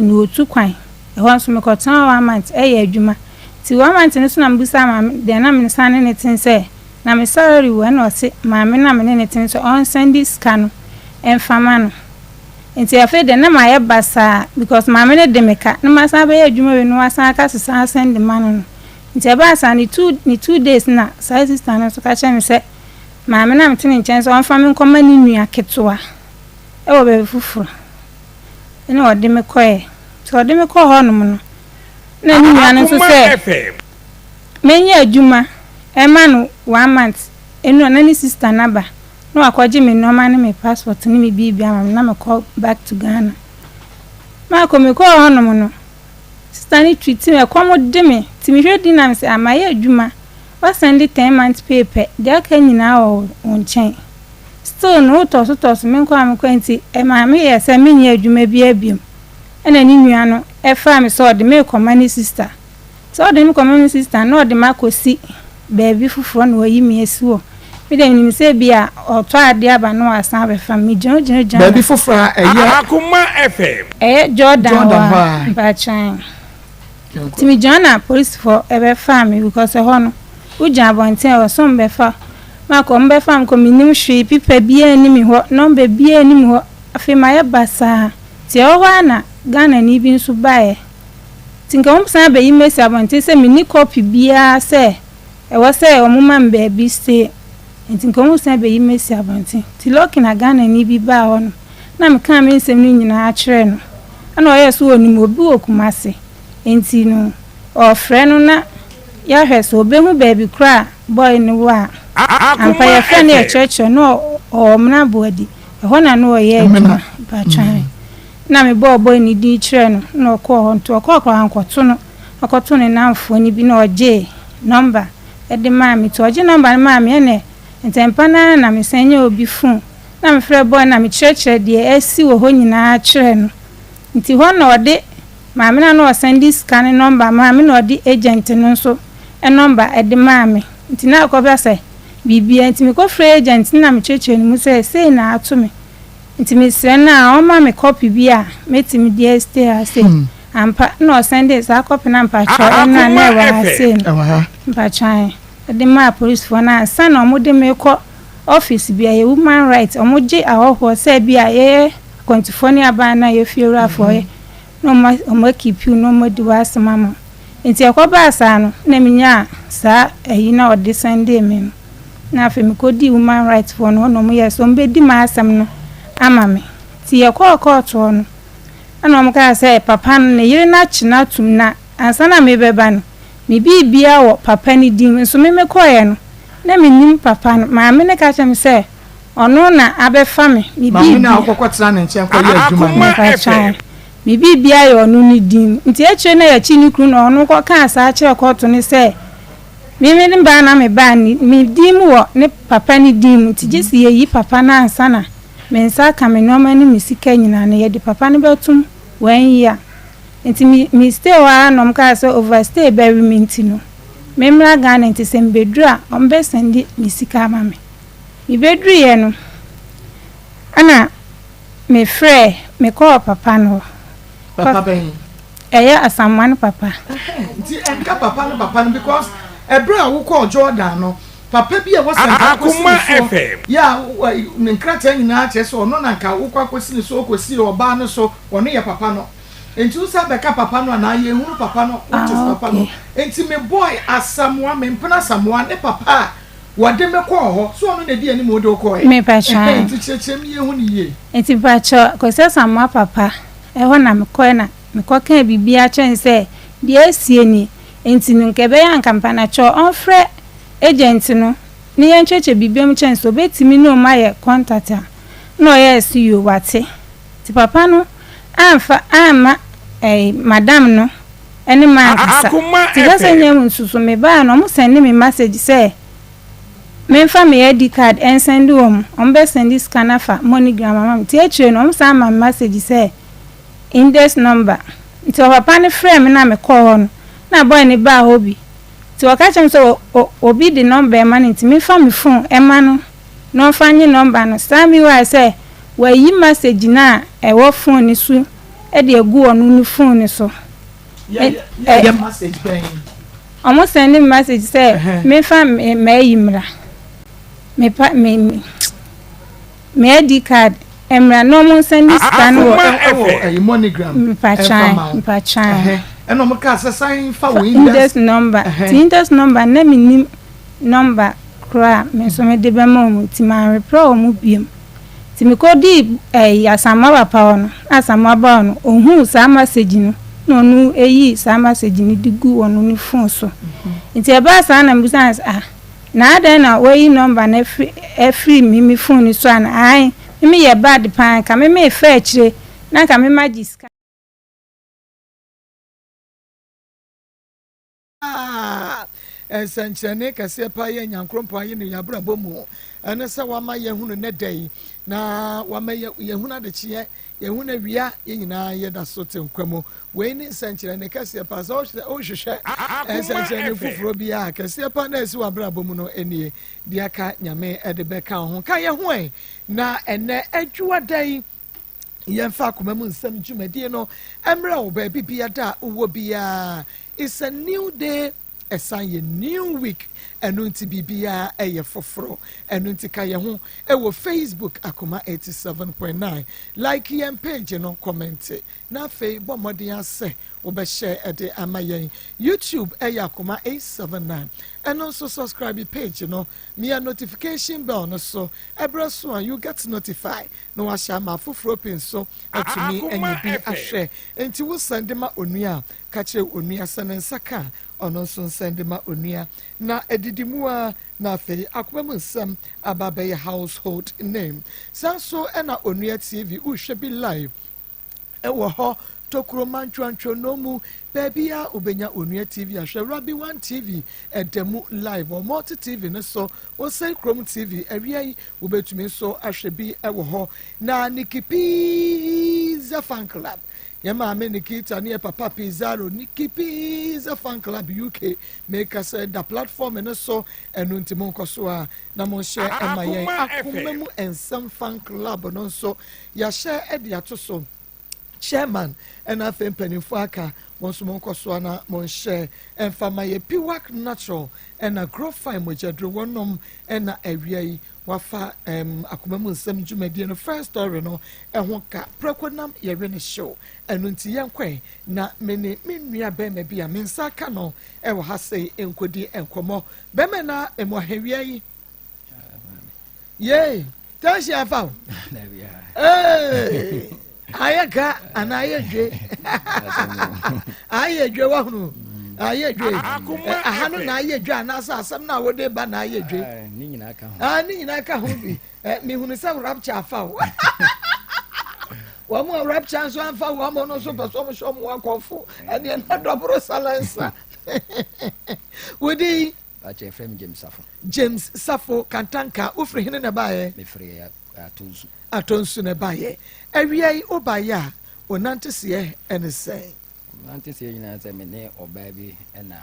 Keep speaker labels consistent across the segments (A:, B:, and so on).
A: Na ɔtu kwan. Ɛhɔ nso mekɔtenaa one month yɛ adwuma. Nti one month no so na mebisaa maame deɛ na me san ne no te sɛ na me salary wɔ ɛna ɔse maame no a me ne no te no sɛ ɔnsɛnde sika no mfa ma no. Nti afei deɛ na mayɛ basaa because maame no de me ka na masan abɛyɛ adwuma wei na wasan aka sɛ san sɛnde ma no no. Nti ɛbaa saa ne 2 days na saa sister no nso ka kyerɛ me sɛ maame no a mete ne nkyɛn sɛ ɔmfa me nkɔma ne nua ketewa ɛwɔ baabi foforɔ ɛna ɔde me kɔɛ. Nti ɔde me kɔɔ hɔnom no na ne nua no nso sɛ menyɛ adwuma ɛma no one month ɛnu na ne sister naba na wakɔgye me nneɛma ne me passport ne me biribi ama me na mekɔ back to Ghana. Maakɔ mekɔɔ hɔnom no, sister no treat me, ɛkɔm de me nti mehwɛ di nam sɛ amayɛ adwuma wasɛnde 10 months pay pɛ, deɛ aka nyinaa wɔ wo nkyɛn, still no wotɔ so tɔ so menkɔ a mekɔ. Nti ɛmaa meyɛ sɛ menyɛ adwuma biara biom. Ɛna ne nua no ɛfaa me sɛ ɔde me kɔma ne sister, sɛ ɔde me kɔma ne sister na ɔde me akɔsi baabi foforɔ na wayi me asi hɔ. Me deɛ menim sɛ bi a ɔtɔ adeɛ aba na wasan abɛfa me. Megyina gyina gyina.
B: Baabi foforɔ a ɛyɛ?
C: Akoma FM.
A: Ɛyɛ Jordan.
B: Jordan
A: hɔ
B: hɔ
A: a
B: a.
A: Mpatwan nti megyina na polisifoɔ ɛbɛfaa me because ɛhɔ no wogyina abɔnten a wɔso mbɛfa maakɔ mbɛfa me kɔ. Menim hwee, paper biara nni me hɔ, number biara nni me hɔ. Afei mayɛ basaa. Nti ɛwɔ hɔ a na Ghanani bi nso baeɛ nti nka wɔn san abɛyi me asi abɔnten sɛ menni copy biara sɛ ɛwɔ sɛ wɔn ma me baabi stay, nti nka wɔn san abɛyi me asi abɔnten. Nti lucky na Ghanani bi baa hɔ no na mekaa me nsɛm no nyinaa kyerɛɛ no, ɛna ɔyɛɛ so onim obi wɔ Kumase, nti no ɔfrɛ no na yɛahwɛ sɛ obehu baabi koro a boy no wɔ a. Ampa, yɛfrɛ no, yɛkyerɛkyerɛ no, ɔwɔ Mena Boadi ɛhɔ na no ɔyɛ adwuma mpatwan na mebɔɔ boy no din kyerɛ no na ɔkɔɔ hɔ. Nti ɔkɔɔ kɔ ankɔto no, ɔkɔto ne namfoɔ no bi na ɔgyee number ɛde maa me. Nti ɔgye number no maa me, ɛnɛ ntɛmpa naa na mesan nyɛ obi phone na mefrɛ boy na mekyerɛkyerɛ deɛ asi wɔ hɔ nyinaa kyerɛ no. Nti hɔ na ɔde maame no a na ɔsan de sika ne number maa me na ɔde agent no nso number ɛde maa me. Nti na akɔba sɛ biribia nti mekɔfrɛ agent no na mekyerɛkyerɛ no mu sɛ sei na ato me, nti mesrɛ no a ɔma me copy bi a mɛtumi de stay ha sei. Ampa, na ɔsan de saa copy no mpakyɛw ɛno a na ɛwɔ ha sei no.
B: Ɛwɔ ha.
A: Mpatwan ɛde maa polisifoɔ no ansa na ɔmode me kɔ office bi a yɛ human right, ɔmo gye ahɔhoɔ sɛ bi a yɛyɛ akwantufoɔ ne aban na yɛfie wurafoɔ yɛ na ɔmo akeep na ɔmo adi wɔ asɛm ama. Nti ɛkɔbaa saa no na menyaa saa ɛyi na ɔde sɛndee me no na afei mekɔdii human rights foɔ no hɔ na ɔmo yɛ sɛ ɔmo bɛdi m'asɛm no ama me. Nti yɛkɔɔ court hɔ no ɛna ɔmo kaa sɛ papa no ne yere no akye no atum na ansa na mebɛba no me biribia wɔ papa no din nso. Me mekɔɔɛ no na menim papa no, maame no ka kyerɛ me sɛ ɔno na abɛfa me me
B: Maame na
A: biribia.
B: wokɔkɔ tena ne nkyɛn kɔyɛ adwuma no.
C: Akoma
A: Mepatwan
C: FM.
A: me biribia yɛ ɔno ne din, nti akyire na yɛkyi ne kunu na ɔno kɔkaa saa kyerɛ court no sɛ me ne baa na me baa ne me din mu wɔ ne papa ne din mu, nti gye sɛ yɛyi papa no ansa na me nsa aka me nneɛma ne me sika nyinaa no yɛde papa no bɛtum one year. Nti me stay hɔ ara na ɔmo kaa sɛ overstay bɛwe me, nti no memmra Ghana, nti sɛ mbɛduru a ɔmo bɛsɛnde me sika ama me. Mebɛduruiɛ no ɛna mefrɛ mekɔɔ papa no hɔ.
B: Papa bɛn?
A: Ɛyɛ Asamoah no papa.
B: Nti ɛnka papa no papa no because ɛberɛ a wokɔɔ Jordan no, papa bi a wɔsɛ nka akɔsi
C: Akoma
B: ne soɔ
C: FM.
B: yɛ a ne nkrataa nyinaa kyerɛ sɛ ɔno na nka wokɔ akɔsi ne so, ɔkɔsi ɔbaa no so, ɔno yɛ papa no. Nti wosa bɛka papa no anaa yɛhunu papa no, which is papa no? Nti me boy Asamoah, me mpena Asamoah ne papa a wɔde me kɔɔ hɔ so, ɔno na ɛdi anim wode wokɔɛ.
A: Mepatwa.
B: Nti kyerɛkyerɛ mi yɛhu ne yie.
A: Nti mpakyɛ Kwasi Asamoah papa ɛhɔ na mekɔɛ na mekɔkaa biribiara kyerɛ no sɛ deɛ asie ni, nti no nka ɛbɛyɛ anka mpanakyɛ ɔmfrɛ agent no ne yɛnkyerɛkyerɛ biribiara mu kyerɛ no sɛ obɛtumi ne ɔmo ayɛ contact a, na ɔyɛɛ so yio, wate. Nti papa no amfa amma ɛɛ madam no ɛne ma ankasa.
C: Akoma
A: Nti kasa
C: FM.
A: nyɛ mu nso so mebaa no ɔmo sɛnde me message sɛ memfa me ID card ɛnsɛnde wɔn, ɔmo bɛsɛnde sika no afa MoneyGram ama me. Nti akyire no ɔmo san ama me message sɛ index number. Nti ɔpapa no frɛ me na mekɔɔ hɔ no na boy no baa hɔ bi, nti ɔka kyerɛ me sɛ obi de number ɛma no, nti memfa me phone ɛma no na ɔmfa nye number no. Saa mi waa sɛ wayi message no a ɛwɔ phone no so. de agu ɔno ne phone no so.
B: Yɛ message bɛn?
A: Ɔmo send me message sɛ memfa m'ayi mmra, me pa me me ID card mmra na ɔmo nsɛnde sika no wɔ.
B: Ɛwɔ ɛyi MoneyGram.
A: Mpatwan mpatwan.
B: Ɛna ɔmo kaa sɛ san fa wo
A: index number. Ti index number na mi nim number koraa me nso me de bɛma ɔmo nti maa reprɛ ɔmo biem. Nti mekɔdii ɛyi Asamoah papa hɔ no, na Asamoah ba hɔ no, ohuu saa message no, na ɔno eyii saa message no de guu ɔno ne phone so. Nti ɛbaa saa na mebisa no sɛ, ah, na adɛn na wayi number no afiri afiri me me phone no so ana? Ae, me meyɛ bad paa, nka me mefa akyire na nka me magye sika.
B: A Nsɛnkyerɛnne kɛseɛ paa yi a Nyankoropɔn ayɛ no yɛn abrabɔ mu ne sɛ wama yɛahunu nnɛ da yi, na wama yɛahunu adekyeɛ, yɛahunu awia, yɛn nyinaa yɛda so te nkwa mu. Wei ne nsɛnkyerɛnne kɛseɛ paa. Sɛ wohwehwɛ nsɛnkyerɛnne foforɔ bi a kɛseɛ paa na ɛsi w'abrabɔ mu no nie, deɛ aka Nyame de bɛka wo ho. Ka yɛn ho ɛ na ɛnɛ adwuada da yi Yɛmfa akoma mu nsɛm dwumadie no mmrɛ wo baabi biada a wowɔ biara. It's a new day, ɛsan yɛ new week, ɛno nti biribiara ɛyɛ foforɔ. Ɛno nti ka yɛn ho ɛwɔ Facebook Akoma 87.9. Like yɛn page no, kɔmɛnte, na afei bɔ mmɔden ara sɛ wobɛhyɛ ɛde ama yɛn. YouTube ɛyɛ Akoma 879. Ɛno nso subscribe page no, mia notification bell no so, ɛberɛ so a you get notify na wahyɛ ama afoforɔ pii nso atumi anya bi ahwɛ. Enti wo sɛnde ma onua a, ka kyerɛ onua sɛ ne nsa ka a, ɔno nso nsɛnde ma onua. Na adidi mu ara na afei akoma mu nsɛm aba abɛyɛ household name. Saa nso na Onua TV, wohwɛ bi live Ɛwɔ hɔ, tokuro mantwoantwoanoo mu, baabiara wobɛnya Onua TV ahwɛ, Rabi One TV ɛda mu live wɔ Multi TV no so, Osei Kurom TV awia yi wobɛtumi nso ahwɛ bi wɔ hɔ. Na Nikki Pizza Fan Club, yɛn maame Nikita ne yɛn papa Pizarro, Nikki Pizza Fan Club UK, meka sɛ da platform no so, ɛno nti monkɔ so a na monhyɛ ɛma yɛn akoma mu nsɛm fan club no nso yɛahyɛ de ato so chairman ɛna afei mpanimfoɔ aka wɔn nso monkɔ so na monhyɛ ɛmfa ma yɛ piwak natural ɛna grow fine mogyaduro wɔnom ɛna awia yi wafa ɛm akoma mu nsɛm dwumadie no first story no ɛho ka prɛko nam yɛwe ne hyew ɛno nti yɛnkɔɛ na me ne me nua bɛrima bi a me nsa aka no ɛwɔ ha sei nkɔdi nkɔmmɔ Bɛmɛ na emu ahewia yi. Yee, tension afa o. Ee, ayɛ ka ana ayɛ dwe. Ayɛ dwe wahunu. Ayɛ dwe. Aha no na ayɛ dwe anaasɛ asɛm na wode ba na ayɛ dwe.
C: Ne nyinaa ka ho.
B: Ah, ne nyinaa ka ho bi. Mehunu sɛ rapture afa o. Wɔn a rapture nso amfa wɔn no nso pɛ sɛ wɔn hyɛ wɔn akɔmfo. Ɛdeɛ na dɔboro salansa. Wo din?
C: Pakyɛ yɛfrɛ me James Safo.
B: James Safo Kantanka, wofiri hene na ɛbaeɛ?
C: Mefiri Atonsu.
B: Atonsu na ɛbaeɛ. Awia yi wobaeɛ a, wo nanteseɛ ɛne sɛn?
C: Nanteseɛ nyinaa sɛ me ne ɔbaa bi ɛna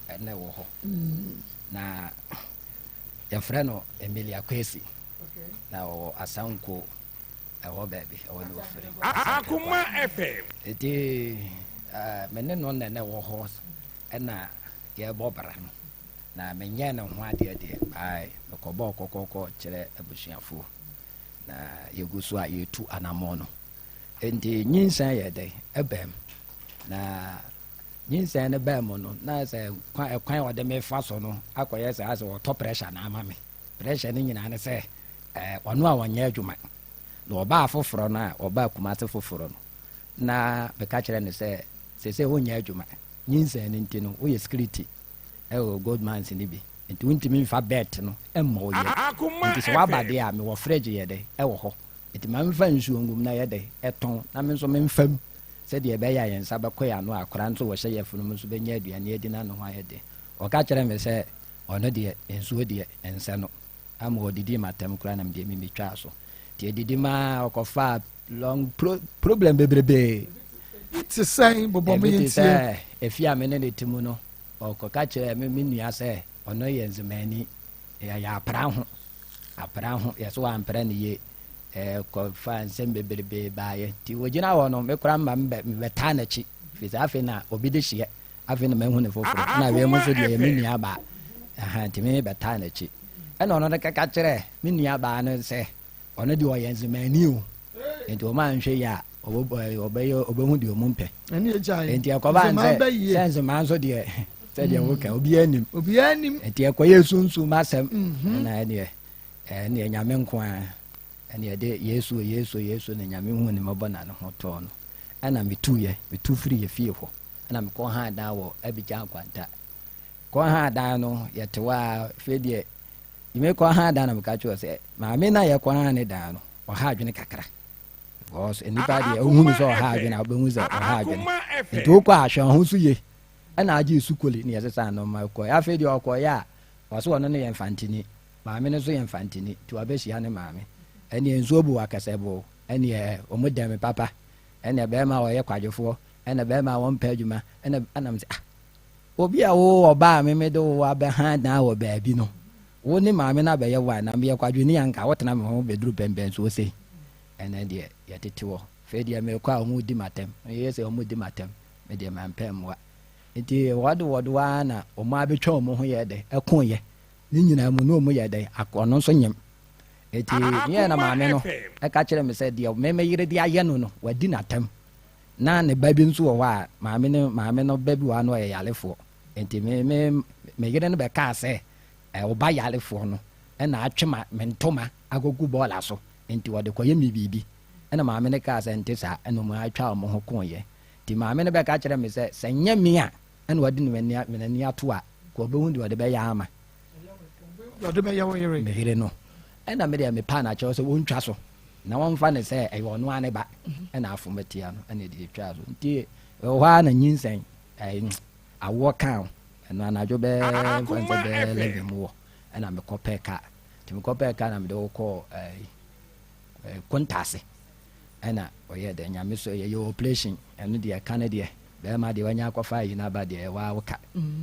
C: ɛna ɛwɔ hɔ. Mm. Na yɛfrɛ no Emilia Kwesi. Na ɔwɔ Asanko ɛhɔ baabi ɛhɔ na ofiri.
D: Akoma FM.
C: Eti eh, me ne no na na ɛwɔ hɔ ɛna yɛbɔ bra no na menyɛ ne ho adeɛ deɛ bae mekɔbɔɔ kɔkɔkɔ kyerɛ abusuafoɔ na yɛgu so a yɛtu anammɔn no nti nyinsɛn yɛ dɛ ɛbɛm na nyinsɛn no bɛn mu no na sɛ ɛkwan a ɔde me fa so no akɔyɛ sɛ asɛ ɔtɔ pressure na ama me pressure no nyinaa ne sɛ Ɛɛ, ɔno a ɔnyɛ adwuma. Na ɔbaa foforɔ no a ɔbaa Kumase foforɔ no, na meka kyerɛ no sɛ, seesei wonyɛ adwuma. Nyinsɛn no nti no, woyɛ security ɛwɔ Gold Mines no bi. Nti wontumi mfa bet no mmɔ wo yam. Nti sɛ woaba deɛ a, mewɔ fridge yɛ dɛ ɛwɔ hɔ. Nti ma memfa nsuo ngum na yɛ dɛ ɛtɔn na me nso memfa mu sɛdeɛ ɛbɛyɛ a yɛn nsa bɛkɔ yɛn ano a akwadaa nso wɔhyɛ yafunu mu nso bɛnya aduane adi na ne ho ayɛ den. Ɔka kyerɛɛ me sɛ ɔno deɛ nsuo deɛ ɛnsɛ no. ama ɔdidii m'atɛm koraa na medeɛ me metwaa so nti ɛdidi maa ɔkɔfaa long pro problem bebrebee.
B: Ebi te sɛn bobɔ mo
C: Ebi te
B: yɛntie.
C: sɛ efi a me ne ne te mu no ɔkɔka kyerɛɛ me me nua sɛ ɔno yɛ nzemani yɛyɛ apra ho apra ho yɛ so wampra ne yie Ɛkɔfaa nsɛm bebrebe baeɛ. Nti wɔgyina hɔ no, me koraa mma mebɛtaa n'akyi. Firi sɛ afei na obi de hyeɛ, afei na mahu ne foforɔ. Ɛna wei mu nso deɛ ɛyɛ me nua baa. Ɛha nti me bɛtaa n'akyi. Ɛna ɔno no kɛka kyerɛ me nua baa no sɛ ɔno deɛ ɔyɛ nzemani o. Nti wɔn anhwɛ yie a ɔbɛyɛ ɔbɛhu deɛ ɔmu mpɛ. Nti ɛkɔba nsɛ sɛ nzemaa nso deɛ sɛdeɛ woka obiara nim.
B: Obiara nim.
C: Nti ɛkɔyɛ sunsum asɛm. Ɛna ɛdeɛ Ɛneɛ Nyame nko ara ɛne ɛde Yesu o Yesu o Yesu na Nyame huu ne mmɔbɔ na ne ho tɔɔ no. Ɛna me tuiɛ, me tu firi yɛ fie hɔ ɛna me kɔ haa dan wɔ Abidjan Kwanta. Kɔ haa dan no yɛte hɔ a afei deɛ me kɔ haa dan na me ka kyerɛ sɛ maame na yɛ kɔ haa ne dan no ɔha adwene kakra. Because nnipa deɛ ohunu sɛ ɔha adwene a wobɛhu sɛ ɔha adwene. Nti wokɔ a hwɛ ho so ye. Ɛna agye sukoli ne yɛsesa nneɛma kɔ. Afei deɛ ɔkɔyɛ a ɔsɛ ɔno ne yɛ mfantini. Maame no nso yɛ Mfantini, nti wabɛhyia ne maame. Ɛneɛ nsuo bu akɛsɛ bo, ɛneɛ wɔn dɛm me papa, ɛneɛ bɛɛma a ɔyɛ kwadwofoɔ, ɛna bɛɛma a wɔmpɛ adwuma, ɛna ɛna me sɛ ah, obi a wo ɔbaa a me mede wo abɛha dan wɔ baabi no, wo ne maame no abɛyɛ one, na meyɛ kwadwoni a nka wotena me ho bɛduru pɛmpɛnsoɔ sei. Ɛnɛ deɛ yɛtete hɔ, afei deɛ merekɔ a wɔn redi m'atɛm, meyɛ sɛ wɔn redi m'atɛm, me deɛ mampɛ mmoa. Nti wɔde wɔde ara na wɔn abɛtwa wɔn ho yɛ dɛ, ɛkoeɛ. Ne nyinaa mu no ɔmu yɛ dɛn akɔ ɔno nso nyem. Eti yɛn na maame no ɛka kyerɛ me sɛ deɛ me me yere de ayɛ no no wadi n'atam. Na ne ba bi nso wɔ hɔ a maame no maame no ba bi wɔ hɔ a na ɔyɛ yarefoɔ. Enti me me me yere no bɛkaa sɛ ɛ ɔba yarefoɔ no ɛna atwe ma me ntoma akɔgu bɔɔla so enti ɔde kɔyɛ me biribi. Ɛna maame no kaa sɛ nte saa ɛna wɔn atwa wɔn ho koeɛ. Nti maame no bɛka kyerɛ me sɛ sɛ nyɛ me a ɛna ɔde ne n'ani ato a, ka ɔbɛhu deɛ ɔde bɛyɛ ama.
B: Deɛ ɔde bɛyɛ wo yere.
C: Me yere no. Ɛna me deɛ mepaa no akyɛw sɛ wɔntwa so na wɔmfa no sɛ ɛyɛ ɔno ara ne ba. Mhm. Ɛna afom atia no ɛna ɛde atwa so. Nti ɛwɔ hɔ ara na nyinsɛn ɛɛ awoɔ kaa o. Ɛno anadwo bɛɛ mfa sɛ bɛɛ 11 mu wɔ ɛna mekɔ pɛɛ kaa. Nti mekɔ pɛɛ kaa na mede wo kɔɔ ɛɛ Kontaase. Ɛna ɔyɛɛ dɛ nyame so yɛyɛ operation ɛno deɛ ɛka no deɛ bɛɛma deɛ wanya akɔfa ayi no aba deɛ ɛwɔ a woka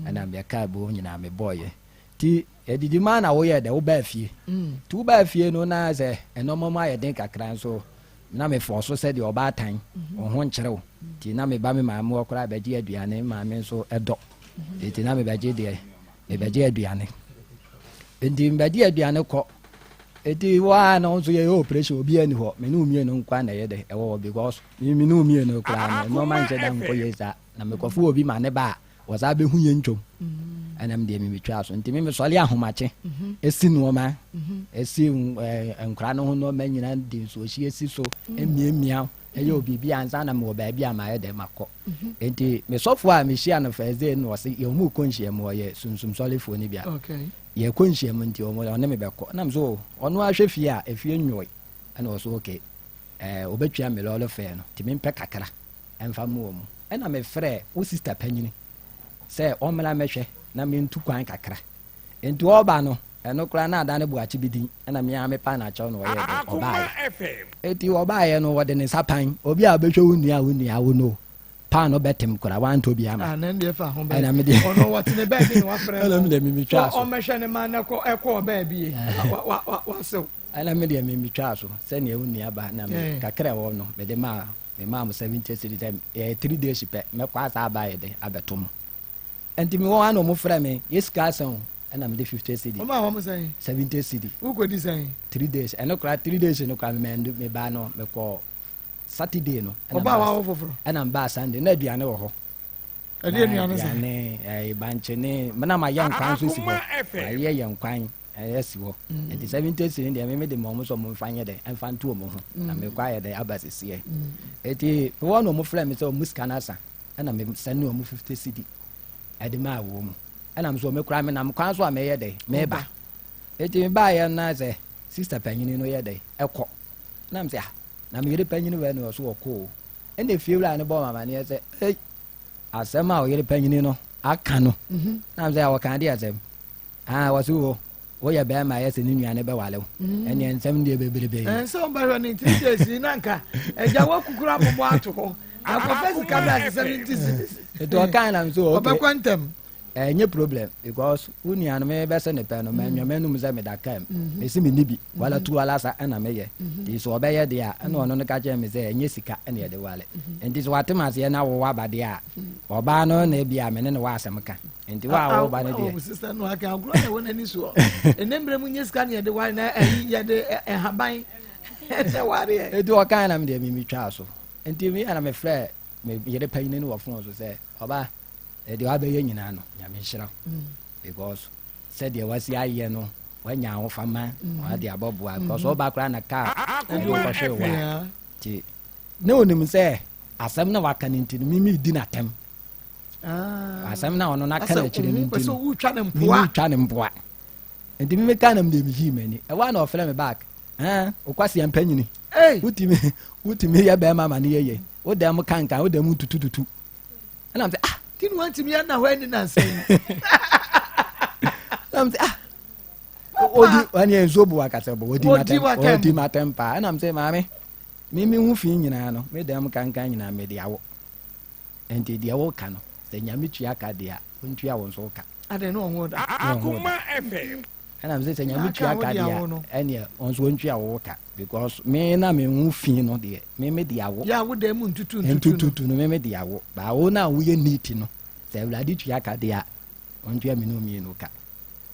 C: ɛna meɛ kaa buo nyinaa mebɔɔyɛ nti yɛdidi maa na woyɛɛ dɛ wobaa fie nti wobaa fie no na sɛ ɛnɔma mu ayɛ den kakra nso na mefɔɔ so sɛ deɛ ɔbaatan wo ho nkyerɛ wo nti na meba me maame hɔ koraa bɛgye aduane me maame nso ɛdɔ nti na mebɛgye deɛ mebɛgye aduane nti mebɛgye aduane kɔ Eti hɔ ara na nso yɛyɛ operation obiara ni hɔ me ne wo mmienu nkoa na ɛyɛ dɛ ɛwɔ hɔ because me me ne wo mmienu koraa no nneɛma nhyɛ da nkɔ yie saa na mekɔfo obi ma ne ba a wɔsaa bɛhu yɛn ntwom mm. ɛna me deɛ me metwa so nti me mesɔre ahomakye mhm. esi nneɛma mhm. esi nkora no ho nneɛma nyinaa de nsuohyi esi so emiamia mm. ɛyɛ obi bi ansa na mewɔ baabi a mayɛ dɛ makɔ mhm. nti mesɔfo a mehyia no first day no ɔse yɛn mu kɔ nhyia mu ɔyɛ sunsum sɔrefoɔ no bi a Yɛkɔ nhyiam nti ɔmo ɔne me bɛkɔ. Ɛna me so oh ɔno ara hwɛ fie a efie nwoe. Ɛna ɔso okay ɛɛ ɔbɛtua me lɔɔre fare no nti mempɛ kakra ɛmfa mmoa ɔmo. Ɛna me frɛɛ wo sister panyini sɛ ɔmmra mmɛhwɛ na mentu kwan kakra. Nti ɔɔba no ɛno koraa na adane boakye bi din ɛna me ara me paa no akyɛw na ɔyɛɛ dɛn ɔbaeɛ. Nti ɔbaeɛ no ɔde ne nsa pan obi a ɔbɛhwɛ wo nua a wo nua wo no paano bɛtem koraa wantɔ bi ama.
B: Ah, na ɛndeɛ fa ho bɛɛ.
C: Ɛna me deɛ.
B: Ɔno wɔte ne baabi na wafrɛ no.
C: Ɛna me deɛ mi twaa so.
B: Ɔmmɛhwɛ ne ma na ɛkɔ ɛkɔɔ baabi. Wa wa wa wasew.
C: Ɛna me deɛ mi mi twaa so sɛnea wo nua ba na me kakra ɛwɔ no me de maa me maa mo 70 cedis sɛ ɛyɛ 3 days pɛ mɛkɔ asa aba ayɛ dɛ abɛto mo. Nti me wɔ hɔ na wɔn frɛ me yɛ sika asɛn o ɛna me de 50 cedis.
B: Wɔn a wɔn sɛn.
C: 70 cedis.
B: Wokɔ di sɛn.
C: 3 days ɛno koraa 3 days no koraa me me ba no me kɔ. Saturday no.
B: Ɔbaa wa wɔ foforɔ.
C: Ɛna mbaa Sunday na aduane wɔ hɔ.
B: Ɛde aduane sɛ.
C: Aduane ɛɛ bankye ne mena ma yɛ nkwan nso si hɔ. Ma yɛ yɛ nkwan ɛyɛ si hɔ. Mm. Nti 70 cedi deɛ meme de ma ɔmo sɛ ɔmo nfa nyɛ dɛ ɛnfa nto ɔmo ho. Mm. Na mekɔ ayɛ dɛ aba sisiɛ. Mm. Eti mewɔ na ɔmo frɛ me sɛ ɔmo sika no asa ɛna me sɛne ɔmo 50 cedi ɛde maa wɔ mu. Ɛna me so me kora me nam kwan so a meyɛ dɛ meba. Eti me baayɛ no na sɛ sister panyini no yɛ dɛ ɛkɔ. Na me sɛ ah Na me yere panyin wei na ɔso ɔkɔ o. Ɛna efiewura no bɔɔ me amaneɛ sɛ, ei, asɛm a ɔyere panyini no aka no. Mhm. Na sɛ ɔka adeɛ asɛm. Ah, wɔse wo, woyɛ bɛrima yɛ sɛ ne nua no bɛwale wo. Mhm. Ɛneɛ nsɛm deɛ bebrebe.
B: Ɛnsɛ ɔbɛhwɛ ne three days yi na nka agya wakukuru abobɔ ato hɔ. Akɔfɛ sika bɛ ase 70 cedis.
C: Nti ɔka na nso okay.
B: Ɔbɛkɔ ntɛm.
C: Ɛnyɛ problem because wo nua no mebɛsɛ ne pɛ no manwa m'anum sɛ meda kaa mu. Mese menni bi, wala tu wala sa ɛna meyɛ. Nti sɛ ɔbɛyɛ deɛ a, ɛna ɔno no ka kyerɛɛ me sɛ ɛnyɛ sika ɛna yɛde wale. Nti sɛ wate m'aseɛ na wo waba deɛ a, ɔbaa no na ebia me ne no wɔ asɛm ka. Nti wo a woba no deɛ.
B: Sister no aka agorɔ na ɛwɔ n'ani soɔ. Ɛnɛ mmerɛ mu nyɛ sika na yɛde wale na ɛyi yɛde ɛhaban ɛna wareɛ.
C: Nti ɔkae na me deɛ memetwaa so. Nti me na mefrɛɛ me yere panyini no wɔ phone so sɛ ɔbaa deɛ wabɛyɛ nyinaa no nyame nhyira wo because sɛdeɛ wasi ayɛ no wanya ahofama wade abɔboa because woba koraa na kaa ɛde wokɔhwee wo a nti na onim sɛ asɛm na waka no nti no mimi di n'atɛm ah. asɛm na ɔno n'aka n'akyire no nti no mimi twa ne mpoa nti mimi ka nam deɛ meyii m'ani ɛwɔ na ɔfrɛ me back okwasia mpanyini wotumi wotumi yɛ bɛrima ma no yɛyɛ wo dɛm kankan wo dɛm tutututu ɛna sɛ ah
B: ti ni wantumi ana hɔ ani nansa yi
C: ɛna sɛ ah odi ɛni nsuo bu akasɛ bɔ odi ma tɛm odi ma tɛm paa ɛna sɛ maame mi mi ho fi nyinaa no mi dɛm kankan nyinaa mi de awo nti deɛ wɔka no sɛ nyame tua ka deɛ a ntua wɔn nso ka.
B: Adɛn ne ɔho da.
D: Akoma FM.
C: Ɛna mi sɛ sɛ nyame tua ka deɛ a ɛneɛ ɔnso ɔntua wo ka because me na me ho fi no deɛ me me de awo.
B: Yɛ a wo dan mu ntutu ntutu no.
C: Ntututu no me me de awo ba wo na woyɛ neat no sɛ awurade tua ka deɛ a ɔntua me ne mmienu ka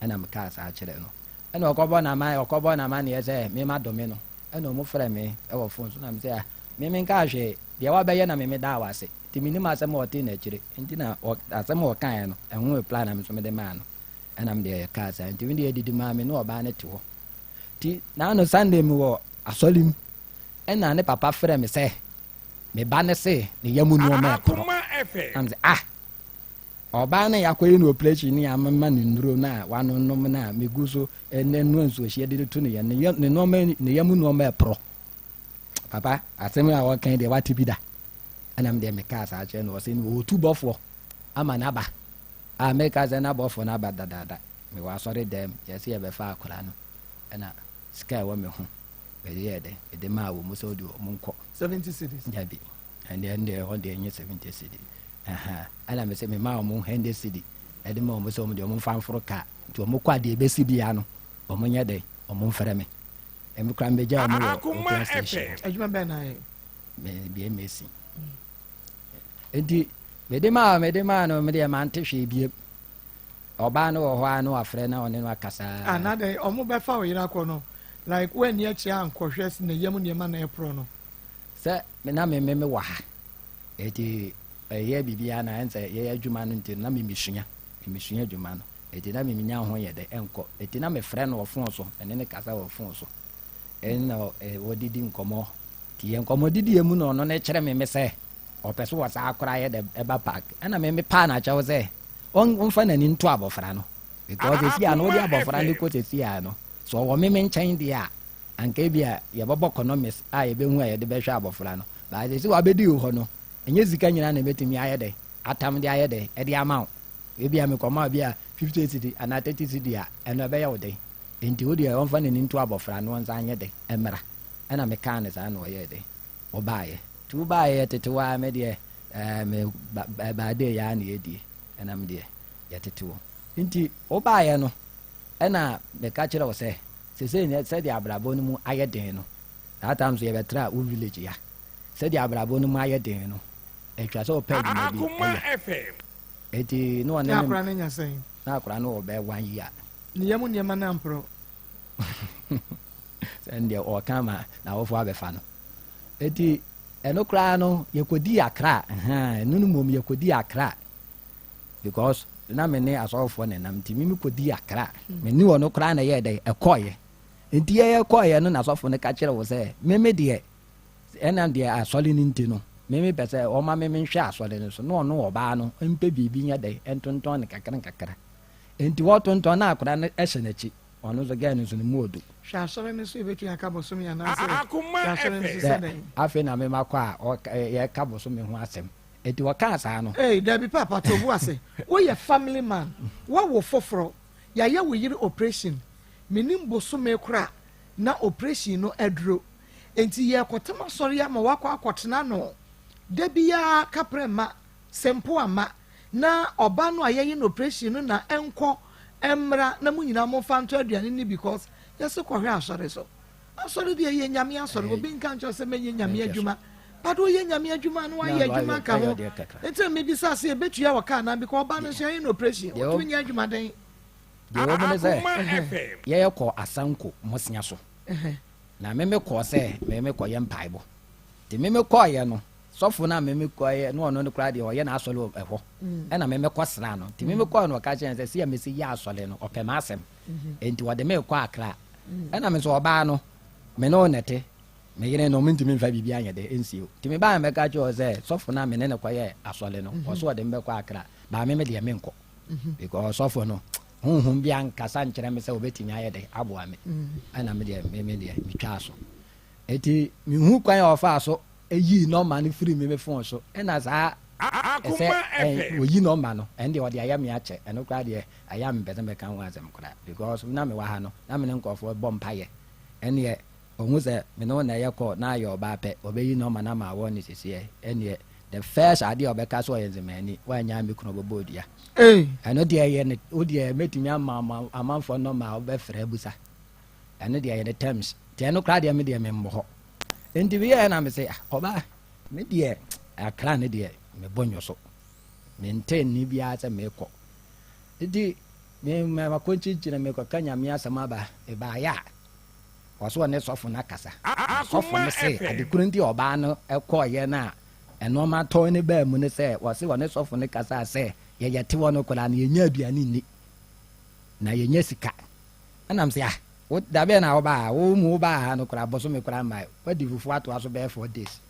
C: ɛna me kaa saa kyerɛ no ɛna ɔkɔbɔ na ma ɔkɔbɔ na ma neɛ sɛ me ma dome no ɛna ɔmo frɛ me ɛwɔ phone so na me sɛ ah me me nka hwee deɛ wabɛyɛ na me me daa wase nti menim asɛm a ɔtee n'akyire nti na asɛm a ɔkaeɛ no ɛho reply na me nso mede maa no ɛna me deɛ yɛkaa saa nti me deɛ didi maa me ne ɔbaa no te hɔ nti naano Sunday me wɔ asɔre mu ɛna ne papa frɛ me sɛ me ba ne se ne yam nneɛma ɛkorɔ na me sɛ ah ɔbaa no yɛakɔyɛ no operation ne amema ne nnuro no a wanonom no a megu so ɛnɛ nnoa nsuohyeɛ de to ne yam ne nneɛma ne yam nneɛma ɛporɔ papa asɛm a wɔka deɛ wate bi da ɛna me deɛ mekaa saa kyerɛ no ɔsɛ no ɔtu bɔfoɔ ama n'aba a meka sɛ na bɔfoɔ no aba dadaada mewɔ asɔre dɛm yɛsɛ yɛbɛfa akwadaa no ɛna sika ɛwɔ me ho mede yɛ dɛ mede maa wɔ mu sɛ ɔde ɔmo nkɔ
B: 70 cedis
C: dabi ɛndeɛ ɛndeɛ ɛhɔ deɛ ɛnyɛ 70 cedi ɛna mesɛ memaa ɔmo 100 cedi ɛde ma ɔmo sɛ ɔmo deɛ ɔmo mfa mforo kaa nti ɔmo kɔ adeɛ ɛbɛsi bia no ɔmo nyɛ dɛ ɔmo mfrɛ me ɛmi kora mbɛgya ɔmo wɔ Oakland station
B: adwuma bɛn na ayɛ
C: mebie mesi nti mede maa mede maa no mede mante hwee biem ɔbaa no wɔ hɔ a na wafrɛ na ɔne no akasa.
B: Ana dɛn ɔmo bɛfa wo yere akɔ no like woanni akyire ankɔhwɛ ne yam nneɛma na ɛporɔ no.
C: Sɛ me na me me wɔ ha eti ɛyɛ biribiara na ɛnsɛ yɛyɛ adwuma no nti na me mesua me mesua adwuma no eti na me menya ho yɛ dɛ ɛnkɔ eti na mefrɛ no wɔ fon so ɛne ne kasa wɔ fon so ɛna wɔdidi nkɔmɔ Nti yɛn nkɔmmɔdidie mu na ɔno no kyerɛ me me sɛ ɔpɛ so wɔ saa koraa yɛ dɛ ɛba park ɛna me me paa no akyɛw sɛ ɔmfa n'ani nto abɔfra no because sɛsi a no wode abɔfra no kɔ sɛsi a no sɛ ɔwɔ me me nkyɛn deɛ a anka ebi a yɛbɛbɔ economics a yɛbɛhu a yɛde bɛhwɛ abɔfra no baa sɛsi wabɛdi wo hɔ no ɛnyɛ sika nyinaa na ɛbɛtumi ayɛ dɛ atam de ayɛ dɛ ɛde ama wo ebi a mekɔma bi a 50 cedi anaa 30 cedi a ɛno ɛbɛyɛ wo den nti wo deɛ ɔmfa n'ani nto abɔfra no ɔnsan nyɛ dɛ ɛmmra Ɛna me kaa no saa na ɔyɛɛ dɛn? Ɔbaeɛ. Nti wo baeɛ yɛ tete hɔ ara me deɛ ɛɛ me ba baadee yɛ ara na yɛdie. Ɛna me deɛ yɛ tete hɔ. Nti wo baeɛ no ɛna me ka kyerɛ wo sɛ sesei no sɛdeɛ abrabɔ no mu ayɛ den no that time nso yɛbɛtra wo village ya sɛdeɛ abrabɔ no mu ayɛ den no atwa sɛ wopɛ adwuma bi ɛyɛ. Nti na ɔne
B: me. Na akora no nya sɛn?
C: Na akora no wɔ bɛyɛ one year.
B: Ne yam nneɛma no amporɔ.
C: Sɛ deɛ ɔka ma n'awofo abɛfa no. Eti ɛno koraa no yɛkɔdii Accra ɛno no mmom yɛkɔdii Accra because na me ne asɔfoɔ na ɛnam nti me mekɔdii Accra me ne ɔno koraa na ɛyɛɛ dɛ ɛkɔeɛ nti yɛyɛ kɔeɛ no na asɔfo no ka kyerɛ wo sɛ me me deɛ ɛnam deɛ asɔre no nti no me me pɛ sɛ ɔma me menhwɛ asɔre no so na ɔno ɔbaa no mpɛ biribi nyɛ dɛ ɛntontɔn no kakra nkakra nti wɔtontɔn na akora no hyɛ n'akyi Ɔno nso girl no nso ne mu ɔdu.
B: Hwɛ asɔre no so yɛbɛtumi aka bosome anaasɛ hwɛ asɔre no so sɛ dɛn.
C: Afei na mema kɔ a yɛka bosome ho asɛm enti ɔkaa saa no.
B: Ei dabi paapa to bo ase woyɛ family man woawo foforɔ yayɛ wo yere operation menim bosome kora na operation no aduro enti yɛkɔtem asɔre ama wakɔ akɔtena ano da biara kaprɛ mma sempo amma. na ɔba no a yɛyɛ no operation no na ɛnkɔ mmra na mo nyinaa momfa ntɔ aduane no because yɛse kɔhwɛ asɔre so. Asɔre deɛ yɛ nyame asɔre obi nka nkyerɛ sɛ mɛnyɛ nyame adwuma but woyɛ nyame adwuma na wayɛ adwuma ka ho nti na mebisa sɛ yɛbɛtua wɔ kaa na because ɔba no nso yɛyɛ no operation wotumi nyɛ adwuma dɛn.
C: Deɛ ɛwɔ mu ne sɛ yɛyɛ kɔ asanko mmosea so na meme kɔɔ sɛ meme kɔyɛ mpaebɔ nti meme kɔɔyɛ no sɔfo no a meme kɔɔyɛ no ɔno no koraa deɛ ɔyɛ n'asɔre wɔ ɛhɔ ɛna meme kɔ sraa no nti meme kɔɔ no ɔka kyerɛ sɛ sɛ mesi yɛ asɔre no ɔpɛ m'asɛm nti ɔde me kɔ akra ɛna me nso ɔbaa no me ne wo nɛte me yere no mentumi mfa biribi anyɛ dɛ ɛnsie o nti mebaa mɛka kyerɛ wɔ sɛ sɔfo no a me ne no kɔyɛ asɔre no ɔso ɔde me bɛkɔ akra baa me me deɛ menkɔ because ɔsɔfo no honhom bi ankasa nkyerɛ me sɛ wɔbɛtumi ayɛ dɛ aboa me ɛna me deɛ me me deɛ metwaa so eti mehu kwan a ɔfaa so eyii nɔma no firi me me phone so ɛna saa ɛsɛ ɛ oyi nɔma no ɛn deɛ ɔde ayɛ me akyɛ ɛno koraa deɛ ɛyɛ a mepɛ sɛ mɛka ho asɛm koraa because na mewɔ ha no na me ne nkurɔfoɔ bɔ mpayɛ ɛneɛ ɔhu sɛ me ne wo na ɛyɛ kɔ na ayɛ ɔbaa pɛ ɔbɛyi nɔma no ama awɔ ne seseɛ ɛneɛ the first adeɛ a ɔbɛka sɛ ɔyɛ nzemani woanya me kunu ɔbɛbɔ odua ɛno deɛ yɛ ne wo deɛ mɛtumi ama amanfoɔ nɔma a wobɛfrɛ abusa ɛno deɛ yɛ ne terms nti ɛno koraa deɛ me deɛ membɔ hɔ nti meyɛɛ na me sɛ ɔbaa me deɛ akra ne deɛ mebɔ nwɔ so mente nni biara sɛ mekɔ nti makɔnkyikyiri mekɔka nyame asɛm aba ɛbaayɛ a ɔso ɔne sɔfo no akasa sɔfo no se adekoro nti ɔbaa no ɛkɔɔyɛ no a ɛnoɔma tɔn ne baa mu no sɛ wɔse ɔne sɔfo no kasa sɛ yɛyɛ te hɔ no koraa no yɛnya aduane nni na yɛnya sika ɛnam sɛ ah wo dabɛ na wobaa wo mu wobaa ha no koraa bɔsome koraa mma wadi fufuo atoa so bɛyɛ 4 days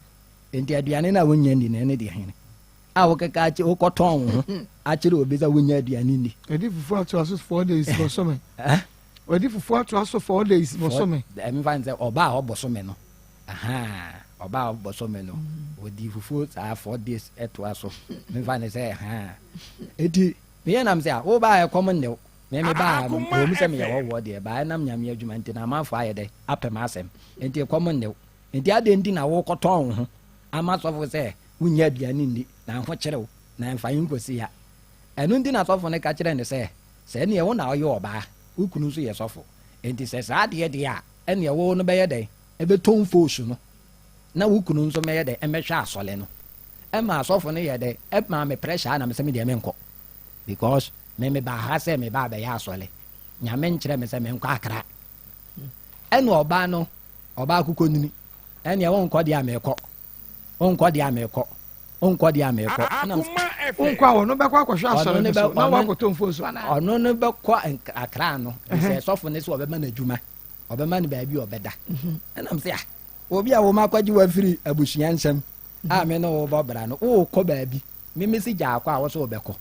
C: nti aduane no a wonya nni no ɛne deɛ hene a wokeka akyi wokɔtɔn wo ho akyerɛ obi sɛ wonya aduane nni.
B: Ɛdi fufuo atoa so 4 days bɔsome. Wɔdi fufuo atoa so 4 days bɔsome.
C: Ɛmfa n sɛ ɔbaa hɔ bɔsome no ɔbaa hɔ bɔsome no ɔdi fufuo saa 4 days ɛtoa so memfa ne sɛ eti meyɛ nam sɛ a wobaa ɛkɔm nnew meme baa no ɛwɔ mu sɛ meyɛ wɔwɔ deɛ baa ɛnam nyame adwuma nti na amanfoɔ ayɛ dɛ apɛ m'asɛm nti ɛkɔm nnew nti adɛn nti na wokɔtɔn wo ho ama sɔfo sɛ wonya aduane nni na ho kyerɛw na ɛmfa yi nkɔsi ha ɛno nti na sɔfo no ka kyerɛ ne sɛ sɛ ɛneɛ wo na ɔyɛ ɔbaa wo kunu nso yɛ sɔfo nti sɛ saa adeɛ deɛ a ɛneɛ wo no bɛyɛ dɛn ɛbɛtɔn foosu no na wo kunu nso mɛyɛ dɛn ɛmɛhwɛ asɔle no ɛma asɔfo no yɛ dɛn ɛma me pressure na me sɛ me deɛ menkɔ because me me ba ha sɛ me ba abɛyɛ asɔle nyame nkyerɛ me sɛ menkɔ akra ɛna ɔbaa no ɔbaa koko nini ɛneɛ wonkɔ deɛ a mekɔ wonkɔ deɛ a mekɔ wonkɔ deɛ a mekɔ
B: wonkɔ a ɔno bɛkɔ akɔhwɛ asɔre no so na wakɔtɔ mfo so anaa
C: ɔno no bɛkɔ akra no sɛ sɔfo no sɛ ɔbɛma no adwuma ɔbɛma no baabi ɔbɛda ɛnam sɛ ah obi a wɔn akɔgye wafiri abusua nsɛm a me ne wo bɔ bra no wokɔ baabi meme si gya akɔ a wɔ sɛ wobɛkɔ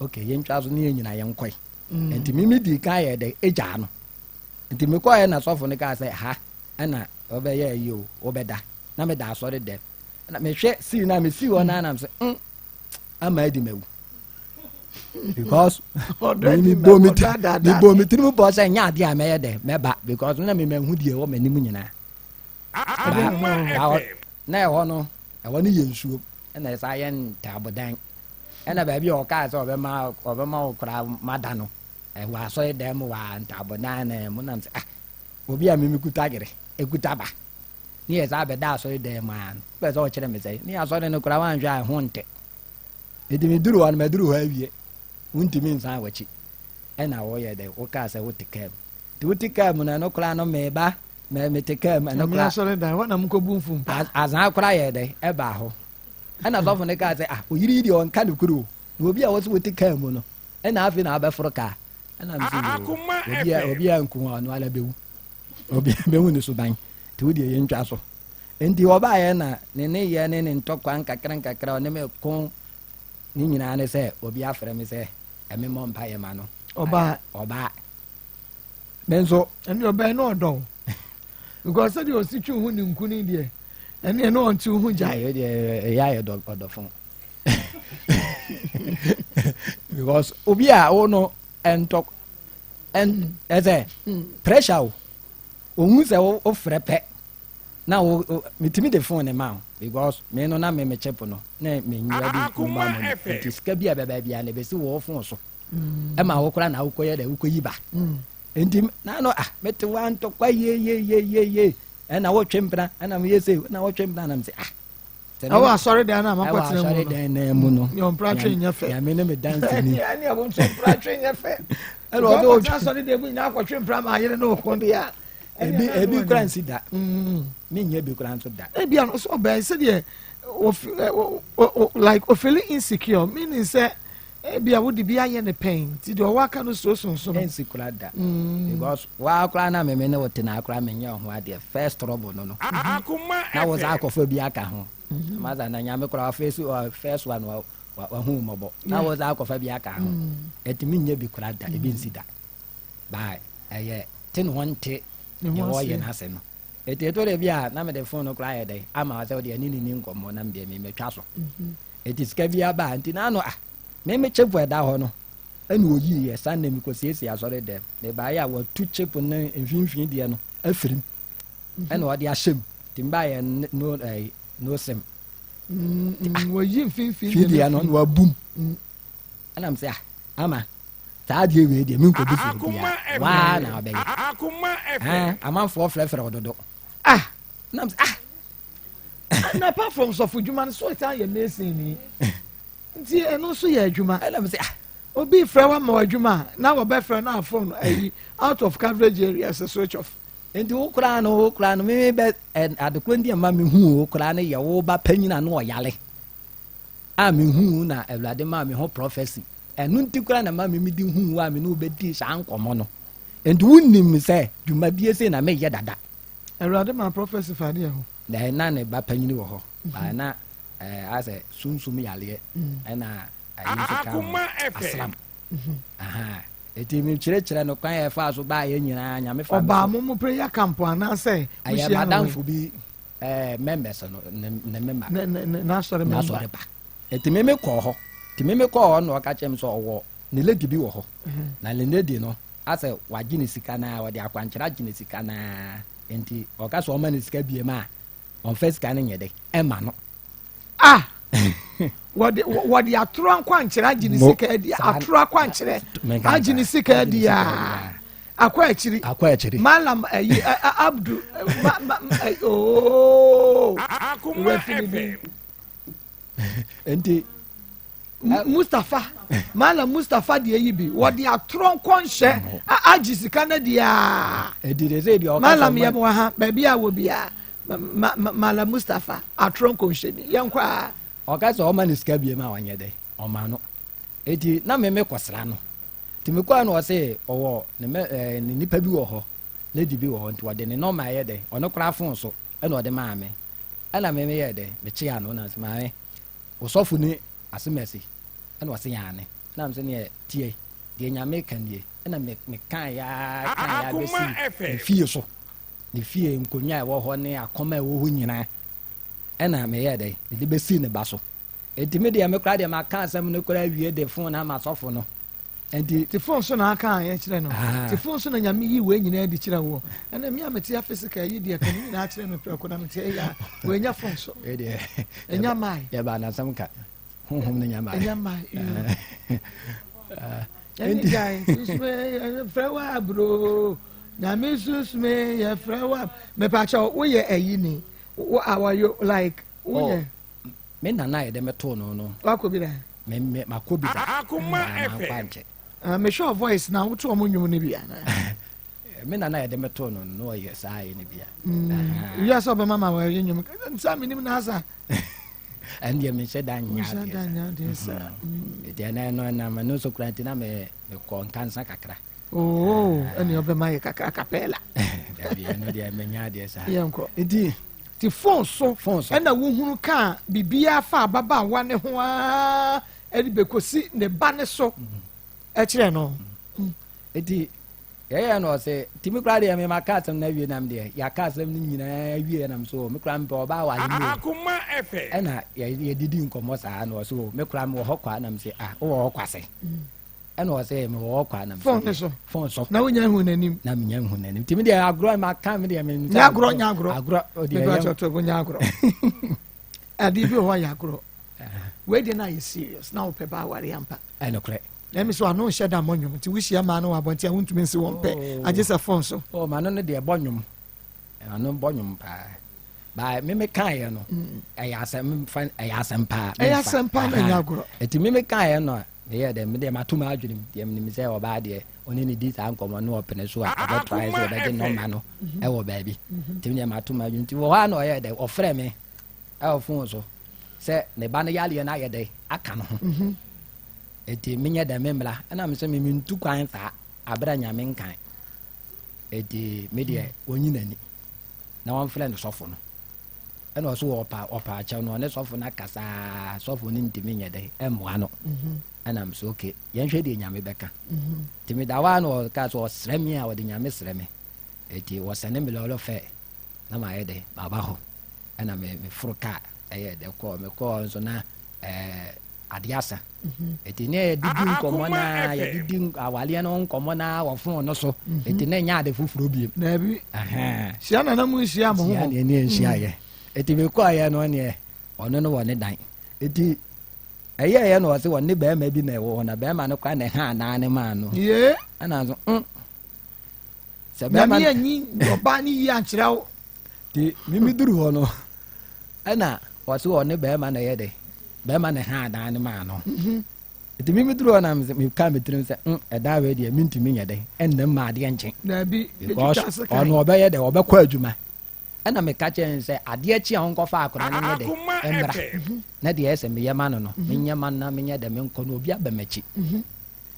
C: ok yɛntwa so ne yɛn nyina yɛnkɔe nti meme di kan yɛ dɛ egyaa no nti mekɔɛ na sɔfo no kaa sɛ ha ɛna ɔbɛyɛ ayi o wobɛda na meda asɔre dɛm na mehwɛ sii na mesii hɔ na anam sɛ ama adi mawu because mebɔ me tirim bɔ sɛ nyɛ adeɛ a mɛyɛ dɛ mɛba because na memahu deɛ ɛwɔ m'anim nyinaa na ɛhɔ no ɛhɔ no yɛ nsuo ɛna ɛsa yɛ ntaabodan ɛna baabi a ɔkaa sɛ ɔbɛma ɔbɛma wo koraa mada no ɛwɔ asɔre dan mu wɔ ntaabodan na mu nam sɛ ah obi a mimi kuta yere ekuta ba ne yɛ saa bɛda asɔre dan mu a no bɛ sɛ ɔkyerɛ me sɛ ne asɔre no koraa wanhwɛ a ɛho nte eti mi duru hɔ no mɛ duru hɔ awie wontumi nsan w'akyi ɛna wɔyɛ dɛ wokaa sɛ wote kaa mu nti wote kaa mu no ɛno koraa no meba mɛ mete kaa mu ɛno koraa
B: asɔre dan hɔ na mokɔbu mfumpa
C: azan koraa yɛ dɛ ɛbaa hɔ ɛna sɔfo no kaa sɛ ah oyiri yi deɛ ɔnka ne kuro na obi a wɔsɛ wote kaa mu no ɛna afei na abɛforo kaa ɛna mi sɛ obi a obi a nku ɔno ala bɛwu obi a bɛwu ne suban nti wo deɛ yɛntwa so nti ɔbaayɛ na ne ne yɛ ne ne ntɔkwa nkakra nkakra ɔne me ko ne nyinaa ne sɛ obi afrɛ me sɛ ɛme mmɔ mpa yɛ ma no
B: ɔbaa
C: ɔbaa me nso
B: ɛne ɔbɛn na ɔdɔw because sɛdeɛ ɔsi twi ho ne nkuni deɛ ɛne ɛne ɔnte ho gya
C: ɛyɛ deɛ ɛyɛ ayɛ ɔdɔfo because obi a wo no ɛntɔ ɛn ɛsɛ pressure o ohun sɛ wofrɛ pɛ. Na wo metumi de phone ne ma wo because me no na me me chip no na me nyia bi mobile money nti sika bi a bɛba biara na ɛbɛsi wɔ phone so ɛma wo koraa na wokɔyɛ dɛ wokɔyi ba nti na no ah mete wa ntɔkwa yeyeyeyeye ɛna wotwe mpena ɛna meyɛ sei ɛna wotwe mpena na mese ah
B: ɛwɔ asɔredan no a makɔtena mu no
C: asɔredan no mu no
B: ne ɔmpratwe nyɛ fɛ
C: nyame ne me danseni
B: ɛne ɛwɔ nso mpratwe nyɛ fɛ ɛna ɔde ɔtwe asɔredan mu nyinaa akɔtwe mpra ma ayere ne ɔko deɛ a
C: ebi ebi kura nsi da mm. ne nyɛ bi kura nso da
B: ebi ano so ɔbɛn sɛdeɛ like ofeeli insecure meaning sɛ Ebia wode bi ayɛ no pɛn nti deɛ ɔwɔ aka no suro sonsono.
C: Ɛnsi kora da because waa koraa na meme ne wo tena koraa menyɛ wo ho adeɛ first trouble no no na wo saa akɔfa bi aka ho masa na nyame koraa first first one wa wahu wo mmɔbɔ na wo saa akɔfa bi aka ho ɛtumi nyɛ bi koraa da ebi nsi da ba ɛyɛ te ne ho nte deɛ wɔyɛ no ase no ɛti ɛtɔ da bi a na mede phone no koraa yɛ dɛn ama sɛ wodeɛ ne ne ni nkɔmmɔ na medeɛ memetwa so Enti sika bi aba a, nti n'ano ah, me me chip a ɛda hɔ no, ɛna oyii yɛ Sunday me kɔsiesie asɔre dɛm. Mebaeɛ a watu chip no mfimfini deɛ no afirim, ɛna ɔde ahyɛ mu. Nti mebaeɛ no ɛyi no sim.
B: Nti ah, wɔyi mfimfini
C: deɛ no na wabum. Ɛna me sɛ ah, ama saa adeɛ wei deɛ menkɔbu so obiara. Waa na ɔbɛyɛ. Amanfoɔ frɛfrɛ wo dodo.
B: Ah,
C: na me sɛ ah.
B: And apart from sɔfo dwuma no so ɛsan yɛ mason ni nti ɛno nso yɛ adwuma.
C: Ɛna mi sɛ ah.
B: Obi frɛ wa ma adwuma a na wɔbɛfrɛ no afon ayi out of coverage area sɛ switch off.
C: Nti wo koraa no wo koraa no mimi bɛ ɛ adekoro nti ɛma mi hu wo koraa no yɛ wo ba panyin ano ɔyale a mi hu na awurade maa mi ho prophecy ɛno nti koraa na ma mi mi di hu wo a mi ne wo bɛ di saa nkɔmɔ no nti wo nim sɛ dwumadie sei na meyɛ dada.
B: Awurade maa prophecy fa adeɛ ho.
C: Na na ne ba panyini wɔ hɔ baa na ɛɛ asɛ sunsum yareɛ ɛna ɛyi nso ka ho asram eti mi kyerɛkyerɛ no kwan yɛ fa so baa yɛ nyinaa nyame fa mi so.
B: Ɔbaa mo mo prayer camp anaasɛ mo
C: hyia
B: no
C: wɔ. Ɛyɛ madamfo bi ɛɛ members no ne ne member.
B: Ne ne ne n'asɔre member.
C: N'asɔre ba eti mi mi kɔɔ hɔ ti mi mi kɔɔ hɔ na ɔka kyerɛ mi sɛ ɔwɔ ne lady bi wɔ hɔ na ne lady no asɛ wagye ne sika naa ɔde akwankyerɛ agye ne sika naa. Enti ɔka sɛ ɔma no sika biem a, ɔmfa sika no nyɛ dɛ ɛma no.
B: Ah! Wɔde wɔde atoro akwankyerɛ agye ne sika adi. Atoro akwankyerɛ agye ne sika adi a. Akɔ akyiri.
C: Akɔ akyiri.
B: Malam ayi Abdu ma ma ooo.
D: Akuma FM.
C: Enti
B: Mustapha, Malam Mustapha deɛ yi bi, wɔde atorɔ nkɔnhyɛ agye sika no deɛ aa. Malam yɛ wɔ ha, baabi a wɔ biara, Malam Mustapha, atorɔ nkɔnhyɛ ni, yɛn kɔ aa.
C: Ɔka sɛ ɔma no sika biem a ɔnyɛ dɛ, ɔma no. Eti na me mekɔsra no. Nti mekɔɛ no ɔse ɔwɔ ne mɛ ɛɛ ne nipa bi wɔ hɔ, lady bi wɔ hɔ, nti ɔde ne nɔma yɛ dɛ, ɔno koraa fon so ɛna ɔde maa me. Ɛna me meyɛɛ dɛ, mekyea no na mese maame, Osɔfo ni asemasi? Ɛna ɔse aane. Ɛna mese neɛ tie, deɛ Nyame ka nie. Ɛna me me kaeɛ ara kaeɛ ara bɛsi ne fie so, ne fie nkonnwa a ɛwɔ hɔ ne akɔm a ɛwɔ hɔ nyinaa. Ɛna meyɛɛ dɛ, mede bɛsii ne ba so. Enti me deɛ me koraa deɛ maka asɛm no koraa awie de fon no ama sɔfo no. Enti.
B: Te phone so na aka a yɛkyerɛ no.
C: Ah.
B: Te phone so na nyame yi wei nyinaa di kyerɛ woɔ. Ɛna mi a mete ya physical yi deɛ ka ne nyinaa kyerɛ me prɛko na mete ɛyɛ a wɔanya phone so. Ɛnya mae.
C: Yɛba anasɛm ka. Honhom no nya mae.
B: Ɛnya mae. Ɛne gyae susume frɛ wo abro. Nyame susume yɛ frɛ wo. Mepakyɛ woyɛ ayi ni. Wo awɔyo like woyɛ.
C: Oh, me nana yɛ dɛ mɛtoo no no.
B: Wakɔ bi da.
C: Me me makɔ bi da.
D: Akoma
C: Na
D: FM.
C: mankɔ ankyɛ.
B: Ah, mehwɛ ɔ voice na woto ɔmo nnwom no bi ana?
C: Me nana yɛde me too no no na ɔyɛ saa yɛ no bi a.
B: Wia sɛ ɔbɛma ma wɔyɛ nnwom. Nsa menim na asa.
C: Ɛno deɛ menhyɛ da nyɛ
B: Menhyɛ
C: adeɛ
B: da
C: saa.
B: nyɛ adeɛ saa.
C: Nti ɛno ɛno ɛnam ɛno nso koraa nti na me mekɔ nkansa kakra.
B: Oo, ɛne ɔbɛma yɛ kakra kapɛla.
C: Dabi ɛno deɛ menyɛ adeɛ saa.
B: Yɛnkɔ.
C: Nti
B: Nti phone so
C: Phone so.
B: ɛna wohunu kaa biribiara fa ababaawa ne ho ara ɛde bɛkɔsi ne ba ne so ɛkyerɛ no.
C: Nti yɛyɛ no ɔsɛ nti me koraa deɛ me maka asɛm no awie nam deɛ yɛaka asɛm no nyinaa awie nam so me koraa mepɛ ɔbaa wale mu o.
D: Akoma FM.
C: Ɛna yɛdidi nkɔmmɔ saa na ɔsɛ o me koraa mewɔ hɔ kwa nam sɛ ah wowɔ hɔ kwa sɛ. Ɛna ɔsɛ mewɔ hɔ kwa na
B: Phone ne so.
C: Phone so.
B: Na wonya hu n'anim.
C: Na menya hu n'anim. Nti me deɛ agorɔ ma ka me deɛ me.
B: Nya agorɔ nya agorɔ.
C: Agorɔ o deɛ
B: yɛ. Mepɛ sɛ nya agorɔ. Adeɛ bi wɔ hɔ yɛ agorɔ. Wei deɛ na ayɛ serious na wopɛ ba aware ampa.
C: Ɛnokorɛ.
B: Na ɛmi so ano nhyɛ da mmɔ nnwom nti wohyia maa no wɔ abɔnten a wontumi nsi wɔn pɛ oh. agye sɛ phone so.
C: Oh, ma no no deɛ bɔ nnwom. Ano bɔ nnwom paa. Ba me me kaeɛ no ɛyɛ asɛm fa ɛyɛ asɛm paa.
B: Ɛyɛ asɛm paa na ɛnyɛ agorɔ.
C: Eti me me kaeɛ no a meyɛ dɛ me deɛ mato m'adwene mu deɛ menim sɛ ɔbaa deɛ ɔne ne di saa nkɔmmɔ no ɔpene so a ɔbɛtrae sɛ ɔbɛgye nɔma no mhm. ɛwɔ baabi mhm. nti deɛ mato m'adwene nti wɔ hɔ a na ɔyɛ dɛ ɔfrɛ me ɛwɔ fon so sɛ ne ba no yareɛ no ayɛ dɛ aka no ho mhm. eti menyɛ dɛ me mmra ɛna me sɛ me mentu kwan saa aberɛ nyame nkan eti me deɛ ɔnyi n'ani na wɔmfrɛ no sɔfo no ɛna ɔso ɔpa ɔpa akyɛw no ɔne sɔfo no akasaa sɔfo no ntumi nyɛ dɛ ɛmmoa no mhm. ɛna m so oke yɛnhwɛ deɛ nyame bɛka mhm. nti meda hɔ a na ɔka sɛ ɔsrɛ me a ɔde nyame srɛ me ɛti wɔsɛne me lɔlɔ fɛ na mayɛ dɛ maba hɔ ɛna meforo kaa ɛyɛ dɛ kɔɔ mekɔɔ nso na ɛɛ adeɛ asa ɛti mhm. ne yɛdidi nkɔmmɔ na yɛdidi awaleɛ no nkɔmmɔ na wɔ fon no so ɛti mhm. na ɛnyɛ ade foforɔ biem
B: daabi hyia nana mu nhyia mo ho
C: hyia ne ne nhyia yɛ ɛti mekɔɔyɛ no neɛ ɔno no wɔ ne dan ɛti ɛyɛɛyɛ na ɔse ɔne bɛrima bi na ɛwɔ hɔ na bɛrima no kora na ɛha anaa ne maa no ɛna nso mm
B: sɛ bɛrima no anyi ɔbaa no yie ankyerɛ wo
C: nti mimi duru hɔ no ɛna ɔse ɔne bɛrima na ɛyɛ dɛ bɛrima na ɛha adan no maa no mhm. nti mimi duru hɔ na meka me tirim sɛ mm, ɛdan wei deɛ mentumi nyɛ dɛ ɛnnam ma adeɛ nkye because ɔno ɔbɛyɛ dɛ ɔbɛkɔ adwuma ɛna meka kyerɛ no sɛ adeɛ kye a ɔnkɔfa akora no nyɛ dɛ ɛmmra mhm. na deɛ ɛsɛ meyɛ ma no no mhm. menyɛ ma no na menyɛ dɛ menkɔ no obi aba m'akyi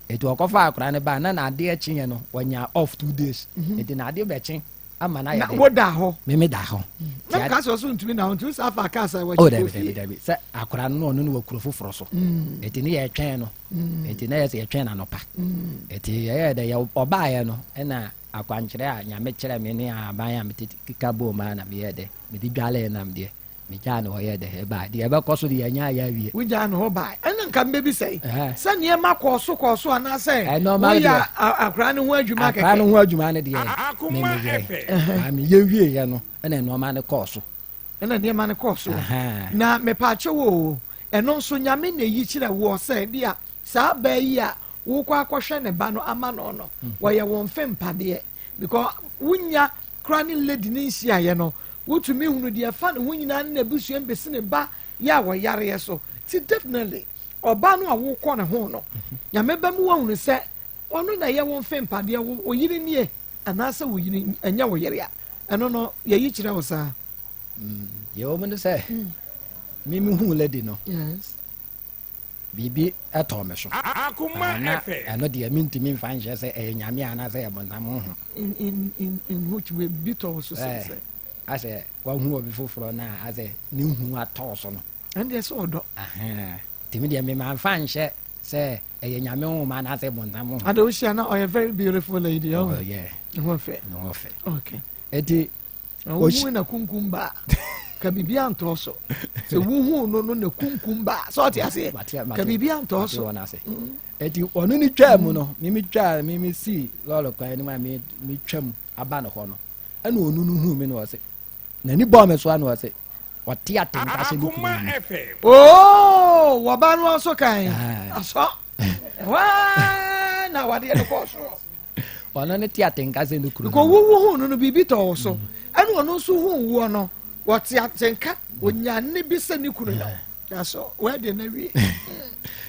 C: Eti ɔkɔfaa akwadaa no baa na n'adeɛ kyeeɛ no ɔnyaa off 2 days. Eti n'adeɛ bɛkye ama no ayɛ
B: Na
C: dɛ.
B: wo da hɔ.
C: Me me da hɔ.
B: Na nka sɛ ɔso ntumi na hɔ nti wo saa fa kaa sɛ
C: Oh
B: wɔkye
C: dabi
B: kɔ
C: dabi
B: fie.
C: dabi sɛ akwadaa no na ɔno no wɔ kuro foforɔ so. Eti ne yɛtwɛn no. Eti na yɛ sɛ yɛtwɛn no anɔpa. Eti yɛyɛ dɛ yɛ ɔbaeɛ no ɛna akwankyerɛ a Nyame kyerɛ me ne ahaban a mete keka bɔɔ mu ara na meyɛɛ dɛ mede dwalee nam deɛ. Megyaa no hɔ yɛɛ dɛ ɛbae. Deɛ ɛbɛkɔ so deɛ yɛnyɛ ayɛ awie.
B: Wogyaa no hɔ bae. Ɛna nka mebɛbisa yi, sɛ nneɛma kɔɔ so kɔɔ so anaasɛ
C: woyɛ
B: akwaraa no ho adwuma kɛkɛ?
C: Akwaraa no ho adwuma no deɛ me meyɛe. Na meyɛ wieeɛ no ɛna nneɛma no kɔɔ so.
B: Ɛna nneɛma no kɔɔ so. Na mepaakyɛw o, ɛno nso Nyame na eyi kyerɛ woɔ sɛ bi a saa baa yi a wokɔ akɔhwɛ ne ba no ama no no, wɔyɛ wo mfe mpadeɛ because wonya koraa ne lady no nhyiaeɛ no, wotumi hunu deɛ ɛfa ne ho nyinaa ne n'abusua bɛsi ne ba yɛ a wɔyareɛ so. Ti definitely ɔbaa no a wokɔ ne ho no, Nyame bɛma woahunu sɛ ɔno na ɛyɛ wo mfe mpadeɛ, wo yere nie anaasɛ wo yere ɛnyɛ wo yere a, ɛno no yɛyi kyerɛ wo saa.
C: Deɛ ɛwɔ mu ne sɛ, me mehuu lady no,
B: Yes.
C: biribi tɔɔ me so. Na ɛno deɛ mentumi mfa nhyɛ sɛ ɛyɛ Nyame anaasɛ ɛyɛ bonsam honhom.
B: In, in, in, in which way biribi tɔ wo so sɛ sɛ?
C: Asɛ wahu obi foforɔ no a asɛ ne hu atɔ so no.
B: Ɛno deɛ sɛ ɔdɔ.
C: Nti me deɛ memamfa nhyɛ sɛ ɛyɛ Nyame honhom anaasɛ bonsam honhom.
B: Ade wohyia na ɔyɛ very beautiful lady.
C: Oh, yeah.
B: Ne ho fɛ.
C: Ne ho fɛ.
B: Okay.
C: Eti
B: Na wohu na kunkum ba ka biribi antɔ so sɛ wohu no no na kunkum ba sɛ ɔte aseɛ ka biribi antɔ so
C: eti ɔno ne twaa mu no mimi twaa mimi si lɔɔre kwan no mu a mi twam aba no hɔ no ɛna ɔno no hu mi no ɔse n'ani bɔɔ me so ano ɔse ɔte atenka sɛ ne kunu no
B: oo wɔba no nso kan asɔ ɛhɔ na awadeɛ no kɔɔ soɔ
C: Ɔno ne te atenka sɛ ne kunu.
B: Because wo wo hu no no biribi tɔ wo so. Mm. Ɛna ɔno nso hu woɔ no wɔte atenka onya ne bi sɛ ne kunu no. That's all. Wedding na wie.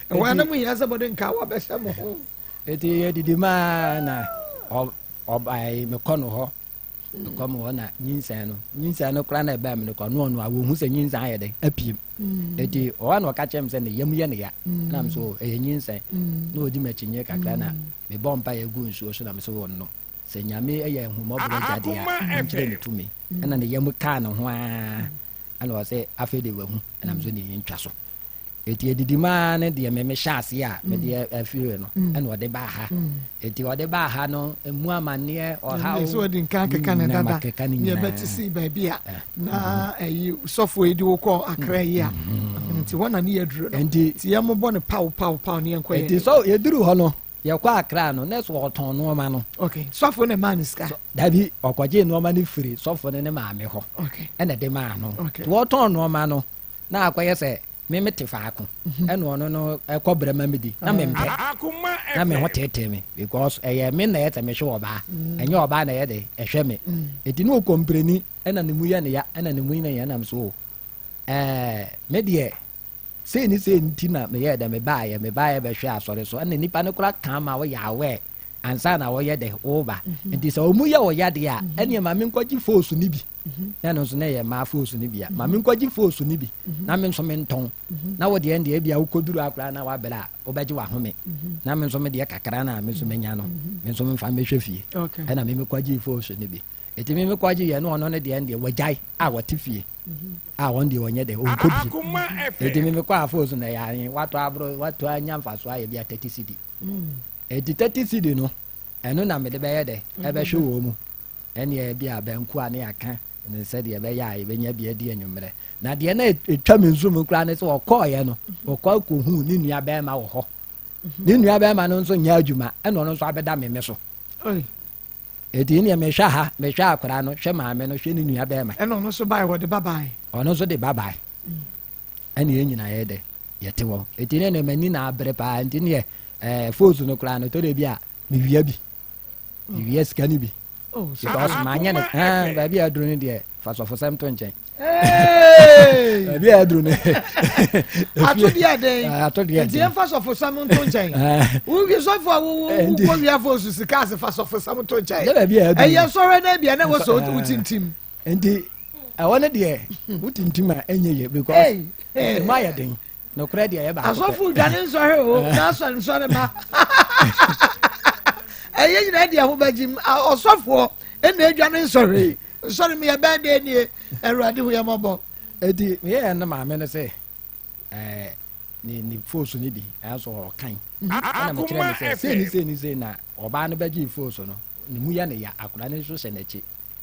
B: Ɛwɔ anam hia sɛ bɔde nka wabɛhyɛ mo ho.
C: Eti yɛdidi maa na ɔbae mekɔ no hɔ. Mekɔ mo hɔ na nyinsɛn no nyinsɛn no koraa na ɛbaa mu no kɔ ɔno ɔno a wɔhu sɛ nyinsɛn ayɛ dɛ apiem. Eti ɔhɔ na ɔka kyerɛ me sɛ ne yam yɛ ne ya. Na me so ɛyɛ nyinsɛn. Na ɔdi m'akyi nye kakra na mebɔ mpaeɛ gu nsuo so na me so wɔnnom. Sɛ Nyame yɛ ahummɔborɔ agya deɛ a, ɔnkyerɛ ne tumi. Ɛna ne yam kaa ne ho ara. Ɛna ɔsɛ afei de wahu. Ɛna me so ne ntwa so. Eti edidi mu ara ne deɛ me mehyɛ aseɛ a mede afiri no ɛna ɔde baa ha. Eti ɔde baa ha no emu amanneɛ ɔhaw.
B: Ɛsɛ ɔde nka keka ne dada ne ɛbɛte si baabi a na ɛyi sɔfo yi de wo kɔ akra yi a nti hɔ na ne yɛduru no nti yɛn mobɔ no paw paw paw ne yɛn kɔ yɛn.
C: Eti sɔ yɛduru hɔ no. Yɛkɔ Accra no, na sɛ ɔtɔn nneɛma no.
B: Okay, sɔfo na ɛmaa ne sika.
C: Dabi, ɔkɔgye nneɛma no firi sɔfo no ne maame hɔ.
B: Okay.
C: Ɛna ɛde maa no.
B: Okay.
C: Nti wɔtɔn nneɛma no, na akɔyɛ sɛ me mete faako.
B: Mhm.
C: Ɛna ɔno no ɛkɔ brɛ ma medi. Na mempɛ. Na me ho teetee me because ɛyɛ me na ɛyɛ sɛ mehwɛ ɔbaa.
B: Mm.
C: Ɛnyɛ ɔbaa na ɛyɛ de ɛhwɛ me. Eti ne ɔkɔmpreni ɛna ne mu yɛ ne ya ɛna ne mu yɛ ne ya nam so o. Ɛɛ me deɛ Sei ne sei nti na meyɛɛ dɛ mebaeɛ, mebaeɛ bɛhwɛɛ asɔre so, ɛna nnipa no koraa kaa ma woyɛ aware ansa na wɔyɛ dɛ woba. Nti sɛ wɔn yɛ wo yadeɛ a, ɛneɛ ma menkɔgye foosu no bi, na ɛno nso na ɛyɛ mmaa foosu no bi a, ma menkɔgye foosu no bi na me nso mentɔn, na wo deɛ deɛ ebia wokɔduru akora na wabrɛ a wobɛgye w'ahome, na me nso me deɛ kakra no a me nso menya no, me nso memfa mmɛhwɛ fie. Ɛna me mekɔgyee foosu no bi. Enti me mekɔgye yɛ na ɔno ne deɛ deɛ wagyae a wɔte fie a wɔn deɛ wɔnyɛ dɛ ɔnkɔ bio. Enti me mekɔ afo so na ɛyɛ ahe watɔ aboro watɔ anya mfaso ayɛ bi a 30 cedi. Enti 30 cedi no ɛno na mede bɛyɛ dɛ ɛbɛhwɛ wɔ mu ɛneɛ bi a banku a ne yɛaka ne sɛdeɛ ɛbɛyɛ a yɛbɛnya bi adi anwummerɛ. Na deɛ na ɛtwa me nso mu koraa ne sɛ ɔkɔɔeɛ no ɔkɔ akɔhu ne nua bɛrima wɔ hɔ. Ne nua bɛrima no nso nyɛ adwuma ɛna ɔno nso abɛda me me so. Eti nneɛ mehwɛ ha, mehwɛ akwadaa no, hwɛ maame no, hwɛ ne nua bɛrima.
B: Ɛna ɔno nso bae, wɔde ba bae.
C: Ɔno nso de ba bae. Ɛna yɛn nyinaa yɛ dɛ, yɛte hɔ. Eti ne ne m'ani na abere paa, nti neɛ ɛɛ foosu no koraa no, tɔ de bi a mewia bi. Mewia sika no bi.
B: Oh,
C: Because manyɛ no, ɛɛ baabi a aduru no deɛ, fa sɔfosɛm to nkyɛn. Baabi a aduru no.
B: Ato deɛ den.
C: Ato deɛ den.
B: Nti yɛn fa sɔfosɛm nto nkyɛn. Wowie sɔfo a wokɔ wia fo so sika ase fa sɔfosɛm nto nkyɛn.
C: Nyɛ baabi a aduru.
B: Ɛyɛ sɔrɔ na ebia na wɔ sɛ wotintim.
C: Nti ɛwɔ ne deɛ wotintim a ɛnyɛ yie because ɛmu ayɛ den. Nokorɛ deɛ ɛyɛ baako pɛ.
B: Asɔfo dwane nsɔhwɛ o na asɔre nsɔre ma. Ɛyɛ nyinaa deɛ ho bɛgye ɔsɔfoɔ ɛna adwane nsɔhwɛ Nsɔre mi ɛbɛn dɛ nie awurade hu yɛ mɔbɔ.
C: Eti meyɛ yɛn ne maame no sɛ ɛɛ ne ne foosu no bi ɛnso ɔkan ɛna mekyerɛ ne sɛ sei ne sei ne sei na ɔbaa no bɛgye foosu no ne mu yɛ ne ya akwadaa no nso hyɛ n'akyi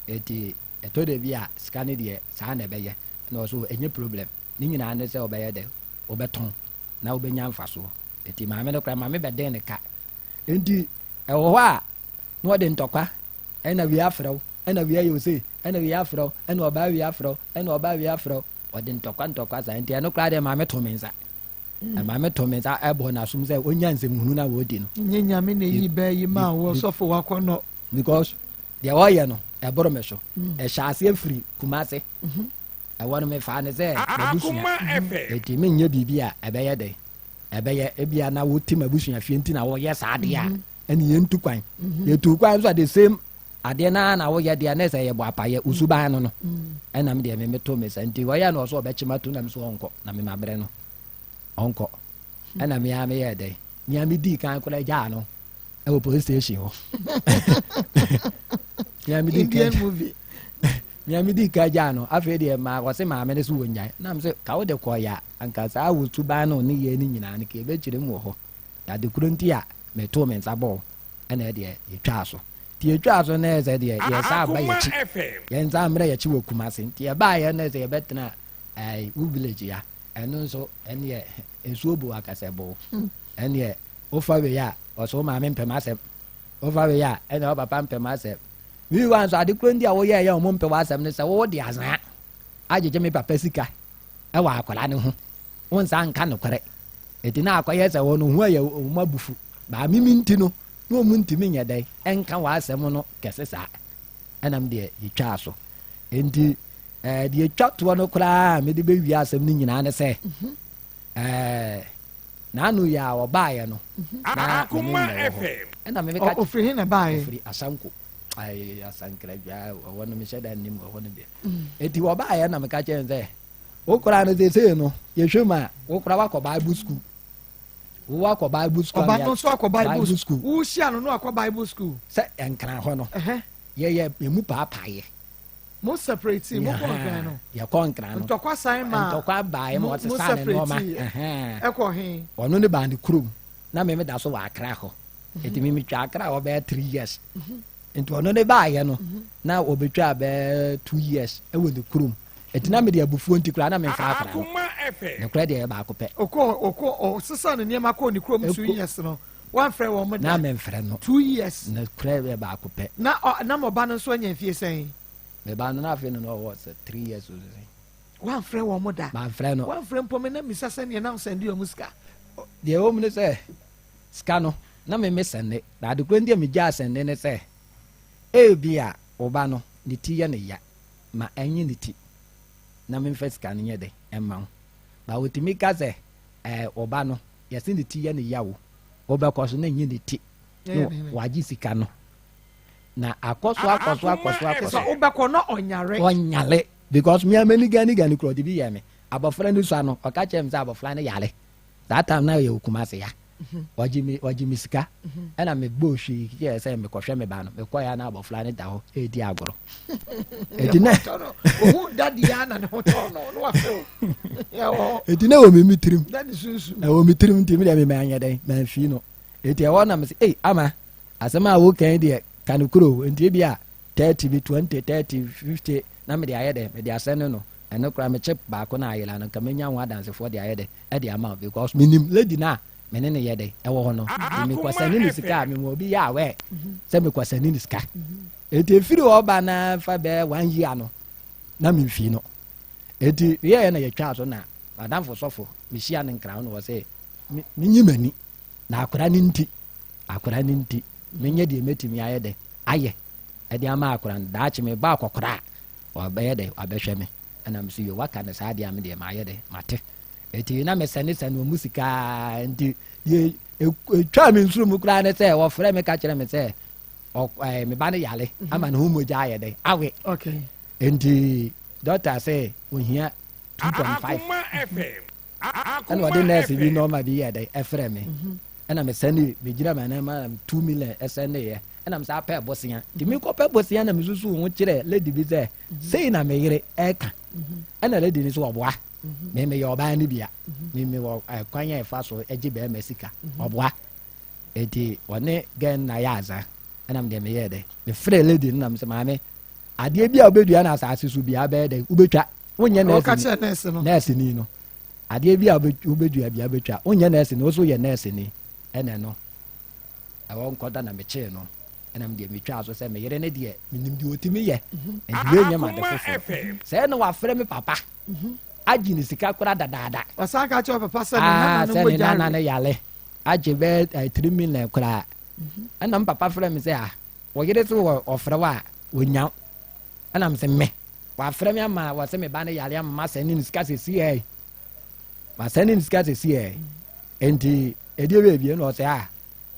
C: eti ɛtɔ da bi a sika no deɛ saa na ɛbɛyɛ na ɔso ɛnyɛ problem ne nyinaa ne sɛ ɔbɛyɛ dɛ ɔbɛtɔn na ɔbɛnya mfasoɔ eti maame no koraa maame bɛden ne ka enti ɛwɔ hɔ a na ɔde ntɔkwa ɛna wei afrɛ wo ɛna wei ayɛ wo sei, ɛna wei afrɛ wo, ɛna ɔbaa wei afrɛ wo, ɛna ɔbaa wei afrɛ wo. Ɔde ntɔkwa ntɔkwa saa nti ɛno koraa deɛ maame to me nsa. Mm. Maame to me nsa ɛbɔ n'asom sɛ onya nsɛmhunu na wɔdi no.
B: Nye nyame na eyi bɛɛ yi maa wɔ sɔfo wakɔ nɔ.
C: Because deɛ ɔyɛ no ɛboro me so. Mm. Ɛhyɛ aseɛ firi Kumase. Mm-hmm. Ɛwɔ no mefaa ne sɛ m'abusua. Eti menyɛ biribi a ɛbɛyɛ dɛ. Ɛbɛyɛ ebia na wote m'abusua fie nti na wɔyɛ saa adeɛ a mm-hmm. ɛne yɛntu kwan. Mm-hmm. Yɛtu kwan nso a the same Adeɛ no ara na woyɛ deɛ na sɛ yɛ bɔ apayɛ wo suban no no ɛna me deɛ me meto me sa nti wɔyɛ no ɔsɛ ɔbɛkye ma to na me so ɔnkɔ na me ma brɛ no ɔnkɔ ɛna me ara meyɛ dɛn me ara me dii kan koraa gyaa no ɛwɔ police station hɔ me ara me dii kan me ara me dii kan gyaa no afei deɛ maa wɔse maame no so wɔ nyae na me sɛ ka wo de kɔ ya anka saa wo suban no ne yɛ ne nyinaa no ka ɛbɛkyerɛ mu wɔ hɔ ade koro nti a metoo me nsa bɔɔ ɛna ɛdeɛ yɛtwaa so nti yɛtwaa so na ɛsɛ deɛ yɛsan ba yɛkyi yɛnsan mmerɛ yɛkyi wɔ Kumase nti yɛbaayɛ na ɛsɛ yɛbɛtena ɛɛ wo village ya ɛno nso ɛneɛ nsuo bo akasɛ bo ɛneɛ wofa wei a ɔsɛ wo maame mpɛm asɛm wofa wei a ɛna wo papa mpɛm asɛm meanwhile nso ade koro nti a woyɛ yɛ ɔmo mpɛ w'asɛm no sɛ wo de azaa agyegye me papa sika ɛwɔ akwadaa no ho wo nsa nka nokorɛ ɛti na akɔyɛ sɛ wɔn ho ayɛ wɔn abufu Maame mi nti no, na wɔn ntumi nyɛ dɛn nka w'asɛm no kɛse saa. Ɛnam deɛ yɛtwaa so. Enti ɛɛ deɛ etwa toɔ no koraa a mede bɛwie asɛm no nyinaa ne sɛ mhm. ɛɛ n'ano yɛ a ɔbaeɛ no mhm. na mene na ɛwɔ hɔ ɛna meme ka
B: ofiri he na baeɛ
C: ofiri asanko ayi asankradwa ɛwɔ no mehyɛ da nnim ɛhɔ no deɛ mm. eti ɔbaeɛ na meka kyerɛ sɛ wo koraa no seesei no yɛhwɛ mu a wo koraa wakɔ bible school Wo akɔ bible school.
B: Ɔba no nso akɔ bible school. Wo hyia no no akɔ bible school.
C: Sɛ nkran hɔ no. Yɛyɛ emu paapaayɛ.
B: Mo separate mo kɔ nkran no.
C: Yɛkɔ nkran no.
B: Ntɔkwa san ma.
C: Ntɔkwa baa ma ɔsesa ne nneɛma.
B: Ɛkɔ he.
C: Ɔno ne baa ne kurom na meme da so wɔ akra hɔ. Eti mimi twa akra hɔ bɛyɛ 3 years. Nti ɔno ne baayɛ no na ɔbɛtwa bɛyɛ 2 years ɛwɔ ne kurom. Eti na mede abufuo nti koraa na memfa akra no. Nokorɛ deɛ ɛyɛ baako pɛ.
B: Ɔkɔ ɔkɔ ɔsesa ne nneɛma kɔɔ ne kurom 2 years no. Woamfrɛ wɔn da?
C: Na memfrɛ no.
B: 2 years.
C: Na kura yɛ baako pɛ.
B: Na ɔ na mo ba no nso anya mfie sɛn?
C: Me ba no na afei no na ɔwɔ sɛ 3 years o sɛ.
B: Woamfrɛ wɔn da?
C: Mamfrɛ no.
B: Woamfrɛ mpo me na misa sɛdeɛ na wosɛnde wɔn sika.
C: Deɛ ɛwɔ mu ne sɛ sika no na me me sɛnde na ade korɔ nti a megyaa sɛnde ne sɛ ebia wo ba no ne ti yɛ no ya ma ɛnye ne ti na memfa sika no nyɛ dɛ ɛmma wo ba wɔtumi ka sɛ ɛɛ wo ba no yɛse ne ti yɛ no ya o wobɛkɔ so na ɛnye ne ti na wagye sika no na akɔ so akɔ so akɔ so akɔ so.
B: Wobɛkɔ na ɔnyare.
C: Ɔnyare because me a m'ani gani gani korɔ ɔde bi yɛ me abɔfra no sua no ɔka kyerɛ me sɛ abɔfra no yare that time na yɛ Kumasi ya ɔgye me ɔgye me sika ɛna me bɔ hwii kyerɛ sɛ mekɔhwɛ me ba no mekɔ ya na abɔfra no da hɔ ɛredi agorɔ
B: ɛti na ohun dadi ya na ne ho tɔ no na wafɛ o
C: ɛti na wɔ me mi tirim ɛwɔ me tirim nti mi deɛ mi mɛ anyɛ dɛn mɛ nfi no ɛti ɛwɔ na me sɛ ei ama asɛm a wokan deɛ ka no kuro nti ebi a 30 bi 20 30 50 na mede ayɛ dɛ mede asɛne no ɛno koraa mekye baako na ayela no nka menya ho adansefoɔ de ayɛ dɛ ɛde ama wo because menim lady no a mene ne yɛ dɛ ɛwɔ hɔ no nti mekɔsɛne ne sika a mema obi yɛ awɛ sɛ mekɔsɛne ne sika ɛnti ɛfiri hɔ ba na fa bɛɛ one year no na memfii no ɛnti yɛyɛ na yɛtwaa so na madamfo sɔfo mehyia ne nkra ho na wɔ sɛ menyi m'ani na akora no nti akora no nti menyɛ deɛ mɛtumi ayɛ dɛ ayɛ ɛde ama akora no daakye meba akɔkora a ɔbɛyɛ dɛ wabɛhwɛ me ɛna me so yɛ waka no saa deɛ a me deɛ mayɛ dɛ mate ɛti na mesɛnesɛne ɔmu sikaa nti deɛ ɛtwa me nsuro mu koraa ne sɛ wɔfrɛ me ka kyerɛ me sɛ me ba no yale ama ne ho mogya ayɛ dɛ awe nti dɔkta sɛ ohia 2.5 ɛna ɔde nurse bi nɔɔma bi yɛ dɛ ɛfrɛ me ɛna mesɛne megyina ma nɛma 2 million ɛsɛneyɛ ɛna mesɛ apɛ bosea nti mekɔpɛ bosea na mesusu ho kyerɛ lady bi sɛ sei na meyere ɛka ɛna lady no so ɔboa me meyɛ ɔbaa no bia me mewɔ kwan a ɛfa so gye bɛrima sika ɔboa enti ɔne gɛn na yɛ aza ɛna medeɛ meyɛɛ dɛ mefrɛ lady no na mesɛ maame adeɛ bi a wobɛdua no asase so bia bɛyɛ dɛ wobɛtwa wonyɛ nɛɛse ni no adeɛ bi a wobɛdua bia wobɛtwa wonyɛ nɛɛse ni wo so yɛ nɛɛse ni ɛnɛ no ɛwɔ nkɔda na mekyee no ɛna medeɛ metwaa so sɛ meyere ne deɛ menim deɛ ɔtumi yɛ nti wei nyɛ made foforɔ sɛ na wafrɛ me papa agye ne sika kora dadaada
B: ɔsan ka kyerɛ papa sɛ ne nana no
C: sɛ ne nana no yale agye bɛɛ 3 million koraa. Ɛna m papa frɛ me sɛ a wɔyere so wɔ ɔfrɛ wo a wɔnya wo ɛna m sɛ me wafrɛ me ama wɔ sɛ me ba no yale ama masɛne ne sika sɛsiɛ masɛne ne sika sɛsiɛ enti ɛdeɛ bɛbie na ɔsɛ a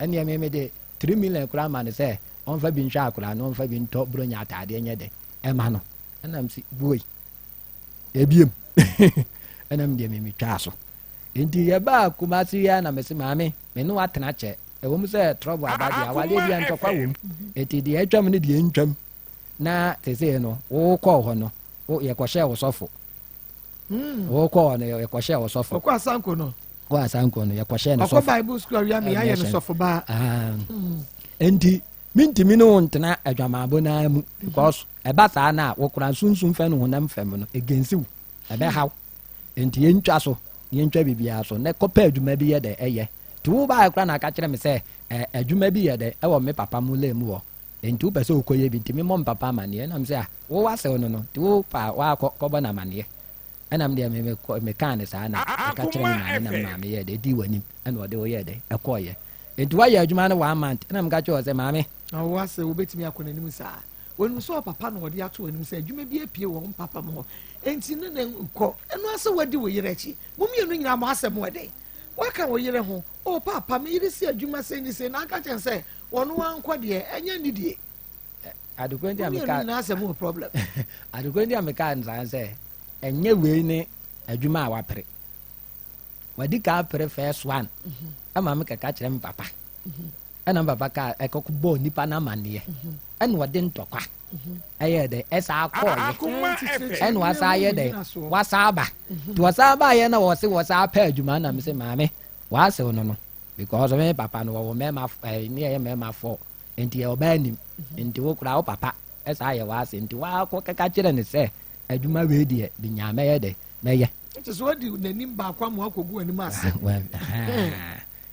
C: ɛneɛ me mede 3 million koraa ma no sɛ ɔmfa bi nhwɛ akoraa no ɔmfa bi ntɔ buronya ataadeɛ nyɛ dɛ ɛma no ɛna m sɛ buoi ebiem ɛna m deɛ memetwaa so nti yɛbaa Kumase yi a na mese maame me ne watena kyɛ ɛwɔ mu sɛ trouble aba deɛ awaleɛ bia ntɔkwa wɔ mu ɛti deɛ atwam ne deɛ ntwam na sesei no wokɔɔ hɔ no yɛkɔhyɛɛ wo sɔfo wokɔɔ hɔ no yɛkɔhyɛɛ wo sɔfo
B: ɔkɔ asanko no
C: kɔ asanko no yɛkɔhyɛɛ no sɔfo
B: ɔkɔ Bible school awia me yɛayɛ no sɔfo baa.
C: Nti mentumi ne wo ntena adwamaabo naa mu because ɛba saa no a wokora sunsum fɛ no honam fam no ɛgɛnsi wo ɛbɛhaw nti yɛntwa so yɛntwa biribiara so na kɔpɛ adwuma bi yɛ dɛ ɛyɛ nti wo baa kora na aka kyerɛ me sɛ adwuma bi yɛ dɛ ɛwɔ me papa mu lɛ mu hɔ nti wopɛ sɛ wokɔyɛ bi nti memmɔ me papa amanneɛ nam sɛ a wo wasɛw no no nti wo pa waakɔ kɔbɔ no amanneɛ ɛnam deɛ mekaa ne saa na ɛka kyerɛ me maame na me maame yɛ dɛ di w'anim ɛna ɔde wo yɛ dɛ ɛkɔɔyɛ nti woayɛ adwuma no one month ɛna meka kyerɛ wɔ sɛ maame
B: na wo asɛ wobɛtumi akɔ n'anim saa wɔnim sɛ ɔpapa na ɔde ato w'anim sɛ adwuma bi apue wɔ wo papa mu hɔ enti ne ne nkɔ ɛno asɛ wadi wo yere akyi mo mmienu nyinaa mo asɛm wɔ dɛn waka wo yere ho o papa me yere si adwuma sɛ ni sɛ na aka kyɛn sɛ wɔno ankɔ deɛ ɛnyɛ nidie
C: Adekora nti a
B: mmienu
C: meka
B: nyinaa asɛm wɔ problem.
C: Adekora nti a meka nsaa sɛ ɛnyɛ wei ne adwuma a wapere wadi ka apere first one ɛma me kɛka kyerɛ me papa ɛna me papa ka ɛkɔkɔ bɔɔ nipa no amanneɛ ɛna ɔde ntɔkwa ɛyɛ dɛ ɛsa akɔɔyɛ ɛna wasa ayɛ dɛ wasa aba nti wɔsa abaayɛ na wɔse wɔsa apɛ adwuma na me sɛ maame wɔasew no no because me papa no wɔwɔ mmarima ɛɛ ne yɛyɛ mmarima fɔ nti yɛ ɔbaa nim nti wo koraa wo papa ɛsa ayɛ w'ase nti wakɔ kɛka kyerɛ ne sɛ adwuma wei deɛ binya mɛyɛ dɛ mɛyɛ.
B: Nti sɛ wadi n'anim baako ama wakɔgu anim ase.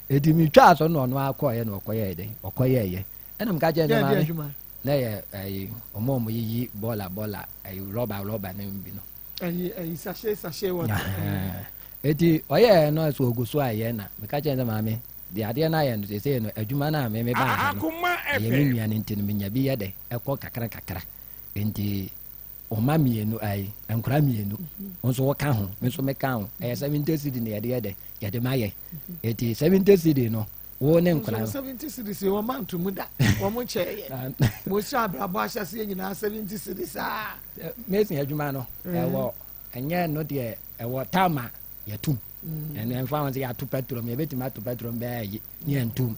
C: Eti metwaa so na ɔno ara kɔeɛ na ɔkɔyɛɛ dɛn? Ɔkɔyɛeɛ. Ɛna meka kyerɛɛ no sɛ maame, na ɛyɛ ɛyi ɔmo a ɔmo yiyi bɔɔla bɔɔla ɛyi rɔba rɔba ne bi no.
B: Ɛyi ɛyi sachet sachet water.
C: Eti ɔyɛɛ no so ogu so ayɛ na meka kyerɛɛ no sɛ maame deɛ adeɛ no ayɛ no seesei no adwuma no a me mebaa ha no ɛyɛ me nua no nti no menya bi yɛ dɛ ɛkɔ kakra kakra nti ɔma mmienu ayi nkora mmienu nso woka ho me nso meka ho ɛyɛ 70 cedi na yɛde yɛ dɛ yɛde ma yɛ eti 70 cedi no wo ne nkora no.
B: 70 cedis wɔn ma ntomu da wɔn nkyɛn yɛ mo hyɛ abrabɔ ahyɛseɛ nyinaa 70 cedis aa.
C: Mason adwuma no ɛwɔ ɛnyɛ no deɛ ɛwɔ tam a yɛtum ɛno ɛmfa ho sɛ yɛato petrol mu yɛbɛtumi ato petrol mu bɛyɛ yi ne yɛntum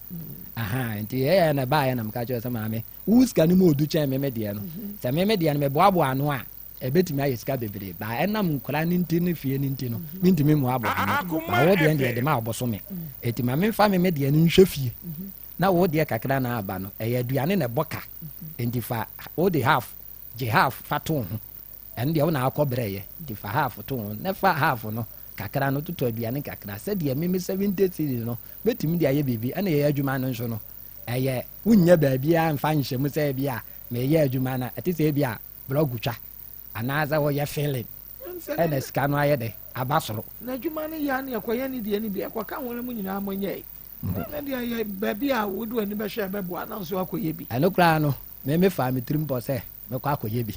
C: aha nti yɛyɛ na ɛbaeɛ na meka kyerɛ sɛ maame wo sika no mu ɔdu kyɛn meme deɛ no sɛ meme deɛ no meboaboa ano a ɛbɛtumi ayɛ sika bebree ba ɛnam nkora no nti ne fie no nti no mentumi mmoaboa ano ba wo deɛ deɛ de ma ɔbosome ɛti ma memfa meme deɛ no nhwɛ fie na wo deɛ kakra na aba no ɛyɛ aduane na ɛbɔ ka nti fa wo de half gye half fa to ho Ɛno deɛ wo na akɔ brɛeɛ nti fa half to ho na fa half no kakra no totɔ aduane kakra sɛdeɛ me me 70 cedis no mɛtumi de ayɛ biribi. Ɛna yɛyɛ adwuma no nso no ɛyɛ wonnya baabiara mfa nhyɛ mu sɛ ebi a meyɛ adwuma no ɛte sɛ ebi a blɔg twa anaasɛ woyɛ filling ɛna sika no ayɛ dɛ aba soro.
B: Na adwuma no yɛ a na yɛkɔyɛ ne deɛ no bi ɛkɔka ho no mu nyinaa monyɛe. Ɛno deɛ yɛ baabi a wode w'ani bɛhwɛ ɛbɛboa na nso akɔyɛ bi.
C: Ɛno koraa no me mefaa me tirim pɔ sɛ mɛkɔ akɔyɛ bi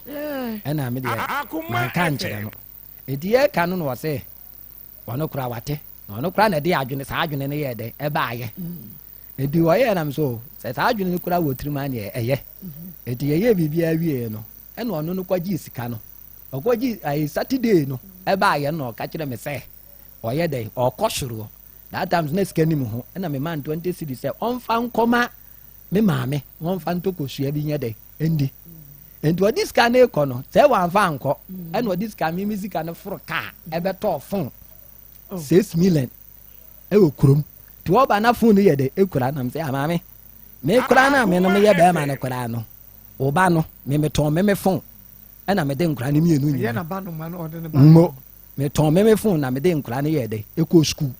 C: ɛna me deɛ manka nkyerɛ no ɛti yɛka no na ɔse ɔno koraa wate na ɔno koraa na ɛde adwene saa adwene no yɛ dɛ ɛbaayɛ ɛti ɔyɛ nam so sɛ saa adwene no koraa wɔ tirim a neɛ ɛyɛ ɛti yɛyɛ biribiara wieɛ no ɛna ɔno no kɔgye sika no ɔkɔgye ayi Saturday no ɛbaayɛ no na ɔka kyerɛ me sɛ ɔyɛ dɛ ɔkɔ soro that time na sika nim ho ɛna me man 20 cedis sɛ ɔmfa nkɔma me maame wɔmfa ntɔ kosua bi nyɛ dɛ ndi nti ɔde sika no rekɔ no sɛ wamfa ankɔ ɛna ɔde sika mimi sika no foro kaa ɛbɛtɔɔ fon oh. 6 million ɛwɔ kurom nti ɔba na fon no yɛ dɛ ekura nam sɛ amaame me kura no a me no meyɛ bɛrima no koraa no ɔba no me metɔn me me fon ɛna mede nkora no mmienu nyinaa mo metɔn me me fon na mede nkora no yɛ dɛ ɛkɔ sukuu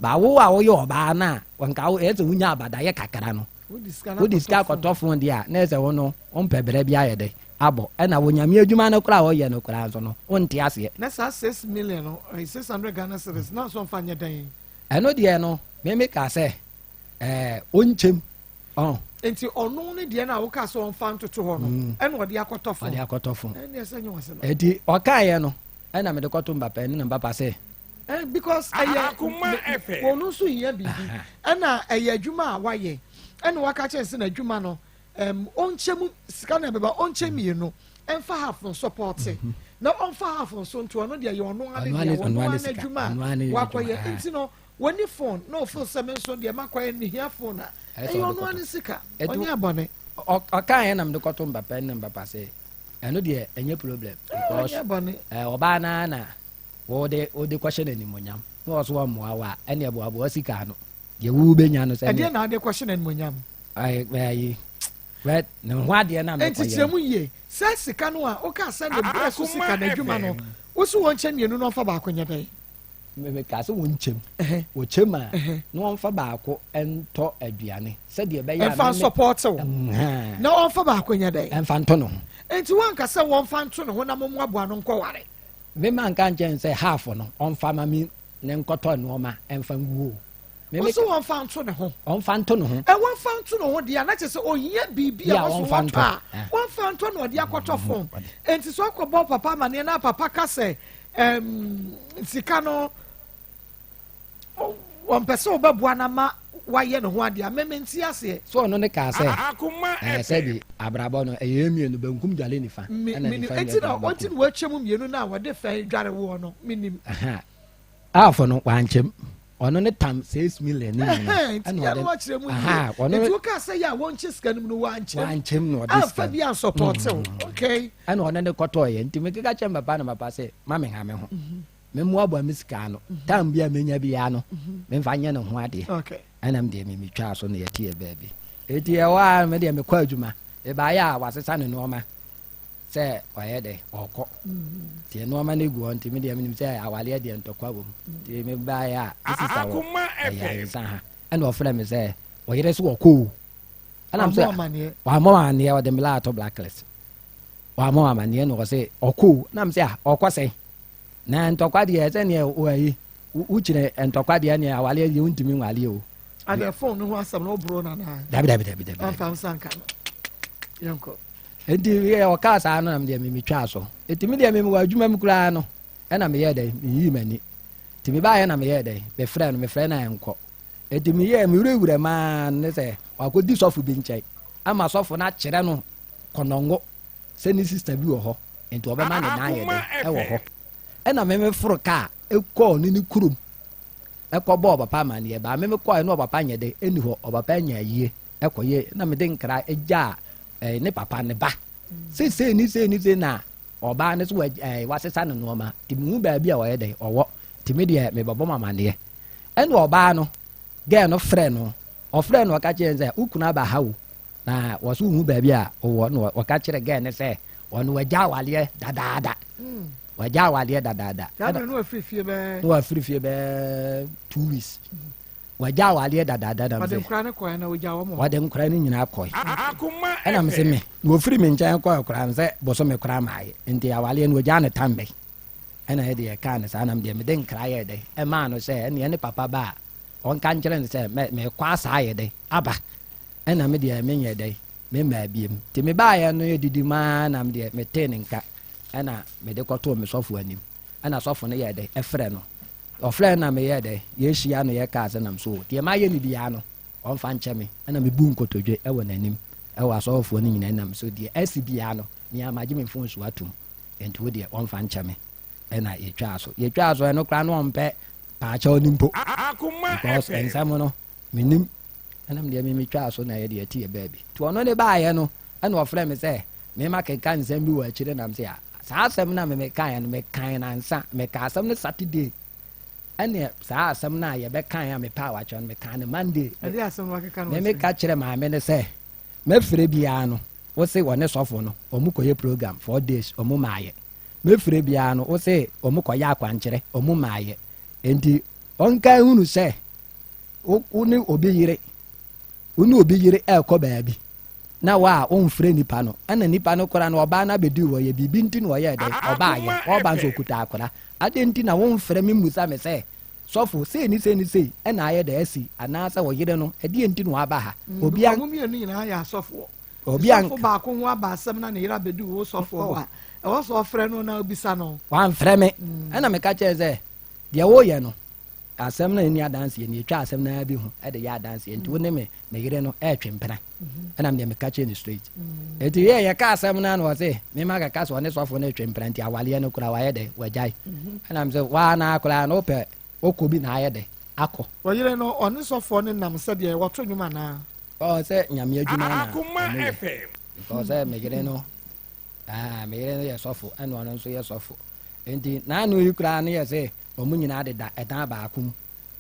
C: Ba wo a woyɛ ɔbaa no a, nka wo ɛsɛ wonya abadayɛ kakra no. Wode sika akɔtɔ fon deɛ a, na ɛsɛ wo no wompɛ berɛ bi ayɛ dɛ abɔ. Ɛna wo nyame adwuma no koraa a ɔyɛ no koraa nso no, wonte aseɛ.
B: Na saa 6 million no, ɛyɛ 600 Ghana cedis, na nso ɔmfa nyɛ dɛn?
C: Ɛno deɛ no, me me kaa sɛ, ɛɛ, ɔnkyɛm, ɔn.
B: Nti ɔno ne deɛ no a wokaa sɛ ɔmfa ntoto hɔ no, ɛna ɔde akɔtɔ fon?
C: Ɔde akɔtɔ fon.
B: Ɛnneɛ sɛ nyɛ wasɛm.
C: Nti ɔkaeɛ no, ɛna mede kɔto mpapa anim na mpapa sɛ.
B: Eh, because ɛyɛ wɔn nso hia biribi ɛna ɛyɛ adwuma a wayɛ ɛna waka kyɛn sɛ n'adwuma no ɛm ɔnkyɛ mu sika na ɛbɛba ɔnkyɛ mmienu ɛnfa half no sɔpɔte na ɔnfa half nso nto ɔno deɛ yɛ ɔno ane deɛ ɔno ane adwuma a wakɔyɛ nti no wɔni phone na ɔfo sɛ me nso deɛ makɔyɛ ne hia phone a ɛyɛ ɔno ane sika ɔnyɛ abɔne.
C: Ɔka yɛn nam de kɔto mpapa ne mpapa sɛ ɛno deɛ ɛnyɛ problem because ɔbaa naa na. Wode wode kɔhyɛ no animuonyam na ɔso ɔmmoa wo a, ɛneɛ boaboa sika ano. Deɛ wobɛnya no sɛdeɛ.
B: Ɛdeɛ na wode kɔhyɛ no animuonyam?
C: Ayi, wɛ ne ho adeɛ na mekɔyɛ.
B: Enti kyerɛ mu yie, sɛ sika no a wokaa sɛ ne berɛ so sika no adwuma no, wo so wɔnkyɛ mmienu na ɔmfa baako nyɛ dɛn?
C: Mekaa sɛ wɔnkyɛm. Wɔkyɛm a, na wɔmfa baako ntɔ aduane sɛdeɛ ɛbɛyɛ a.
B: Ɛmfa nsɔpɔɔte wo. Na ɔmfa baako nyɛ dɛn?
C: Ɛmfa nto ne ho.
B: Enti woanka sɛ wɔmfa nto ne ho na mommoaboa no nkɔware?
C: Me ma nka nkyɛn sɛ half no ɔnfa ma me ne nkɔtɔ nnoɔma ɛnfa ngu o.
B: Me me. Ɔsɛ wɔnfa nto ne ho.
C: Ɔnfa nto ne ho.
B: Ɛ wɔnfa nto ne ho deɛ na kyerɛ sɛ ohia biribi a wɔso wɔtɔ a wɔnfa ntɔ na ɔde akɔtɔ phone. Enti sɛ ɔkɔbɔ papa amaneɛ na papa ka sɛ ɛɛm sika no. Ɔmpɛ sɛ wobɛboa no ama wayɛ ne ho adeɛ a, me mente aseɛ.
C: So ɔno ne kaa sɛ, Ɛɛ sɛbi abrabɔ no ɛyɛ yɛn mmienu, benkum dware nifa, ɛna nifa
B: nyɛ
C: dware benkum.
B: Enti na watwa mu mmienu no a wɔde fɛ dware woɔ no, menim.
C: Half no wankyɛm, ɔno ne tam 6 million ne nyinaa.
B: Ɛna ɔde wakyerɛ mu yie. Enti wokaa sɛ yɛ a wɔnkyɛ sika no mu no wankyɛm.
C: Wankyɛm na ɔde sika.
B: Amfa bi ansɔpɔte wo. Okay.
C: Ɛna ɔno ne kɔtɔɔyɛ nti mekeka kyerɛ papa na papa sɛ ma me ha me ho. Memmoaboa me sika ano. Time bi a menya biara no, memfa nyɛ ne ho adeɛ. Ɛna me deɛ me metwaa so na yɛteɛ baabi. Eti ɛhɔ a me deɛ mekɔ adwuma. Mebaeɛ a wasesa ne nneɛma sɛ ɔyɛ dɛ ɔkɔ. Nti nneɛma no gu hɔ nti me deɛ menim sɛ awareɛ deɛ ntɔkwa wɔ mu. Nti mebaeɛ a me sista wɔ ɛyɛ nsa ha. Ɛna ɔfrɛ me sɛ ɔyere so wɔkɔ o. Ɛna m sɛ wammɔ amaneɛ, ɔde me laato blacklist. Wammɔ amaneɛ na ɔsɛ ɔkɔ o. Ɛna m sɛ ah ɔkɔ sɛn? Na ntɔkwa deɛ sɛneɛ wɔayi wokyerɛ ntɔkwa deɛ neɛ awaleɛ deɛ wontumi nwaleɛ o.
B: Adeɛ fon no ho asɛm no woboro no anaa?
C: Dabi dabi dabi dabi.
B: Amfa nsa nka no. Yɛnkɔ.
C: Nti yɛ ɔkaa saa no na medeɛ metwaa so. Nti me deɛ mewɔ adwuma mu koraa no ɛna meyɛɛ dɛn meyii m'ani. Nti mebaeɛ na meyɛɛ dɛn mefrɛ no mefrɛ no a ɛnkɔ. Nti meyɛɛ mewurawura maa ne sɛ wakɔdi sɔfo bi nkyɛn ama sɔfo no akyerɛ no kɔnɔngo sɛ ne sista bi wɔ hɔ nti ɔbɛma ne dan yɛ dɛn ɛwɔ hɔ. Ɛna me meforo kaa ɛkɔɔ ne ne kurom ɛkɔbɔɔ ɔpapa amanneɛ baa me mekɔɛ na ɔpapa nyɛ dɛ ɛni hɔ ɔpapa anya ayie ɛkɔyɛ na mede nkra ɛgyaa ɛɛ ne papa ne ba sɛ sei ne sei ne sei na ɔbaa no so wɔ ɛɛ wasesa ne nneɛma nti mehu baabi a ɔyɛ dɛ ɔwɔ nti me deɛ mebɛbɔ mo amanneɛ ɛna ɔbaa no gɛɛ no frɛ no ɔfrɛ no ɔka kyerɛ sɛ wo kunu aba ha o na wɔso wohu baabi a ɔwɔ na ɔka kyerɛ gɛɛ no sɛ ɔno wagya awadeɛ dadaada hmm. wagya awadeɛ dadaada
B: na wafiri fie bɛɛ
C: na wafiri fie bɛɛ 2 weeks wagya awadeɛ dadaada na
B: wɔde nkora no kɔɛ na wɔgya wɔn
C: wɔde nkora no nyinaa kɔɛ ɛna mese me na wɔfiri me nkyɛn kɔɛ koraa sɛ bosome koraa maayɛ nti awadeɛ no wɔgya ne tam bɛ ɛna ɛde ɛkaa ne saa nam deɛ mede nkra yɛ dɛ ɛmaa no sɛ ɛneɛ ne papa ba a ɔnka nkyerɛ no sɛ mekɔ asaa yɛ dɛ aba ɛna me deɛ menyɛ dɛ memmaa biem nti mebaeɛ no yɛdidi maa na me deɛ metee ne nka ɛna mede kɔtoo me sɔfo anim ɛna sɔfo no yɛ dɛ ɛfrɛ no ɔfrɛ no na meyɛ dɛ yɛhyia no yɛkaa sɛ nam so deɛ mayɛ no biara no ɔmfa nkyɛ me ɛna mebu nkotodwe ɛwɔ n'anim ɛwɔ asɔfoɔ no nyinaa nam so deɛ asi biara no mea magye me mfo nso atom nti wo deɛ ɔmfa nkyɛ me ɛna yɛtwaa so yɛtwaa so ɛno koraa no ɔmpɛ paakyɛw no mpo because nsɛm no menim ɛnam deɛ memetwaa so na yɛde ɛte yɛ baabi nti ɔno ne baayɛ no ɛna ɔfrɛ me sɛ mema keka nsɛm bi wɔ akyire nam sɛ saa asɛm no a memekaeɛ no mekae nansa meka asɛm no Saturday ɛne saa asɛm no a yɛbɛkae a mepɛ a wakyerɛ no mekaa no Monday. Memeka kyerɛ maame no sɛ mɛfrɛ biara no wo se wɔne sɔfo no ɔmo kɔyɛ program 4 days ɔmo maayɛ mɛfrɛ biara no wo se ɔmo kɔyɛ akwankyerɛ ɔmo maayɛ enti ɔnka hunu sɛ wo ne obi yere wo ne obi yere ɛrekɔ baabi na wa a ɔmfrɛ nipa no ɛna nipa no koraa no ɔbaa no abɛdi wɔ yɛ biribi nti na ɔyɛ dɛ ɔbaayɛ ɔba nso ɔkuta akora ade nti na wɔmfrɛ me mmusa me sɛ sɔfo sei ne sei ne sei ɛna ayɛ dɛ asi anaasɛ ɔyere no ɛdeɛ nti na waba ha.
B: Obia ɔmo mmienu nyinaa yɛ asɔfoɔ.
C: Obi
B: sɔfo baako ho aba asɛm na ne yere abɛdi wo sɔfoɔ hɔ a ɛwɔ sɛ ɔfrɛ no na obisa no.
C: Wamfrɛ me ɛna meka kyerɛ sɛ deɛ woyɛ no asɛm no ɛni adanseɛ ni ɛtwa asɛm no bi ho ɛde yɛ adanseɛ nti wo ne me me yere no ɛɛtwe mpena ɛna medeɛ meka kyerɛ no straight nti yɛ yɛka asɛm no ana ɔse mema kaka sɛ ɔne sɔfo no ɛtwe mpena nti awaleɛ no koraa wayɛ dɛ wagyae ɛna me sɛ waa na koraa na wopɛ wokɔ bi na ayɛ dɛ akɔ.
B: Ɔyere no ɔne sɔfoɔ no nam sɛdeɛ wɔto nnwom anaa?
C: Ɔ sɛ Nyame adwuma na ɔmo yɛ because sɛ me yere no ah me yere no yɛ sɔfo ɛna ɔno nso yɛ sɔfo nti n'ano yi koraa no yɛ sɛ ɔmo nyinaa deda ɛdan baako mu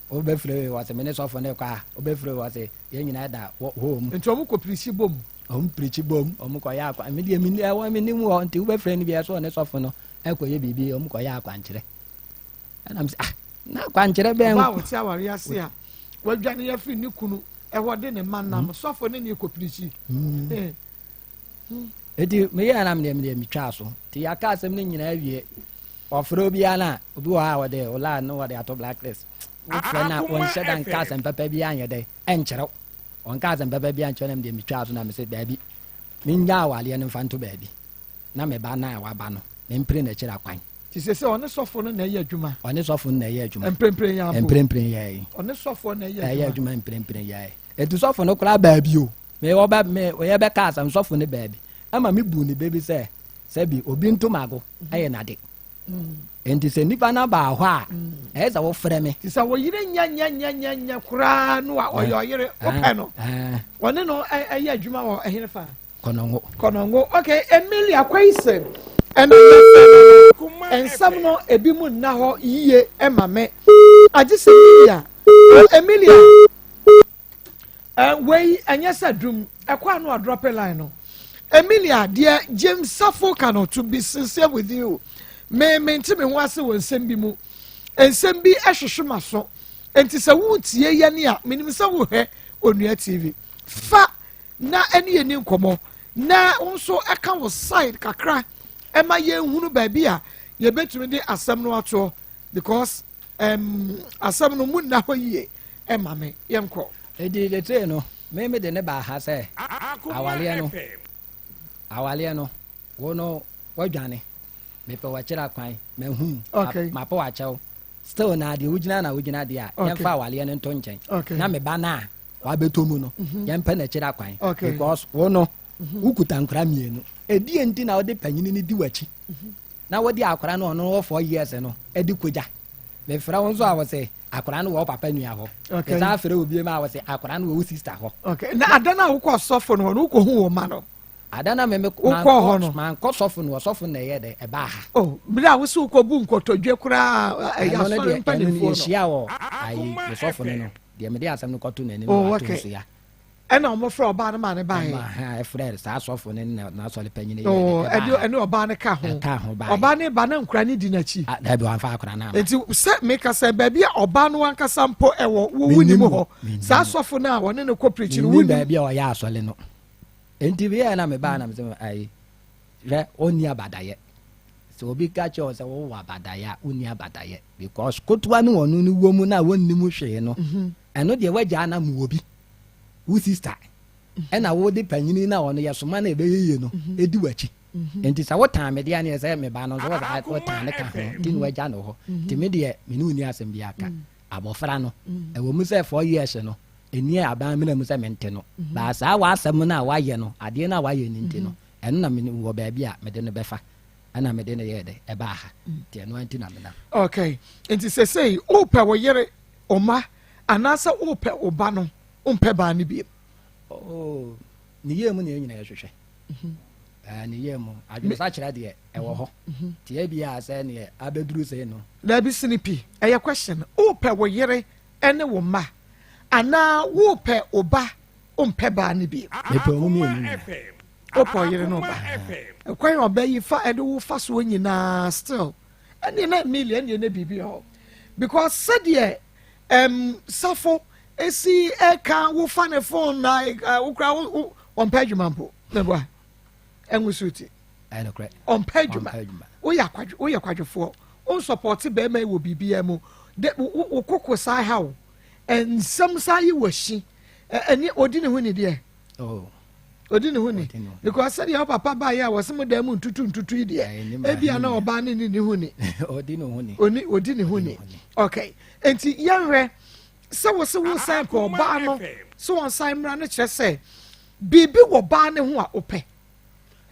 C: wobɛfrɛ wei wɔse me ne sɔfo no kɔ a wobɛfrɛ wei wɔse yɛn nyinaa da hɔ mu.
B: Nti ɔmo kɔ pirikyi bom?
C: Ɔmo pirikyi bom ɔmo kɔ yɛ akwa me deɛ me ɛwɔ me nim hɔ nti wobɛfrɛ no bi ɛsɛ ɔne sɔfo no ɛkɔ yɛ biribi ɔmo kɔ yɛ akwankyerɛ ɛna me sɛ ah na akwankyerɛ bɛn.
B: Ɔbaa a ɔte awareɛ ase a wadwane afiri ne kunu ɛhɔ de ne mma nam hmm. sɔfo ne ne kɔ pirikyi.
C: Hmm. Eh. Hmm. Eti meyɛ na medeɛ medeɛ metwaa so nti yɛaka asɛm no nyinaa awie ɔfrɛ obiara no a obi wɔ hɔ a wɔde ɔla no wɔde ato blacklist wofrɛ no a wɔnhyɛ da nka asɛm papa bi anyɛ dɛ ɛnkyerɛw ɔnka asɛm papa bi ankyerɛ na medeɛ metwaa so na mese daabi menya awaleɛ no mfa nto baabi na me ba no a waba no mempere n'akyiri akwan.
B: Ti sese ɔne sɔfo no na ɛyɛ adwuma.
C: Ɔne sɔfo no na ɛyɛ adwuma.
B: Mprempren yɛ ampo.
C: Mprempren yɛ yi.
B: Ɔne sɔfo na ɛyɛ adwuma.
C: Ɛyɛ adwuma mprempren yɛ yi. Etu sɔfo no koraa baabi o. Me ɔbɛ me ɔyɛ bɛka asɛm sɔfo no baabi. Ɛma me bu ne bɛ bi sɛ sɛbi obi ntomago ɛyɛ n'ade. Nti sɛ nipa no aba hɔ a ɛyɛ sɛ wofrɛ me.
B: Ti sɛ wo yere nyɛnyɛnyɛnyɛ koraa no a ɔyɛ ɔyere wopɛ no. Ɔne no ɛyɛ adwuma wɔ ɛhene fa.
C: Kɔnɔngo.
B: Kɔnɔngo. Okay, Emilia Kwesi ɛna mɛfrɛ no no. Nsɛm no ebi mu nna hɔ yie ɛma me. Agye sɛ Emilia. Oh, Emilia. Uh, wei ɛnyɛ sɛ dum ɛkɔ ano adrɔpe line no. Emilia, deɛ James Safo ka no, to be sincere with you, me mente me ho ase wɔ nsɛm bi mu. Nsɛm bi ɛhwehwe m'aso. Enti sɛ woretie yɛn a, menim sɛ wohwɛ Onua TV. Fa na ɛne yɛn ni nkɔmmɔ na wo nso ɛka wo side kakra ɛma yɛnhunu baabi a yɛbɛtumi de asɛm no atoɔ because um, asɛm no mu nna hɔ yie ɛma me yɛnkɔ.
C: Enti tete no, me mede ne baa ha sɛ awaleɛ no, awaleɛ no, wo no woadwane, mepɛ w'akyira kwan, mahu, okay. mapɛ w'akyɛw, still na deɛ wogyina na wogyina deɛ a, okay. yɛmfa awaleɛ no nto nkyɛn, okay. na me ba no a wabɛtɔ mu no, mm -hmm. yɛmpɛ n'akyira kwan, okay. because wo no, mm -hmm. wokuta nkora mmienu, ɛdeɛ nti na wode panyini no di w'akyi, mm -hmm. na wode akora no ɔno wɔ 4 years no ɛde kogya, mefrɛ wo nso a wɔ sɛ akwadaa no wɔ wo papa nua hɔ. Okay. Ɛsan frɛ obi ma wɔ sɛ akwadaa no wɔ wo sister hɔ.
B: Okay. Na ada no a wokɔ sɔfo no hɔ no wokɔ hu wɔ ma no.
C: Ada no a meme
B: wokɔ hɔ no.
C: Mankɔ sɔfo no sɔfo na ɛyɛ dɛ ɛbaa ha.
B: Oh, bere a wosi wokɔ bu nkotodwe koraa ɛyɛ asɔre mpanimfoɔ no.
C: Yɛhyia wɔ ayi me sɔfo no no deɛ mede asɛm no kɔto n'anim oh, okay. ato nso ya.
B: Ɛna wɔn frɛ ɔbaa no maa ne baeɛ.
C: Ɛma ha ɛfrɛ saa sɔfo no ne n'asɔre panyin yɛ
B: oh, ɛde ɛne ɛne ɔbaa no ka ho.
C: Ɛka ho baeɛ.
B: Ɔbaa no ba na nkura no di n'akyi.
C: Ah, dabi wɔnfa akora no ama.
B: Nti sɛ meka sɛ baabi a ɔbaa no ankasa mpo ɛwɔ wo wo nim hɔ. Saa sɔfo no a wɔne no kɔ preach no wo
C: nim. Baabi a ɔyɛ asɔre no. Nti bi yɛ na me baa na me sɛ ayi hwɛ ɔnni abadayɛ. Sɛ obi ka kyerɛ wo sɛ wowɔ abadayɛ a wonni abadayɛ because kotoa ne ɔno no wɔ mu na wɔnnim hwee no. Mhm. Ɛno deɛ wagyaa na mowɔ bi. Wo sister ɛna wode panyini na ɔno yɛsoma no ɛbɛyɛ yie no ɛdi w'akyi. Nti sɛ wotan me deɛ neɛ sɛ me ba no nso wɔ wotan ne ka ho nti na wagya no hɔ. Nti me deɛ me ne wo ni asɛm bi aka. Abɔfra no ɛwɔ mu sɛ 4 years no ɛni aban mena mu sɛ mente no. Baa saa w'asɛm no a wayɛ no adeɛ no a wayɛ no nti no ɛno na me wɔ baabi a mede no bɛfa ɛna mede no yɛɛ dɛ ɛbaa ha. Nti ɛno nti na menam.
B: Okay. Nti sɛsɛi wopɛ wo yere ɔma anaasɛ wopɛ wo ba no wompɛ baa no biem?
C: Oh, ne yie mu na yɛn nyinaa yɛhwehwɛ. Mhm. Eh, ne yie mu adwenesakyera deɛ ɛwɔ hɔ. Mhm. Nti ebi a sɛ neɛ abɛduru sei no.
B: Daabi sini pi ɛyɛ question wopɛ wo yere ne wo mma anaa wopɛ wo ba wompɛ baa no biem?
C: Mepɛ ɔmo mmienu nyinaa.
B: Wopɛ ɔyere ne ɔba. Ɛkwan a ɔbɛ yi fa ɛde wo fa soɔ nyinaa still ɛneɛ na Emilia ɛneɛ na biribi wɔ hɔ because sɛdeɛ ɛm safo esi ɛka wo fa ne phone na wo kura wo ɔmpɛ adwuma mpo mɛboa ɛnwo so ti ɔmpɛ adwuma woyɛ akwadwo woyɛ kwadwofoɔ onsɔpɔte bɛrima yi wɔ biribiara mu de wo koko saa ha wo nsɛm saa yi wɔ ahyi ɛne odi ne ho ni deɛ. Oh. Odi ne ho ni because sɛdeɛ wo papa baeɛ a wɔse mo dan mu ntutu ntutu yi deɛ ebia na ɔbaa ne ne ne ho ni.
C: Odi ne ho ni.
B: Oni odi ne ho ni. Okay. Enti yɛnhwɛ sɛ wo se wo san pɛ ɔbaa no sɛ wɔn san mmra no kyerɛ sɛ biribi wɔ baa ne ho a wopɛ.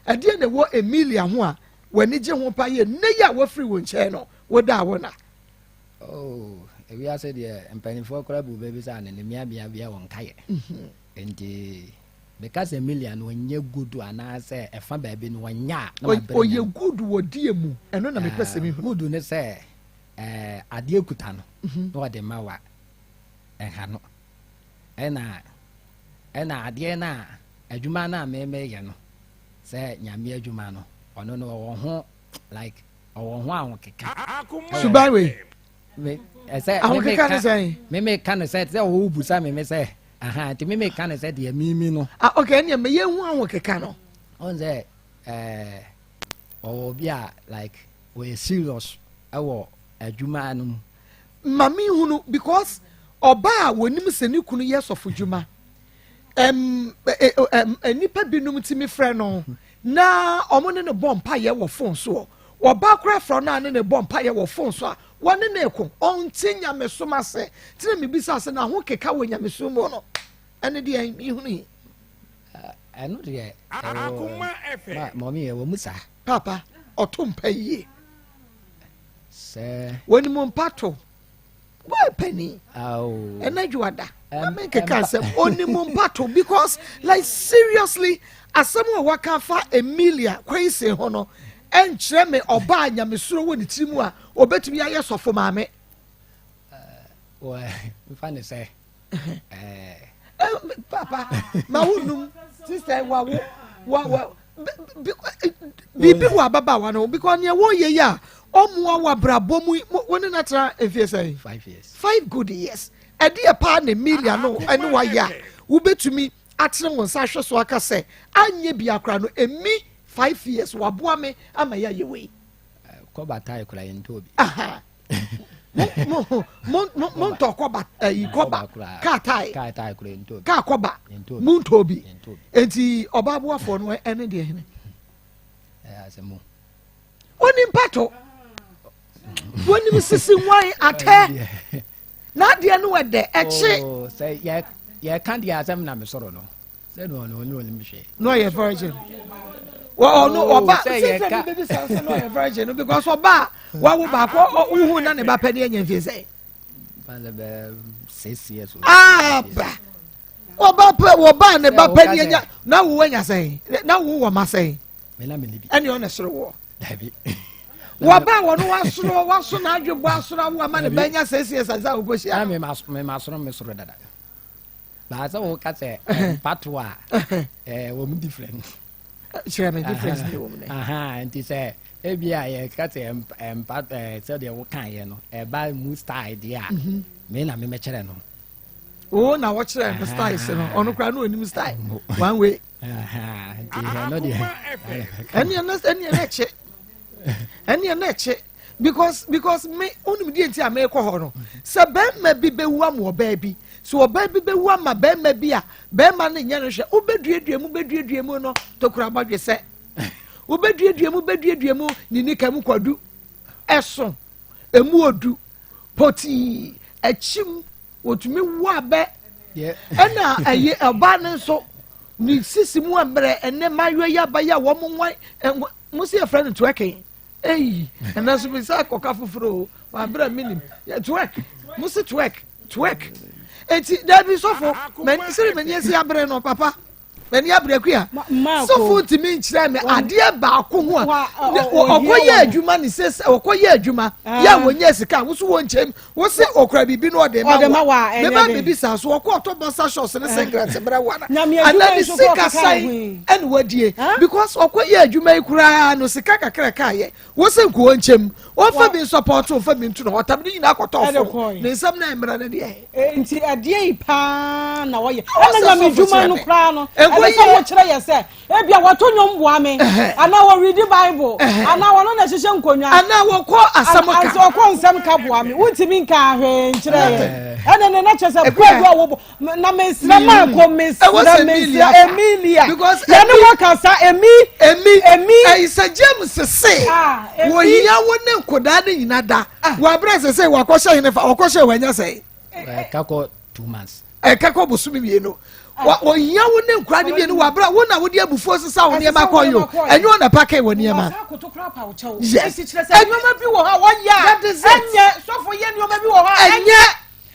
B: Ɛdeɛ na ɛwɔ Emilia ho a w'ani gye ho pa yɛ nnɛ yi a wafiri wo nkyɛn no woda a wo na.
C: Oh, ewiase deɛ mpanimfoɔ koraa bu bɛ bi sɛ anene mmeammea bia wɔn nkaeɛ. Mhm. Enti meka sɛ Emilia no ɔnyɛ good anaasɛ ɛfa baabi no ɔnyɛ a na mabrɛ
B: Ɔyɛ nyame. good wɔ deɛ mu? Ɛno na mepɛ sɛ mehunu.
C: Good ne sɛ ɛɛ adeɛ kuta no na ɔde ma wo a ɛnha no. Ɛna ɛna adeɛ no a adwuma no a me meyɛ no sɛ Nyame adwuma no ɔno no ɔwɔ ho like ɔwɔ ho ahokeka.
B: Ɛwɔ Suban wei.
C: Me ɛsɛ
B: Ahokeka ne sɛn?
C: Me meka no sɛ sɛ ɔwɔ busa me me sɛ aha nti me meka no sɛ deɛ mimi no.
B: Ah okay ɛnneɛ mɛ yɛn hu ahokeka no.
C: Ɔn sɛ ɛɛ ɔwɔ obi a like ɔyɛ serious ɛwɔ adwuma no mu.
B: Ma mi hunu because ɔbaa a wɔnim sɛ ne kunu yɛ sɔfo dwuma ɛm ɛm nnipa binom tumi frɛ no na wɔn ne no bɔ mpaeɛ wɔ phone soɔ ɔbaa koraa frɛ no a ne ne bɔ mpaeɛ wɔ phone so a wɔne ne ko ɔnte nyamesom ase nti na mebisa sɛ na ho keka wɔ nyamesom mu no ɛne deɛ mehunu yi.
C: Ɛno deɛ ɛwɔ mɔmi ɛwɔ mu saa.
B: Papa ɔto mpa yie.
C: Sɛ.
B: Wɔnim mpa to. Boy panin. Ɛna dwoada. Mame nkeka asɛm. Onim mpa to because like seriously asɛm a waka fa Emilia Quincy ho no ɛnkyerɛ me ɔbaa nyamesuro wɔ ne tiri mu a obetumi ayɛ sɔfo maame.
C: Nfa ne sɛ.
B: Papa ma wo num sister wa wo wa wa biribi wɔ ababaawa no ho because nea wɔyɛ yi a. Ɔmmoa wo abrabɔ mu yi, wo ne no atena mfie sɛn? Five good years. Ɛdeɛ paa na Emilia no ne wo ayɛ a wobɛtumi atene wo nsa ahwɛ so aka sɛ anyɛ biara koraa no Emi 5 years waboa me ama yɛayɛ wei.
C: Kɔba tae koraa yɛntɔɔ bi.
B: Aha. Mo montɔ kɔba ɛyi kɔba kaa tae.
C: Kaa tae koraa yɛntɔɔ bi.
B: Kaa kɔba.
C: Yɛntɔɔ bi.
B: Montɔ bi.
C: Yɛntɔɔ bi.
B: Enti ɔbaa boafoɔ no ɛne deɛ hene?
C: Ɛyɛ asɛm o.
B: Onim pato, wonim sisi nwan atɛ n'adeɛ no ɛdɛ ɛkye.
C: Oh, sɛ yɛ yɛka deɛ asɛm na mesɔrɔ no sɛ no ɔno ɔne ɔnim hwee.
B: Na ɔyɛ virgin wɔ ɔno
C: Oh,
B: ɔba
C: sɛ
B: sɛ
C: yɛka-
B: mi bɛbi sa sɛ na ɔyɛ virgin no because ɔba a wawo baako wohu na ne ba pɛ ne anya mfie sɛ
C: Fa sɛ bɛɛ 6 years o.
B: Aba ɔba pɛ wɔba ne ba
C: Sɛ
B: pɛ
C: woka
B: ne anya na wo anya sɛn na wo wɔ ma sɛn?
C: Me na mene bi.
B: Ɛne ɔna soro wɔ
C: Dabi.
B: Wɔba wɔno wasoro waso n'adwe bɔ asoro awo ama ne ba anya 6 years ansa
C: Na
B: wokɔhyia.
C: me ma soro me soro dada. Baa sɛ woka sɛ mpato a wɔ mu different.
B: Kyerɛ me difference ne wɔ mu nɛ.
C: Aha, nti sɛ ebi a yɛka sɛ mpa sɛdeɛ wokaeɛ no ɛba mu style deɛ a me na memɛkyerɛ no.
B: Wo na wɔkyerɛ no styles no, ɔno koraa na onim style one way.
C: Aha, nti ɛno deɛ
B: ɛneɛ na ɛkye ɛneɛ na ɛkye because me onim deɛ nti a mekɔ hɔ no sɛ bɛrima bi bɛwu ama ɔbaa bi sɛ ɔbaa bi bɛwu ama bɛrima bi a bɛrima no nyɛ no hwɛ wobɛduadua mu bɛduadua mu no tokura bɔdwe sɛ wobɛduadua mu bɛduadua mu ne nika mu kwadu ɛso emu odu potii akyim wotumi wo abɛ. Ɛna ɛyɛ ɔbaa no nso ne sisi mu mmerɛ ɛnɛ mmaayewa yi aba yi a wɔn nwan ɛnwa mo si yɛfrɛ no twerking eyi ɛnɛ nso mi sɛ akɔka foforɔ o wabere mi nim yɛ twerk mo si twerk twerk eti dabi sɔfo mɛ sɛde mɛ ni esi abere no papa mɛ ni abere kuya sɔfo ntumi nkyerɛ mi adeɛ baako ho a ɔkɔ yɛ adwuma ne sɛ ɔkɔ yɛ adwuma yɛ a wɔnyɛ sika woso wɔn nkyɛn wosi okura biribi na ɔde ma wa ne ba biribi sa so ɔkɔ ɔtɔ boxer shorts ne singlet brɛ wa na ana ne sika san ɛna wadie because ɔkɔ yɛ adwuma yi koraa no sika kakra kaa yɛ wosi nko wɔn nkyɛn wɔnfa bi nsɔpɔto nfa bi ntu na ɔtam ne nyinaa akɔtɔ fo ne nsam na mmerɛ ne deɛ.
E: Nti ɛdeɛ yi paa na wɔyɛ ɛna nyame dwuma no koraa no ɛsɛ sɛ wɔkyerɛ yɛ sɛ ebia wɔto nnwom boa me anaa wɔredi Bible anaa wɔno na ɛhyehyɛ nkonnwa
B: anaa wɔkɔ asɛm ka
E: ansa wɔkɔ nsɛm ka boa me wontumi nka ahwee nkyerɛ yɛ ɛna ne na kyerɛ sɛ bɛdu a wɔbɔ na mesrɛ maako mesrɛ mesrɛ Emilia yɛne wɔ kasa Emi.
B: Emi.
E: Emi.
B: Ɛyi sɛ James se wɔhia wo ne nkodaa ne nyina da wɔabrɛ sɛ sɛ wakɔhyɛ hene fa wɔkɔhyɛ wɔanya sɛ
C: ɛka kɔ 2 months.
B: Ɛka kɔ bosome 2 wɔhia wo ne nkora ne 2 wɔabrɛ wo na wode abufuo sesa wo nneɛma kɔ yo ɛnyɛ wo na pake wɔ nneɛma.
E: Yes, nneɛma bi wɔ hɔ a wɔyɛ a ɛnyɛ sɔfo yɛ nneɛma bi wɔ hɔ a
B: ɛnyɛ.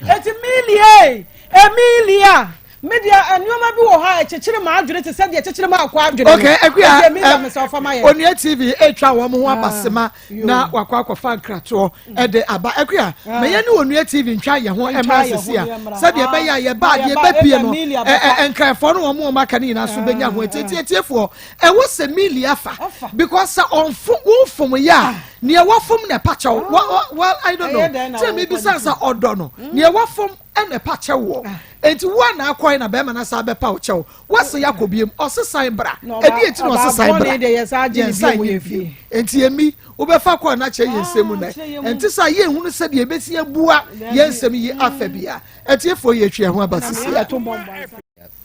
E: Eti Milie, Emilia, me deɛ nneɛma bi wɔ hɔ a ɛkyekyere maa adwene te sɛ deɛ ɛkyekyere maa akɔ adwene.
B: Ok, Akuya.
E: Emilia mesɛ ɔfa ma yɛ.
B: Onua TV etwa wɔn ho abasema na wakɔ akɔfa nkratoɔ ɛde aba. Akuya, mɛ yɛn ne Onua TV ntwa yɛn ho ɛmra sisi a sɛdeɛ ɛbɛyɛ a yɛba adeɛ bɛpie no ɛ nkrafoɔ no wɔn wɔn aka ne nyinaa so bɛnya ho etietiefoɔ ɛwɔ sɛ Milia fa because sɛ ɔnfo wɔnfom yɛ a nea wafom na ɛpa kyɛw. Well, I don't know tí mi bisa sɛ ɔdɔ no nea wafom ɛna ɛpa kyɛw wɔ eti wo a na akɔɛ na bɛrima na sa bɛpa wo kyɛw wɔsi yakɔ biem ɔsesan bra ɛdi eti na ɔsesan bra yɛn san yɛ fie eti emi wobɛfa kɔ na kyerɛ yɛn nsɛm mu nɛ ɛnti sɛ yɛn hunu sɛdeɛ ebesi ebua yɛn nsɛm yi afa bia ɛtiefoɔ yɛ atwa ho aba sisi a.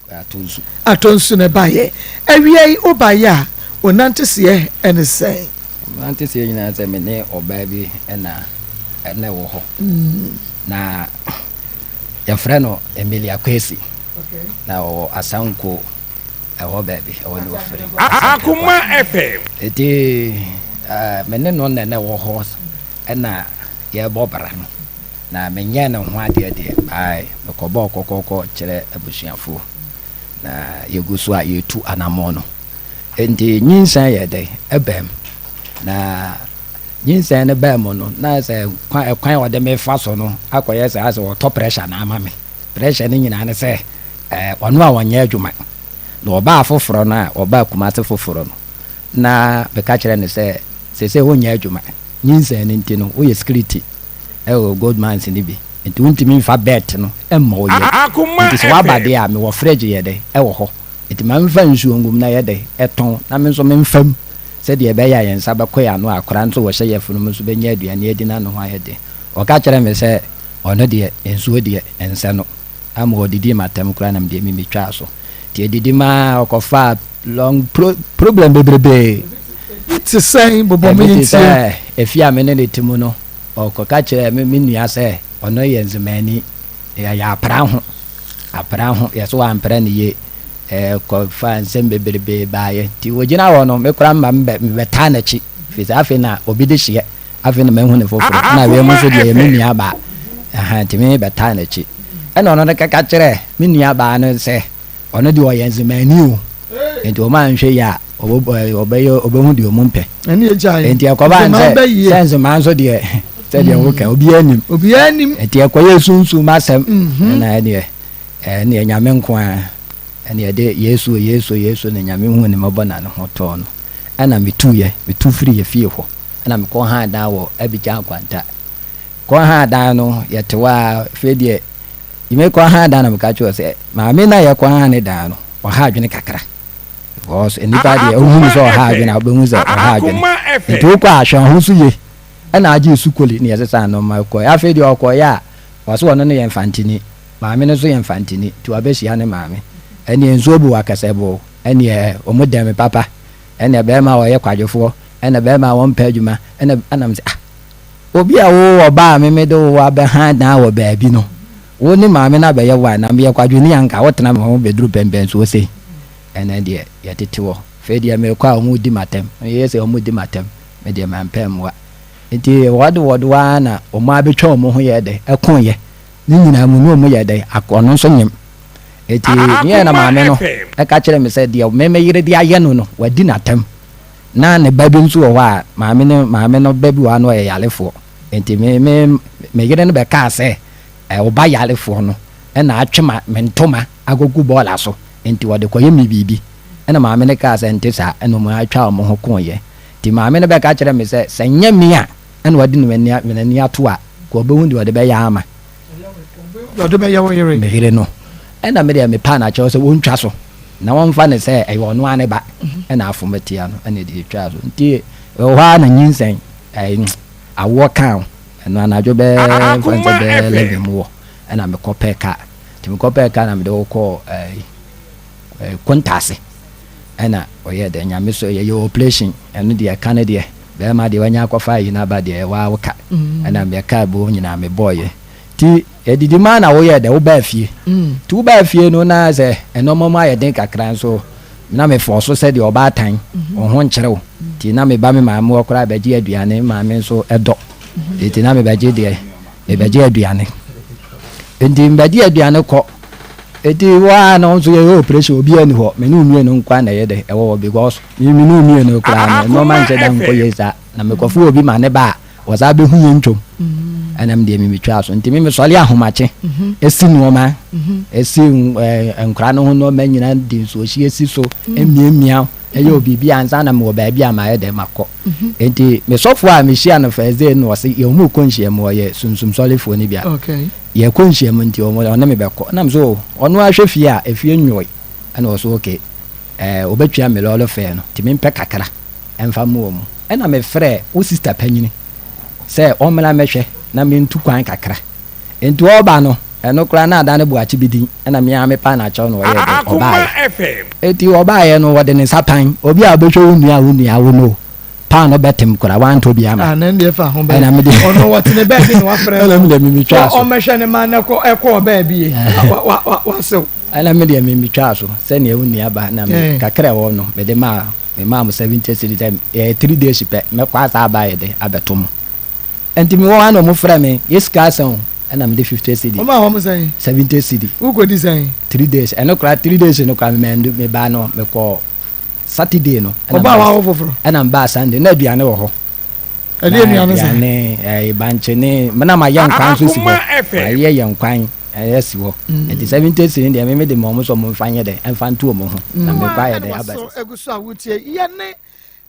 C: Atɔ nsu.
B: Atɔ nsu na ɛbaayɛ awia yi wobaayɛ a onante seɛ ɛne sɛn?
C: Nante seɛ nyinaa sɛ me ne ɔbaa bi ɛna ɛwɔ hɔ na yɛfrɛ no Emilia Kwesi na ɔwɔ Asanko ɛhɔ baabi ɛwɔ ne wɔfiri.
D: Akoma FM.
C: Eti me ne no na ɛna ɛwɔ hɔ ɛna yɛrebɔ bra no na menyɛ ne ho adeɛ deɛ bae mekɔbɔɔ kɔkɔkɔ kyerɛ abusuafoɔ na yɛgu so a yɛtu anammɔn no nti nyinsɛn yɛ dɛ ɛbɛm na nyinsɛn no bɛn mu no na sɛ kwan ɛkwan a ɔde me fa so no akɔyɛ sɛ asɛ ɔtɔ pressure na ama me pressure no nyinaa ne sɛ ɔno a ɔnyɛ adwuma na ɔbaa foforɔ no a ɔbaa Kumase foforɔ no na meka kyerɛ no sɛ sese wonyɛ adwuma. Nyinsɛn no nti no, woyɛ security wɔ gold mines no bi, nti wontumi mfa bet no mmɔ wo yam. Nti sɛ woaba deɛ a, mewɔ fridge yɛ dɛ wɔ hɔ, nti ma memfa nsuo ngu mu na yɛ dɛ tɔn na me nso memfa mu sɛdeɛ ɛbɛyɛ a yɛn nsa bɛkɔ yɛn ano a akwadaa nso wɔhyɛ yafunu mu nso bɛnya aduane adi na ne ho ayɛ den. Ɔka kyerɛɛ me sɛ ɔno deɛ nsuo deɛ ɛnsɛ no ama ɔdidii m'atɛm koraa na medeɛ me metwaa so. Nti ɛdidi maa ɔkɔfaa long pro problem bebrebee.
B: Ebi te sɛn? Bobɔ me
C: Ebi te
B: ntie.
C: sɛ efie a me ne no te mu no, ɔkɔka kyerɛɛ me me nua sɛ ɔno yɛ Nzemaani, yɛyɛ apra ho, apra ho, yɛse wampra no yie. Ɛkɔfaa nsɛm bebrebee baeɛ. Nti wɔgyina hɔ no, me koraa mma mebɛtaa n'akyi, firi sɛ afei na obi de hyeɛ. Afei na mahu no foforɔ. Ɛna wei mu nso deɛ ɛyɛ me nua baa. Ɛha nti me bɛtaa n'akyi. Ɛna ɔno no kɛka kyerɛ me nua baa no sɛ ɔno deɛ ɔyɛ nzemani o. Nti wɔn anhwɛ yie a ɔbɛyɛ ɔbɛhu deɛ wɔn mpɛ. Nti ɛkɔba no sɛ sɛ nzemaa nso deɛ sɛdeɛ woka obiara nim.
B: Obiara nim.
C: Nti ɛkɔyɛ sunsum asɛm. Ɛna ɛneɛ ɛneɛ Nyame nko ara ɛne ɛde Yesu o Yesu o Yesu na Nyame hu ne mmɔbɔ na ne ho tɔɔ no. Ɛna metuiɛ metu firi yɛ fie hɔ. Ɛna mekɔ haa dan wɔ Abidjan Kwanta. Kɔ haa dan no, yɛte hɔ ara, afei deɛ, mekɔ haa dan na meka kyerɛ sɛ, maame no a yɛkɔ haa ne dan no, ɔha adwene kakra. Because nnipa deɛ, wohu sɛ ɔha adwene a, wobɛhu sɛ ɔha adwene. Nti wokɔ a, hwɛ ho so yie. Ɛna agye sukoli na yɛsesa nneɛma kɔe. Afei deɛ ɔkɔeɛ a, ɔse ɔno no yɛ Mfantini. Maame no nso yɛ Mfantini, nti wabɛhyia ne maame. Ɛneɛ nsuo bu akɛsɛ bo, ɛneɛ wɔn dɛm me papa. Ɛneɛ bɛrima a ɔyɛ kwadwofoɔ, ɛna bɛrima a wɔmpɛ adwuma ɛna ɛna mesɛ ah obi a wo ɔbaa a me mede wo abɛha dan wɔ baabi no wo ne maame no abɛyɛ wa na meyɛ kwadwoni anka wotena me ho bɛduru pɛmpɛnsoɔ sei ɛnɛ deɛ yɛtete hɔ fei deɛ merekɔ a wɔn di m'atɛm meyɛ sɛ wɔn di m'atɛm me deɛ mampɛ mmoa nti wɔde wɔde waa na wɔn abɛtwa wɔn ho yɛ dɛ ɛkoyɛ ne nyinaa mu ne wɔn yɛ dɛ ɔno nso nyem nti neɛ na maame no ɛka kyerɛ me sɛ deɛ me me yere de ayɛ no no wadi n'atɛm Na ne ba bi nso wɔ hɔ a, maame no maame no ba bi wɔ hɔ a na ɔyɛ yarefoɔ. Nti me me me yere no bɛkaa sɛ, ɛ wo ba yarefoɔ no na atwe ma me ntoma akɔgu bɔɔla so, nti ɔde kɔyɛ me biribi. Ɛna maame no kaa sɛ nte saa, ɛna wɔn atwa wɔn ho koeɛ. Nti maame no bɛka kyerɛɛ me sɛ, sɛ nyɛ me a ɛna ɔde n'ani ato a, nka ɔbɛhu deɛ ɔde bɛyɛ ama.
B: Deɛ ɔde bɛyɛ wo yere.
C: Me yere no. Ɛna me deɛ mepaa no akyɛw sɛ wɔntwa so na wɔmfa no sɛ ɛyɛ ɔno ara ne ba ɛna afom atia no ɛna ɛde twaa so. Nti ɛwɔ hɔ ara na nyinsɛn ɛɛ awoɔ kaa ho. Ɛno anadwo bɛɛ mfa no sɛ bɛɛ 11 mu wɔ ɛna mekɔ pɛɛ kaa. Nti mekɔ pɛɛ kaa na mede wo kɔɔ ɛɛ Kontaase. Ɛna ɔyɛɛ dɛ Nyame so yɛyɛ operation ɛno deɛ ɛka no deɛ bɛɛma deɛ wanya akɔfa ayi no aba deɛ ɛwɔ a woka ɛna meɛ kaa buo nyinaa mebɔɔyɛ nti yɛdidi maa na woyɛɛ dɛ wobaa fie nti wobaa fie no na sɛ ɛnɔma mu ayɛ den kakra nso na mefɔɔ so sɛdeɛ ɔbaatan wo ho nkyerɛ wo nti na meba me maame hɔ koraa bɛgye aduane maame nso ɛdɔ nti na mebɛgye deɛ mebɛgye aduane nti mebɛgye aduane kɔ Eti hɔ ara no nso yɛyɛ operation obiara ni hɔ me ne wo mmienu nkoa na ɛyɛ dɛ ɛwɔ hɔ because me me ne wo mmienu koraa no nneɛma nhyɛ da nkɔ yie saa na mekɔfo obi ma ne ba a wɔsan bɛhu yɛn ntwom ɛna me deɛ me metwaa so nti me mesɔre ahomakye esi nneɛma esi nkora no ho nneɛma nyinaa de nsuohyi esi so emiamia ɛyɛ obi ansa na mewɔ baabi a mayɛ dɛ makɔ nti me sɔfo a mehyia no first day no ɔse yɛn mu kɔ nhyiam ɔyɛ sunsum sɔrefoɔ no bi a Yɛkɔ nhyiam nti ɔne me bɛkɔ. Ɛna me so oh, ɔno ara hwɛ fie a, efie nwoe. Ɛna ɔso okay, ɛɛ ɔbɛtua me lɔɔre fare no, nti mempɛ kakra mfa mma wɔn. Ɛna mefrɛɛ wo sista panyini sɛ ɔmmra mmɛhwɛ na mentu kwan kakra. Nti ɔreba no, ɛno koraa na adane boakye bi din, ɛna me ara mepaa no akyɛw na ɔyɛɛ dɛn, ɔbaeɛ. Nti ɔbaeɛ no, ɔde ne nsa pan, obi a ɔbɛhwɛ wo nua a wo nua awo no o. Paano bɛtem koraa wantɔ bi ama.
B: Ah, na ɛndeɛ fa ho
C: bɛyɛ. Ɛna me deɛ.
B: Ɔno wɔte ne baabi na wafrɛ no.
C: Ɛna me deɛ me metwaa so.
B: Ɔmmɛhwɛ ne ma na ɛkɔ ɛkɔɔ baabi ye. Wa wa wa wasew.
C: Ɛna me deɛ me metwaa so sɛnea wo nua ba na me kakra ɛwɔ no mede maa me maa mo 70 cedis sɛ ɛyɛ 3 days pɛ mɛkɔ asa aba ayɛ dɛ abɛto mo. Nti me wɔ hɔ a na wɔn frɛ me yɛ sika asɛn o ɛna mede 50 cedis.
B: Wɔn a wɔn sɛn?
C: 70 cedis.
B: Wokɔdi sɛn?
C: 3 days ɛno koraa 3 days no koraa me me baa no mekɔ. Saturday no.
B: Ɔbaa hɔ awo foforɔ.
C: Ɛna mbaa Sunday na aduane wɔ hɔ.
B: Ɛde aduane sɛ.
C: Aduane ɛɛ bankye ne na ma yɛ nkwan nso si hɔ. Ma yɛ yɛ nkwan ɛyɛ si hɔ. Mm. Nti 70 cedi deɛ meme de ma ɔmo sɛ ɔmo nfa nyɛ dɛ ɛnfa nto ɔmo ho. Na mekɔ ayɛ dɛ aba.
B: So egu so a wotie yɛ ne.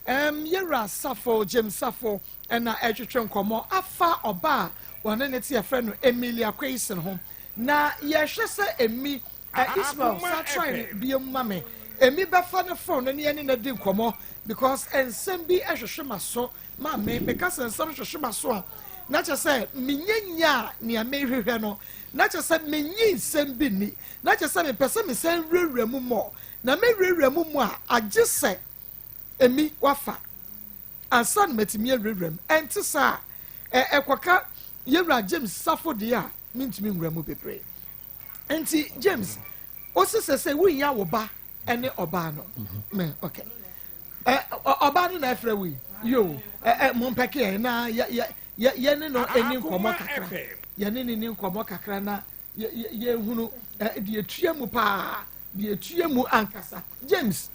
B: Um, Yɛwura Safo, James Safo, ɛna ɛretwetwe nkɔmmɔ afa ɔba a wɔne ne te yɛfrɛ no Emilia Quayson ho. Na yɛhwɛ sɛ Emi, eh, Ismail, sa try no biom ma me. Emi bɛfa ne phone no ne yɛne no adi nkɔmmɔ because nsɛm bi hwehwe m'aso ma me. Meka sɛ nsɛm hwehwe m'aso a, na kyerɛ sɛ menya nyaa nea merehwehwɛ no. Na kyerɛ sɛ menyi nsɛm bi nni. Na kyerɛ sɛ mepɛ sɛ mesan wurawura mu more. Na mewurawura mu mu a, agye sɛ Emi wafa ansa na matumi awurawura mu. Ɛnte saa a, ɛ ɛkɔka Yɛwura James Safo deɛ a, mentumi nwura mu bebree. Nti James, wose sɛsɛ wohia wo ba ne ɔbaa no. Me, okay. Ɛ ɔbaa no na ɛfrɛ wo yi. Yo, ɛ ɛ mompɛke yɛn na yɛ yɛ yɛ yɛne no ɛni nkɔmmɔ kakra. Yɛne no ni nkɔmmɔ kakra na yɛ yɛ yɛhunu ɛ deɛ etua mu paa, deɛ etua mu ankasa. James,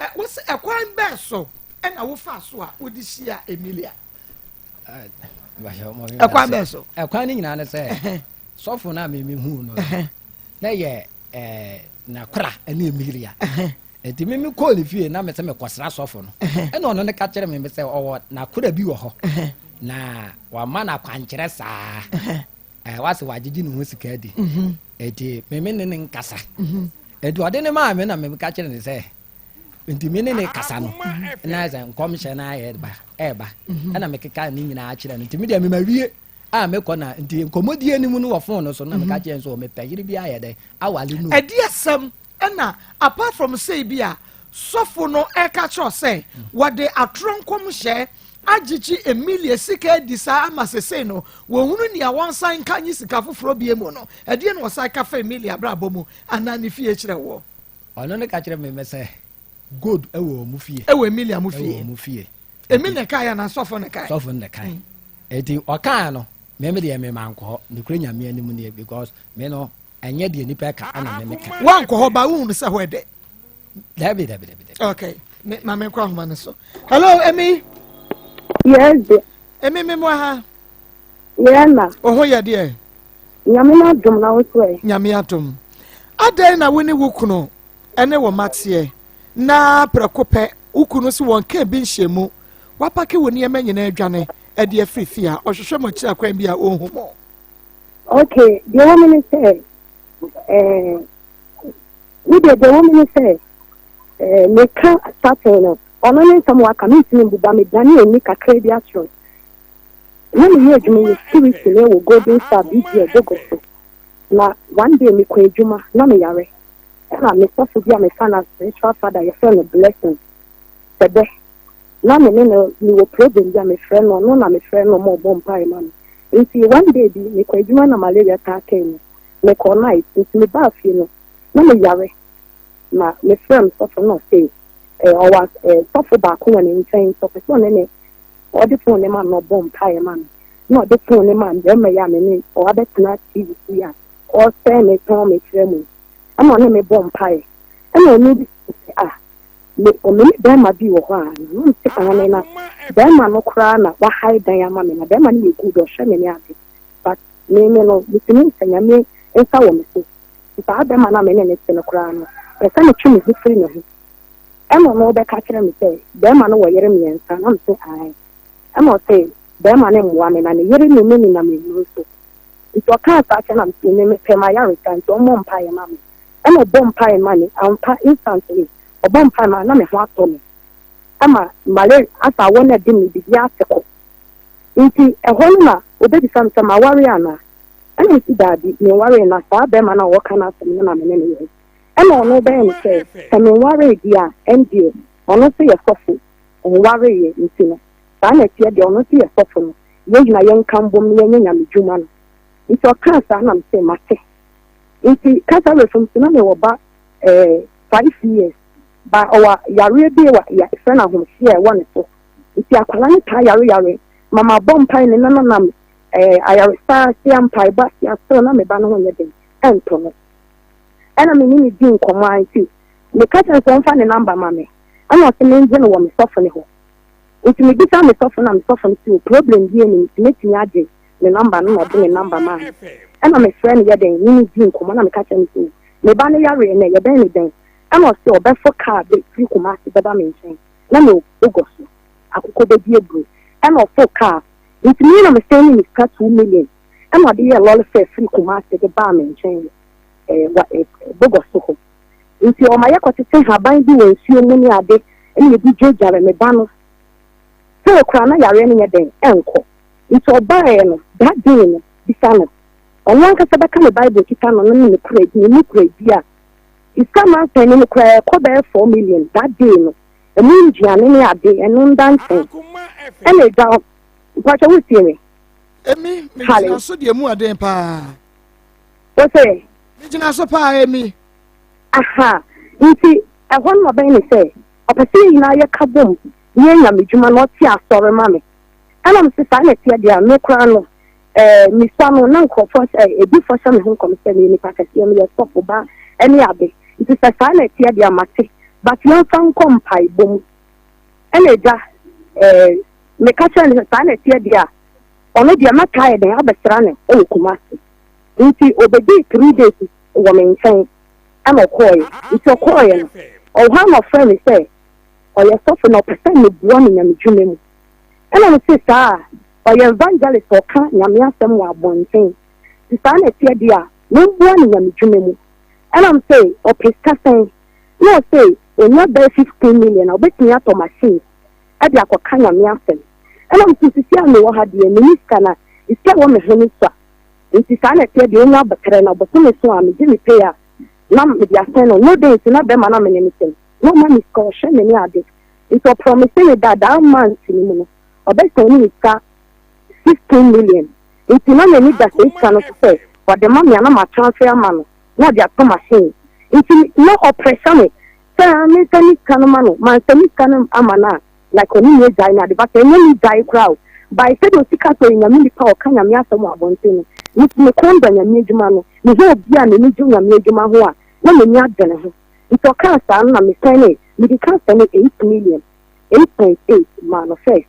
B: Ɛ, wose ɛkwan bɛn so na wofaa so a wode hyiaa Emilia? Ɛkwan bɛn so?
C: Ɛkwan no nyinaa ne sɛ sɔfo no a meme huu no na yɛ nakora ne Emilia. Nti meme kɔɔ ne fie na mesɛ mekɔsra sɔfo no. Ɛna ɔno ne ka kyerɛ me sɛ ɔwɔ nakora bi wɔ hɔ na wama no akwankyerɛ saa. Wase wagyegye ne ho sika adi. Nti meme ne ne nkasa. Enti ɔde ne maa me na meka kyerɛ ne sɛ nti me ne ne kasa no na sɛ nkɔmhyɛ no ayɛ ba ɛɛba mhm. ɛna mekeka ne nyinaa kyerɛ no nti me deɛ mema wie a mekɔ na nti nkɔmmɔdie no mu no wɔ fon no so na meka mhm. kyerɛ nso mepɛ yere bi ayɛ dɛ awale no
B: ɛde asɛm ɛna apart from sei bi a sɔfo no ɛka kyerɛ sɛ wɔde atorɔ nkɔmhyɛ agyegye Emilia sika adi saa ama sesei no wɔhunu nea wɔnsan nka nye sika foforɔ bie mu no ɛdeɛ na wɔsan ka fa Emilia abrabɔ mu anaa ne fie kyerɛ woɔ?
C: Ɔno ne ka kyerɛ me sɛ gold ɛwɔ wɔn fie.
B: Ɛwɔ Emilia mo fie.
C: Ɛwɔ wɔn fie.
B: Emilia kae anaa sɔfo ne kae?
C: Sɔfo ne kae. Eti ɔkaa no me me deɛ me ma nkɔ hɔ ne kura nyame anim nie because me no ɛnyɛ deɛ nipa ɛka ɛna me me ka.
B: Wankɔ hɔ ba wohunu sɛ hɔ ɛdɛ.
C: Dabi dabi dabi dabi.
B: Okay me ma me nkɔ ahoma no so. Hello Emi.
F: Yes dear.
B: Emi me mo ha.
F: Yeah na.
B: Oho yɛ deɛ.
F: Nyame no adom na wo so ɛ.
B: Nyame adom. Adɛn na wo ne wo kunu ne wo mma teɛ na prɛko pɛ wo kunu se wɔnka bi nhyɛ mu, wapake wo nneɛma nyinaa adwane de afiri fie a ɔhwehwɛ mo akyiri akwan bi a ɔnhu mo?
F: Okay, deɛ wɔ mu ne sɛ, eh, me deɛ deɛ wɔ mu ne sɛ, eh, meka starting no, ɔno ne nsɛm waka, mentumi mbuba, medane ani kakra bi akyerɛ Na meyɛ adwuma yɛ security ne wɔ Golden Star BGL Bogo so. Na one day mekɔ adwuma na meyare. Ɛna me sɔfo bi a mefa no as spiritual father yɛfrɛ no Blessing Sɛbɛ. Na me ne no mewɔ problem bi a mefrɛ no, ɔno na mefrɛ no ma ɔbɔ mpae ma me. Nti one day bi mekɔ adwuma na malaria taa kaa mu. Mekɔɔ night nti mebaa fie no na meyare. Na mefrɛ me sɔfo no na ɔse eh, ɔwɔ eh, sɔfo baako wɔ ne nkyɛn nti ɔpɛ sɛ ɔne ne Ɔde fon no maa me na ɔbɔɔ mpaeɛ maa me. Na ɔde fon no maa barima yi a me ne ɔabɛtena TV so yi a ɔresɛe me tɔn me kyerɛ mu yi. Ɛna ɔne me bɔɔ mpaeɛ. Ɛna ɔno bisa me sɛ, ah, me me ne barima bi wɔ hɔ a? Na na mese aane, na barima no koraa na wahae dan ama me. Na barima no yɛ good, ɔhwɛ me ne ade. But me me no, metumi hu sɛ Nyame nsa wɔ me so. Nti saa barima no a me ne no te no koraa no, pɛ sɛ metwe me ho firi ne ho. Ɛna ɔno ɔbɛka kyerɛ me sɛ bɛɛma no wɔ yere miɛnsa na mese ae. Ɛna ɔse bɛɛma no mmoa me na ne yere ne me nenam nnuru so. Nti ɔkaa saa kyerɛ na mese me mepɛ m'ayaresa nti ɔmmɔ mpaeɛ ma me. Ɛna ɔbɔ mpaeɛ ma me ampa instantly ɔbɔ mpaeɛ ma na me ho atɔ me. Ɛma malaria asa awɔ no ɛde me biribiara ate kɔ. Nti ɛhɔ no na ɔbɛbisa me sɛ maware anaa? Ɛna mese daabi menwaree na saa bɛɛma no a ɔɔka n'asɛm no na me ne no yɛ. Ɛna ɔno bɛyɛ no sɛ, sɛ menwaree deɛ a, ɛndeɛ ɔno nso yɛ sɔfo, ɔnwareeɛ nti no, saa na ɛteɛ deɛ, ɔno nso yɛ sɔfo no, yɛn nyinaa yɛnka mbom na yɛnyɛ Nyame dwuma no. Nti ɔkaa saa na mese, mate. Nti kasa werɛfam nti na mewɔ ba eh, 5 years, ba ɔwɔ yareɛ bi wɔ yɛfrɛ no ahomhyeɛ a ɛwɔ ne so, nti akwadaa no taa yare yare, ma mabɔ mpae ne nananam eh, ayaresa ase a mpaebɔ ase a still na me ba no ho nyɛ den, ɛntɔ no. Ɛna me ne no dii nkɔmmɔ ara nti meka kyerɛɛ no sɛ ɔmfa ne number ma me. Ɛna ɔse mengye no wɔ me sɔfo no hɔ. Nti mebisaa me sɔfo no na me sɔfo no se o problem biara nnim nti mɛtumi agye ne number no na ɔde ne number maa me. Ɛna mefrɛɛ no yɛdɛn ne no dii nkɔmmɔ na meka kyerɛɛ no sɛ o me ba no yareɛ nnɛ yɛbɛn ne dɛn? Ɛna ɔse ɔbɛfo car bɛfiri Kumasi bɛba me nkyɛn. Na mewɔ Bogor so, akokɔ bɛdi aburo. Ɛna ɔforo kaa. Nti me na mesɛnee ne sika 2 million ɛna ɔde yɛɛ lɔre fare firi Kumasi de baa me nkyɛn wɔ eh, wa, eh, Bogor so hɔ. Nti ɔma yɛkɔtete haban bi wɔ nsuo mu ne ade ɛna yɛde dwadware me ba no. Sɛ koraa na yareɛ no nyɛ dɛn ɛnkɔ. Nti ɔbaeɛ no, that day no, bisa no. Ɔno ankasa bɛka ne Bible kita no no ne ne kura bi, ne mu kura bi a, sika mansɛn ne no koraa ɛkɔ bɛyɛ 4 million that day no. Ɛmu nduane ne ade, ɛno nda nkyɛn. Ɛna agya, mpakyɛ wotie me?
B: Emi, megyina so deɛ mu ɔden paa.
F: Wo sɛ?
B: Megyina so paa, Emi.
F: Aha, nti ɛhɔ no ɔbɛn ne sɛ, ɔpɛ sɛ yɛn nyinaa yɛka bom na yɛnya me dwuma na ɔte asɔre ma me. Ɛna mese saa na ɛteɛ deɛ a, me koraa no, eh, mesua no na nkurɔfoɔ sɛ, ebifoɔ hyɛ me ho nkɔm sɛ meyɛ nipa kɛseɛ, meyɛ sɔfo ba ne ade. Nti sɛ saa na ɛteɛ deɛ a, mate. But yɛmfa nkɔ mpaebɔ mu. Ɛna agya, eh, meka kyerɛ no sɛ saa na ɛteɛ deɛ a, ɔno deɛ mɛtaa yɛ dɛn abɛsra no wɔ Kumasi. Nti obedii 3 days wɔ me nkyɛn ɛna ɔkɔɔeɛ. Nti ɔkɔɔeɛ no, ɔwɔ hɔ a na ɔfrɛ me sɛ ɔyɛ sɔfo na ɔpɛ sɛ meboa no nyame dwuma mu. Ɛna mese saa a, ɔyɛ evangelist, ɔka Nyame asɛm wɔ abɔnten. Nti saa na ɛteɛ deɛ a, memboa no nyame dwuma mu. Ɛna mese ɔpɛ sika sɛn? Na ɔse onya bɛyɛ 15 million a, obetumi atɔ machine ɛde akɔka Nyame asɛm. Ɛna mese sisi a mewɔ ha deɛ, menni sika na sika ɛwɔ me ho no sua. Nti saa na ɛteɛ deɛ, onya abɛtrɛ na bosome so a megye me pay a, na mede asɛn no. No day nso na bɛrima na mene ne sɛm. Na ɔma me sika, ɔhwɛ me ne ade. Nti ɔpromise me da that month no mu no, ɔbɛsɛn ne sika 15 million. Nti na m'ani da saa sika no so sɛ ɔde ma me a, na ma transfer ama no na ɔde atɔ machine. Nti na ɔpressure me sɛ mensa ne sika no ma no, mansa ne sika no ama no a, like ɔne me agyae no ade, but ɛnyɛ me gyae koraa o. By sɛdeɛ osi ka sɛ ɔyɛ Nyame nipa a ɔka Nyame asɛm wɔ abɔnten no, me me kɔn dɔ Nyame adwuma no. Mehu obi a n'ani gye Nyame adwuma ho a, na m'ani agye ne ho. Nti ɔkaa saa no na mesɛn ne mede ka sɛ ne 8 million, 8.8 maa no first.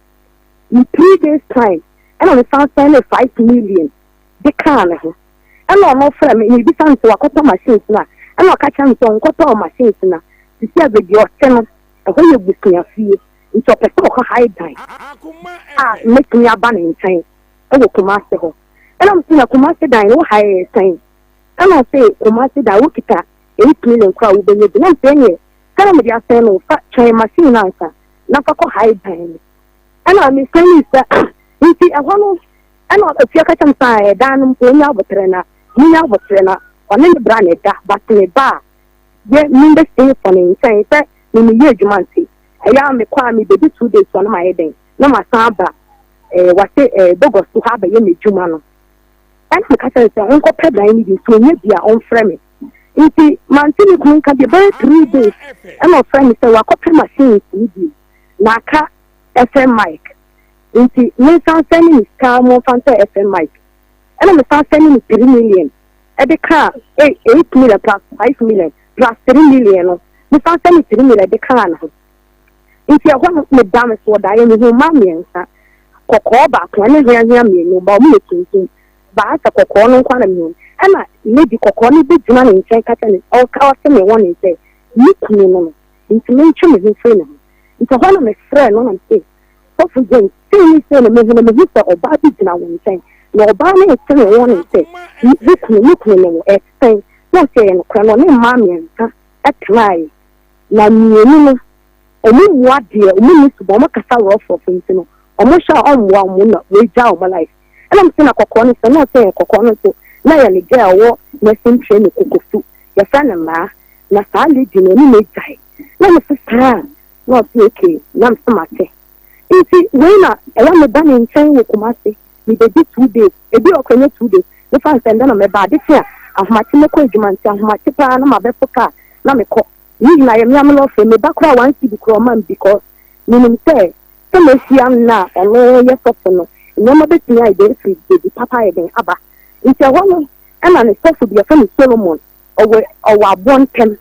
F: In 3 days time ɛna mesan sɛn ne 5 million de kaa ne ho. Ɛna ɔno frɛ me, mebisa no sɛ wakɔtɔ machines no a, ɛna ɔka kyerɛ me sɛ ɔnkɔtɔɔ machines no a, sisi a baabi a ɔte no, ɛhɔ yɛ busuafie. Nti ɔpɛ sɛ ɔkɔ hae dan a mɛtumi aba ne nkyɛn ɛwɔ Kumase hɔ. Ɛna mese na Kumase dan no wo hae sɛn? Ɛna ɔse Kumase dan wokita 8 million koraa a wobɛnya bi. Na mese ɛneɛ sɛdeɛ mede asɛn no, fa twɛn machine no ansa na fa kɔ hae dan no. Ɛna mesɛn ne sɛ nti ɛhɔ no ɛna afia ka kyerɛ me sɛ ɛdan no mpo onya abotrɛ na munya abotrɛ na ɔne ne bra na ɛda, but ne ba a yɛ membɛstay for ne nkyɛn sɛ me meyɛ adwuma, nti ɛyɛ a mekɔ a mebɛdi 2 days wɔ no, mayɛ dɛn na masan aba ɛɛ wase ɛɛ Bogos so hɔ abɛyɛ m'adwuma no. Ɛna meka kyerɛ no sɛ ɔnkɔpɛ dan no bi, nti ɔnya bi a ɔmfrɛ me. Nti mante ne kunu nka deɛ bɛyɛ 3 days, ɛna ɔfrɛ me sɛ wakɔpɛ machines no bi na aka FM mic, nti mensan sɛn ne sika mo mfa ntɔ FM mic. Ɛna mesan sɛn ne 3 million ɛde kaa 8 million plus 5 million plus 3 million no, mesan sɛn ne 3 million de kaa ne ho. Nti ɛhɔ no meda me so ɔdaeɛ, mehu mmaa mmiɛnsa, kɔkɔɔ baako ɛne hweahwea mmienu ba, ɔmo yɛ tuntum baa sɛ kɔkɔɔ no nkwa na mehu. Ɛna lady kɔkɔɔ no bɛgyina ne nkyɛn ka kyerɛ ne ɔka ɔse me wɔ ne sɛ ne kunu no, nti mentwe me ho firi ne ho. Nti ɛhɔ na mefrɛ no na mese, "Sɔfo James, sei ne sei na mehu na mehu sɛ ɔbaa bi gyina wo nkyɛn na ɔbaa no ete me wɔ ne sɛ wo kunu, ne kunu ne wo ɛsɛn?" Na ɔsɛ ɛyɛ nokorɛ no, ɔne mmaa mmiɛnsa ɛtenaeɛ na mmienu no ɔmo mmua deɛ ɔmo ni so bɔ ɔmo kasa rɔfrɔfo, nti no ɔmo hyɛ a ɔmmoa ɔmo na wɔagya ɔmo life. Ɛna mo sɛ na kɔkɔɔ no sɛ na ɔsɛ yɛ kɔkɔɔ no nso na yɛ ne girl ɔwɔ nursing training Kokofu, yɛfrɛ no mmaa, na saa lady no ɔne no agyae. Na mo sɛ saa na ɔsɛ okay, na mo sɛ mate. Nti wei na ɛyɛ me ba ne nkyɛn wɔ Kumase, mebɛdi 2 days, ebi ɔkɔ nyɛ 2 days, mefa nsɛ ndɛ na mɛba ade kye a ahomakye mɛkɔ adwuma, nti ahomakye paa na mabɛfo kaa na mekɔ ne nyinaa yɛ mmea melɔfo. Meba koraa 1 cedi koraa ɔma me because menim sɛ mehyia no na ɔno yɛ sɔfo no, nneɛma bɛtumi ayɛ dɛn firi baabi papa ayɛ dɛn aba. Nti ɛhɔ no ɛna ne sɔfo bi yɛfrɛ no Solomon, ɔwɔ aboɔ ntɛm.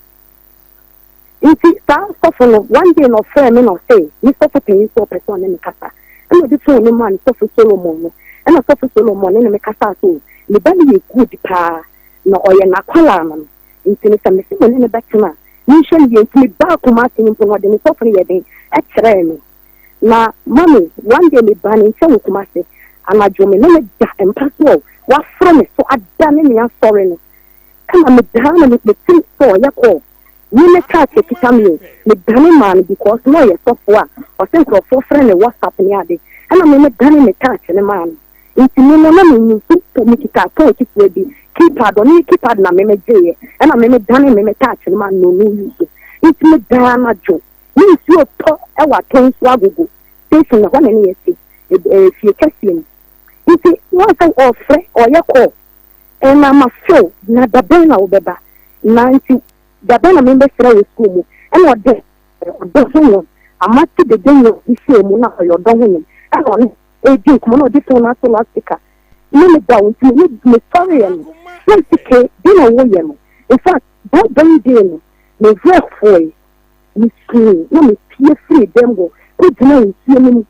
F: Nti saa sɔfo no one day na ɔfrɛ me na ɔsɛ ne sɔfo panyin sɛ ɔpɛ sɛ ɔne me kasa. Ɛna ɔde phone no maa ne sɔfo Solomon no, ɛna sɔfo Solomon ne me kasa so ne ba no yɛ good paa na ɔyɛ n'akwalaa no. Nti no sɛ mese me ne ne bɛtena. Menhwɛ no yie nti mebaa Kumasi no mpo no ɔde ne sɔfo no yɛ den kyerɛɛ me. Na mummy one day mebaa ne nkyɛn wɔ Kumasi anadwo me ne no da mpa so a waforo me so adane me asɔre no ɛna medaa na mete sɛ ɔyɛ call me me touch ekita me o medane maa no because na ɔyɛ sɔfo a ɔsɛ nkurɔfoɔ frɛ ne WhatsApp ne ade ɛna me medane me touch ne maa no. Nti me no na me use po me kita phone ketewa bi keypad ɔno ne keypad na me me gyeeɛ ɛna me me dane me me touch no ma no no use nti me daa anadwo ne nsuo tɔ ɛwɔ atɔnsuo agogo station ɛhɔ na ne yɛ te efie kɛseɛ mu nti wɔn sɛ ɔfrɛ ɔyɛ call ɛna ma feel na dabɛn na wobɛba na nti dabɛn na me bɛsrɛ wɔ school mu ɛna ɔde ɔdɔ ho nwom amate dede nwom bi hyɛ mu na ɔyɛ ɔdɔ ho nwom ɛna ɔne redi nkɔmmɔ na ɔde fon no ato loudspeaker ne me da o nti me me sɔreɛ no na mese ke deɛ na woyɛ no in fact that very day no me werɛ hoe me suu na me pie firi dɛm hɔ kɔ gyina nsuo no mu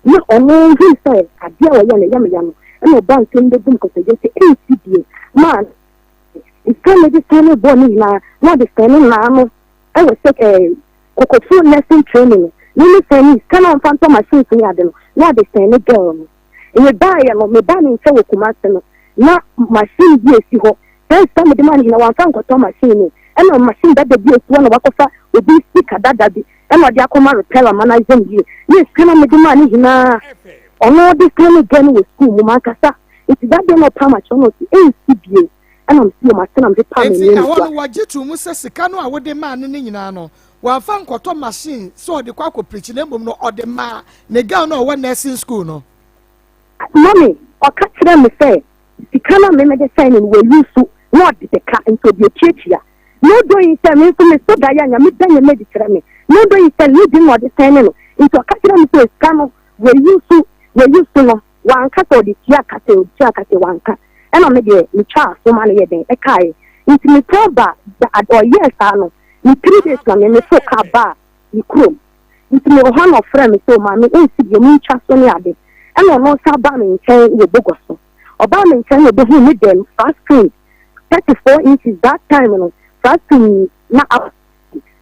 F: na ɔno hui sɛ adeɛ a ɔyɛ no ɛyɛ me ya no ɛna ɔba nsɛm bɛbu me kɔtɔdwe sɛ ɛnsi bie maa nka mede sɛn ne bɔɔ ne nyinaa na ɔde sɛn ne naa no ɛwɔ sɛ ɛɛ Kokofu nursing training no, me me sɛn ne sika na ɔmfa ntɔ machines ne ade no, na ɔde sɛn ne girl no. Me baeɛ no, me baa ne nkyɛn wɔ Kumasi no, na machine bi esi hɔ. Saa sika mede maa no nyinaa, wamfa ankɔtɔ machine no. Ɛna machine dada bi esi hɔ na wakɔfa obi sika dada bi ɛna ɔde akɔma repair ama no ayɛ no yie. Ne sika na mede maa no nyinaa, ɔno ɔde sɛn ne girl no wɔ school mu, mankasa. Nti that day na ɔpam akyerɛ na ɔsi ɛnsi bio. Ɛna mese yɛ mate na mede paa
B: Enti
F: m'ani
B: ɛhɔ
F: anigua.
B: no wɔgye too mu sɛ sika no a wode maa no no nyinaa no, wamfa ankɔtɔ machine sɛ ɔde kɔ akɔprikyi na mmom no ɔde maa ne girl no a ɔwɔ nursing school no.
F: Mummy, ɔka kyerɛɛ me sɛ sika no a me mede sɛn no no wayi so na ɔde bɛka nti ɔde atuatua. No doing sɛ me nso meso daeɛ a Nyame da nneɛma adi kyerɛ me. No doing sɛ ne din na ɔde sɛn ne no nti ɔka kyerɛɛ me sɛ sika no wayi so wayi so no Wanka sɛ ɔde tua ka sɛ ɔde tua ka sɛ wanka ɛna me deɛ me twaa so ma no yɛ dɛn ɛkaeɛ nti me tɔn ba da ɔyɛɛ saa no me 3 days na me me fo car baa me kurom nti me wɔ hɔ na ɔfrɛ me sɛ maame ɛnsi bio me ntwa so ne ade ɛna ɔno nsa baa me nkyɛn wɔ bogɔ so ɔbaa me nkyɛn na ɔbɛhu me dɛm flat screen 34 inches that time no flat screen na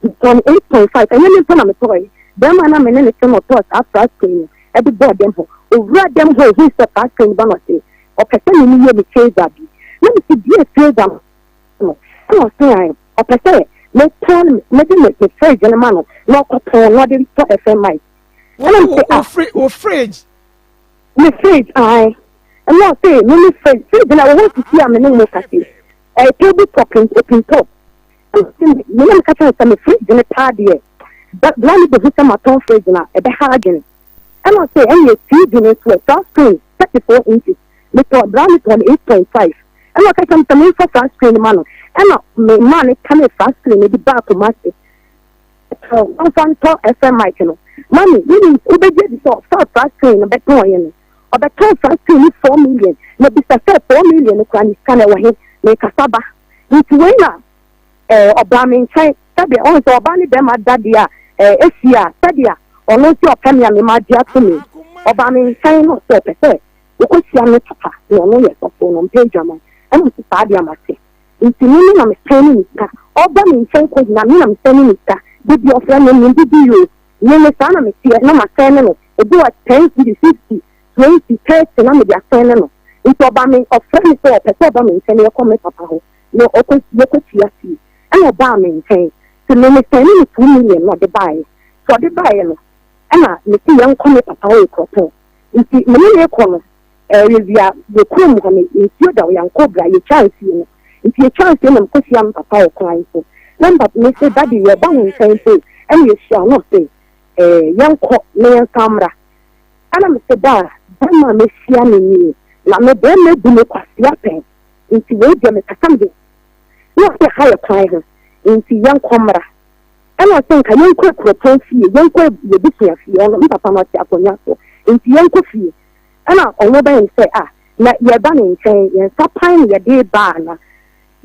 F: Metɔɔ no 8.5, ɛnyɛ me mpo na metɔɔe, barima no a me ne no te no ɔtɔɔ saa flat screen no de bɔɔ dɛm hɔ. Owuraa dɛm hɔ ohui sɛ flat screen no ba no ɔse ɔpɛ sɛ me meyɛ no favour bi. Na mese deɛ favour no? Ɛna ɔse ae, ɔpɛ sɛ metɔn mede me me fridge no ma no na ɔkɔtɔn na ɔde tɔ FM mic. Ɛna mese ah.
B: Wo fridge?
F: Me fridge ae. Ɛna ɔse me me fridge, fridge no ɛwɔ hɔ sisi a me ne wo kasa yi, ɛyɛ table top open top. Enti me na meka kyerɛɛ no sɛ me fridge no paa deɛ, bra no bɛhu sɛ matɔn fridge no a, ɛbɛha adwene. Ɛna ɔse ɛneɛ TV no nso ɛ, flat screen 34 inches, metɔɔ, bra no tɔɔ no 8.5. Ɛna ɔka kyerɛɛ me sɛ memfa flat screen no ma no, ɛna me maa no tamee flat screen no de baa Kumasi. Tɔ, ɔmfa ntɔ FM mic no. Mami, wonim, wobɛgye adi sɛ ɔfaa flat screen no bɛtɔɔeɛ no, ɔbɛtɔn flat screen no 4 million, na bisa sɛ 4 million no koraa ne sika no ɛwɔ he? Mekasa ba. Nti wei na eh, ɔbaa me nkyɛn sɛdeɛ ɔhu sɛ ɔbaa ne bɛrima da deɛ a eh, ɛsi a sɛdeɛ ɔno nso ɔpɛ me a me magye ato me. Ɔbaa me nkyɛn na ɔsɛ ɔpɛ sɛ ɔkɔhyia me papa na ɔno yɛ sɔfo na ɔmpɛ adwaman. Ɛna mese saa deɛ mate. Nti me me na mesɛn ne ne sika. Ɔba me nkyɛn kɔ nyina me na mesɛn ne ne sika. Da bi ɔfrɛ me mendidi o. Me me saa na meteɛ na masɛn ne no. Ebi wɔ 10 cedi, 50. 20, 30 na mede asɛn ne no. Nti ɔba me, ɔfrɛ me sɛ ɔpɛ sɛ ɔba me nkyɛn na yɛkɔ me papa hɔ na ɔkɔ yɛkɔtua fie. Ɛna ɔbaa me nkyɛn. Nti me mesɛne no 2 million na ɔde baeɛ. Nti ɔde baeɛ no, ɛna mese yɛnkɔ me papa hɔ wɔ Kuropɔn. Nti me ne no rekɔ no, ɛɛ yɛwia yɛ kurom hɔ no, nsuo da hɔ, yɛankɔ bra, yɛtwaa nsuo no. Nti yɛtwaa nsuo no na mekɔhyia me papa wɔ kwan so. Na me papa, mese daddy yɛreba wo nkyɛn mpo. Ɛna yɛhyia na ɔse ɛɛ yɛnkɔ na yɛnsan mmra. Ɛna mese daa, bɛrima a mahyia no nie, na me bɛrima abu me kwasea pɛn, nti wei deɛ mekasa mede na ɔse ha yɛ kwan ho, nti yɛnkɔ mmra. Ɛna ɔse nka yɛnkɔ akuropɔn fie, yɛnkɔ yɛbusua fie, ɔno me papa no ɔte akonnwa so, nti yɛnkɔ fie. Ɛna ɔno bɛyɛ me sɛ ah, na yɛba ne nkyɛn, yɛn nsa pan na yɛde ba ana?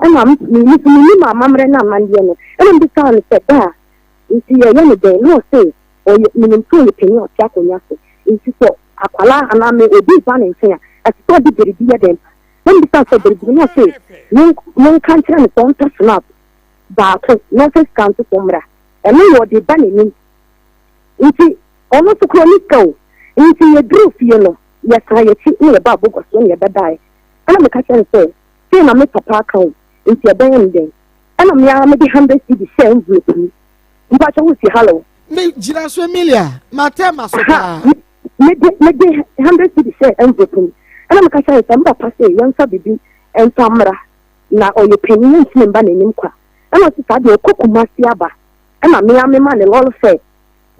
F: Ɛna me nso menim amammerɛ ne amanneɛ no, ɛna mebisaa no sɛ daa, nti yɛyɛ no dɛn? Na ɔse Ɔyɛ, menim sɛ ɔyɛ panin a ɔte akonnwa so, nti sɛ akwadaa anaa me obi reba ne nkyɛn a, ɛsɛ sɛ ɔde biribi yɛ dɛn ba. Na mebisa no sɛ biribi no, na ɔse menka nkyerɛ no sɛ ɔntɔ snap. baako na ɔmfa sika nto so mmra. Ɛno yɛ ɔde ba n'anim. Nti ɔno nso koraa ɔnni sika o. Nti yɛduruu fie no, yɛsan yɛn akyi na yɛbaa Bogoso na yɛbɛdaeɛ. Ɛna meka kyerɛɛ no sɛ, sei na me papa aka o, nti ɛbɛyɛ no dɛn? Ɛna me ara mede hundred cedi hyɛɛ envelope mu. Mpakyɛ wosi hallo?
B: Me gyina so Emilia, matɛ maso paa.
F: Mede mede hundred cedi hyɛɛ envelope mu. Ɛna meka kyerɛɛ no sɛ me papa se yɛmfa biribi mfa mmra na ɔyɛ panyin yɛntumi mba n'anim kwa. Ɛna ɔse saa deɛ ɔkɔ Kumasi aba. Ɛna me ara mema no lɔre fare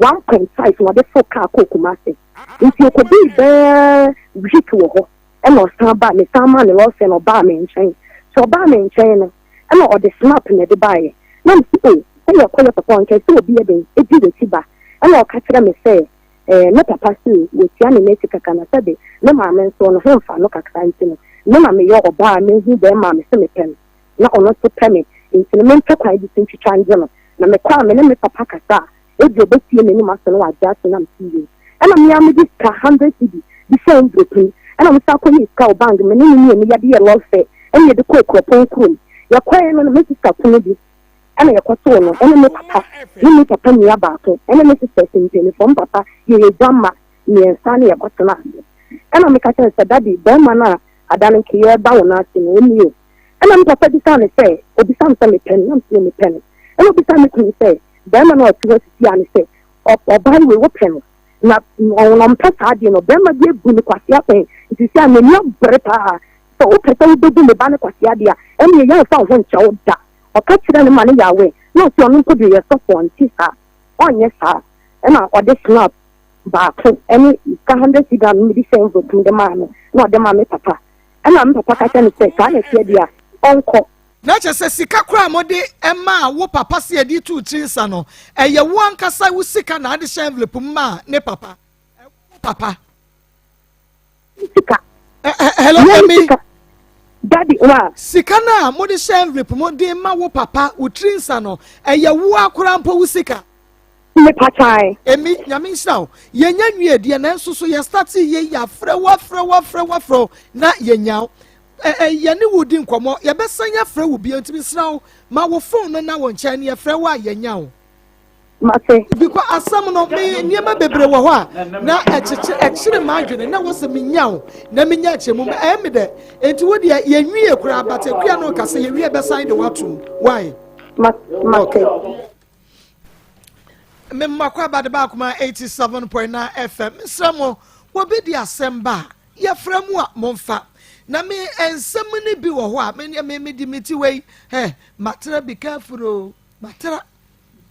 F: 1.5 na ɔde foro kaa kɔɔ Kumasi. Nti ɔkɔdii bɛyɛ week wɔ hɔ ɛna ɔsan baa, mesan maa no lɔre fare na ɔbaa me nkyɛn. Nti ɔbaa me nkyɛn no ɛna ɔde snap na ɛde baeɛ. Na mese oh sɛ yɛkɔ yɛ papa hɔ nka ɛsɛ obi yɛ dɛn ɛdi w'akyi ba. Ɛna ɔka kyerɛ me sɛ eh me papa se watua ne n'akyi kakra na sɛbe me maame nso ɔno ho mfa no kakra nti no me na meyɛ ɔbaa a mehu bɛrima a mese mepɛ no na ɔno nso pɛ me nti no mempɛ kwan bi so ntwitwa ngye no na mekɔ a me ne me papa kasa a ebia ɔbɛtie m'anim asɛm na wagye ato na mese yoo. Ɛna me ara mede sika hundred cedi de hyɛɛ envelope mu ɛna mesan kɔyɛɛ sika wɔ bank me ne no mmienu yɛde yɛɛ lɔre fare ɛna yɛde kɔɔ kuropɔn kurom. Yɛkɔeɛ no na me sista kunu bi ɛna yɛkɔtoo no ɛne me papa ne me papa nua baako ɛne me sisters mpaninfoɔ me papa yɛyɛ guamma mmiɛnsa ne yɛkɔtenaa ase. Ɛna meka kyerɛɛ no sɛ daddy barima no a ada no nka yɛreba wo nan ase no ɔnni o. Ɛna me papa bisaa me sɛ, ɔbisaa me sɛ mepɛ no, na mese mepɛ no. Ɛna ɔbisaa me kunu sɛ, barima no a ɔte hɔ sisi a no sɛ, ɔbaa yi wei wopɛ no? Na ɔmpɛ saa adeɛ no, barima bi abu no kwasea pɛn, nti sisi a n'ani abere paa, sɛ wopɛ sɛ wobɛbu me ba no kwasea deɛ a, ɛnneɛ yɛmfa wo ho nkyɛ wo da. Ɔka kyerɛɛ no ma no yɛ aware, na ɔse ɔno mpo deɛ ɔyɛ sɔfo, ɔnte saa, ɔnyɛ saa. Ɛna ɔde snap baako ne sika hundred cedi a mede hyɛ envelope mu de maa no, na ɔde maa me papa. Ɛnna me papa ka kyerɛɛ no sɛ, Saa na ɛteɛ deɛ a, ɔnkɔ.
B: Na kyerɛ sɛ sika koraa a mode maa wo papa sɛ yɛde retu wo tiri nsa no, ɛyɛ wo ankasa wo sika na ade hyɛ envelope mu maa ne papa. Ɛwɔ wo papa.
F: Sika.
B: Hello, Emi.
F: Daddy, wa.
B: Sika no a mode hyɛ envelope mu de ma wo papa wo tiri nsa no, ɛyɛ wo akora mpo wo sika.
F: Mepatae.
B: Emi, Nyame nhyira wo. Yɛnya nwie deɛ nanso so yɛ starte yei yɛafrɛ wo afrɛ wo afrɛ wo afrɛ wo na yɛnya wo. Ɛ ɛ yɛne wo di nkɔmmɔ yɛbɛsan afrɛ wo bio nti mesrɛ wo ma wo phone no na wo nkyɛn na yɛfrɛ wo a yɛnya wo.
F: Mate.
B: Because asɛm no me nneɛma bebree wɔ hɔ a na ɛkyekye ɛkyere m'adwene na wɔ sɛ menya wo na menya nkyɛmu ɛyɛ me dɛ nti wo deɛ yɛnwie koraa but akua no kasa yɛwie bɛsan de woatom why?
F: Mate.
B: Okay. Me mma kɔ abade baako ma 87.9 FM. Mesrɛ mo, wɔbi di asɛm ba a, yɛfrɛ mu a momfa. Na me nsɛm no bi wɔ hɔ a, me me me di me ti wei, hɛ, matra be careful o, matra.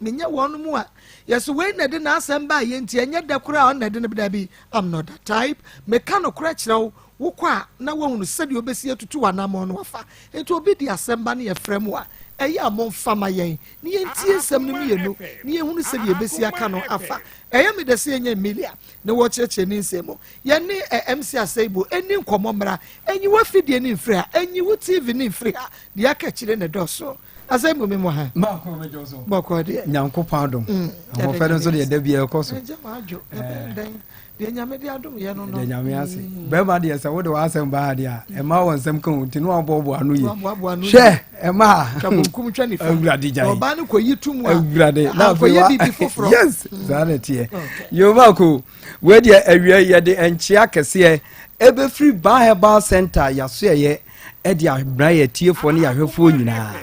B: Menyɛ wɔn mu a, yɛsɛ wei na ɛde n'asɛm ba a yɛ nti ɛnyɛ dɛ koraa ɔno na ɛde no da bi. I'm not that type. Meka nokorɛ kyerɛ wo, wokɔ a na woahunu sɛdeɛ wobɛsi atutu w'anammɔn no afa. Nti obi di asɛm ba ne yɛfrɛ mu a, ɛyɛ a momfa ma yɛn. na yɛntie nsɛm no mmienu na yɛhunu sɛdeɛ yɛbɛsi aka no afa. Ɛyɛ me dɛ sɛ yɛnya Emilia na wɔkyerɛkyerɛ ne nsɛm mu. Yɛne eh, MC Aseibu ɛni nkɔmmɔ mmra. Ɛnyi w'afidie no mfiri ha, ɛnyi wo TV no mfiri ha. Deɛ aka akyire no dɔɔso. Aseibu me mo ha.
G: Baako mɛdwo so.
B: Bɔkɔ deɛ.
G: Nyankopɔn adom. Mm, Ahoɔfɛ no nso deɛ da biara ɛkɔ so.
B: Ɛgya m'adwo. Ɛbɛn dɛn. Deɛ Nyame de adom yɛ no no.
G: Deɛ Nyame ase. Mm. Bɛrima deɛ sɛ wode w'asɛm ba ha deɛ a ɛma wɔ nsɛm ka ho nti ne waboaboa ano yie. Hwɛ ɛma a.
B: Twa bonkum twa nifa.
G: Awurade gyae.
B: Ɔbaa no kɔyi to mu a.
G: Awurade
B: na afei wa biribi foforɔ.
G: Yes mm. saa na ɛteɛ. Yoma ko wei deɛ awia yɛde nkyea kɛseɛ ɛbɛfiri Ban Herbal Center yasoɛyɛ ɛde abra yɛ tiefoɔ ne yɛahwɛfoɔ nyinaa.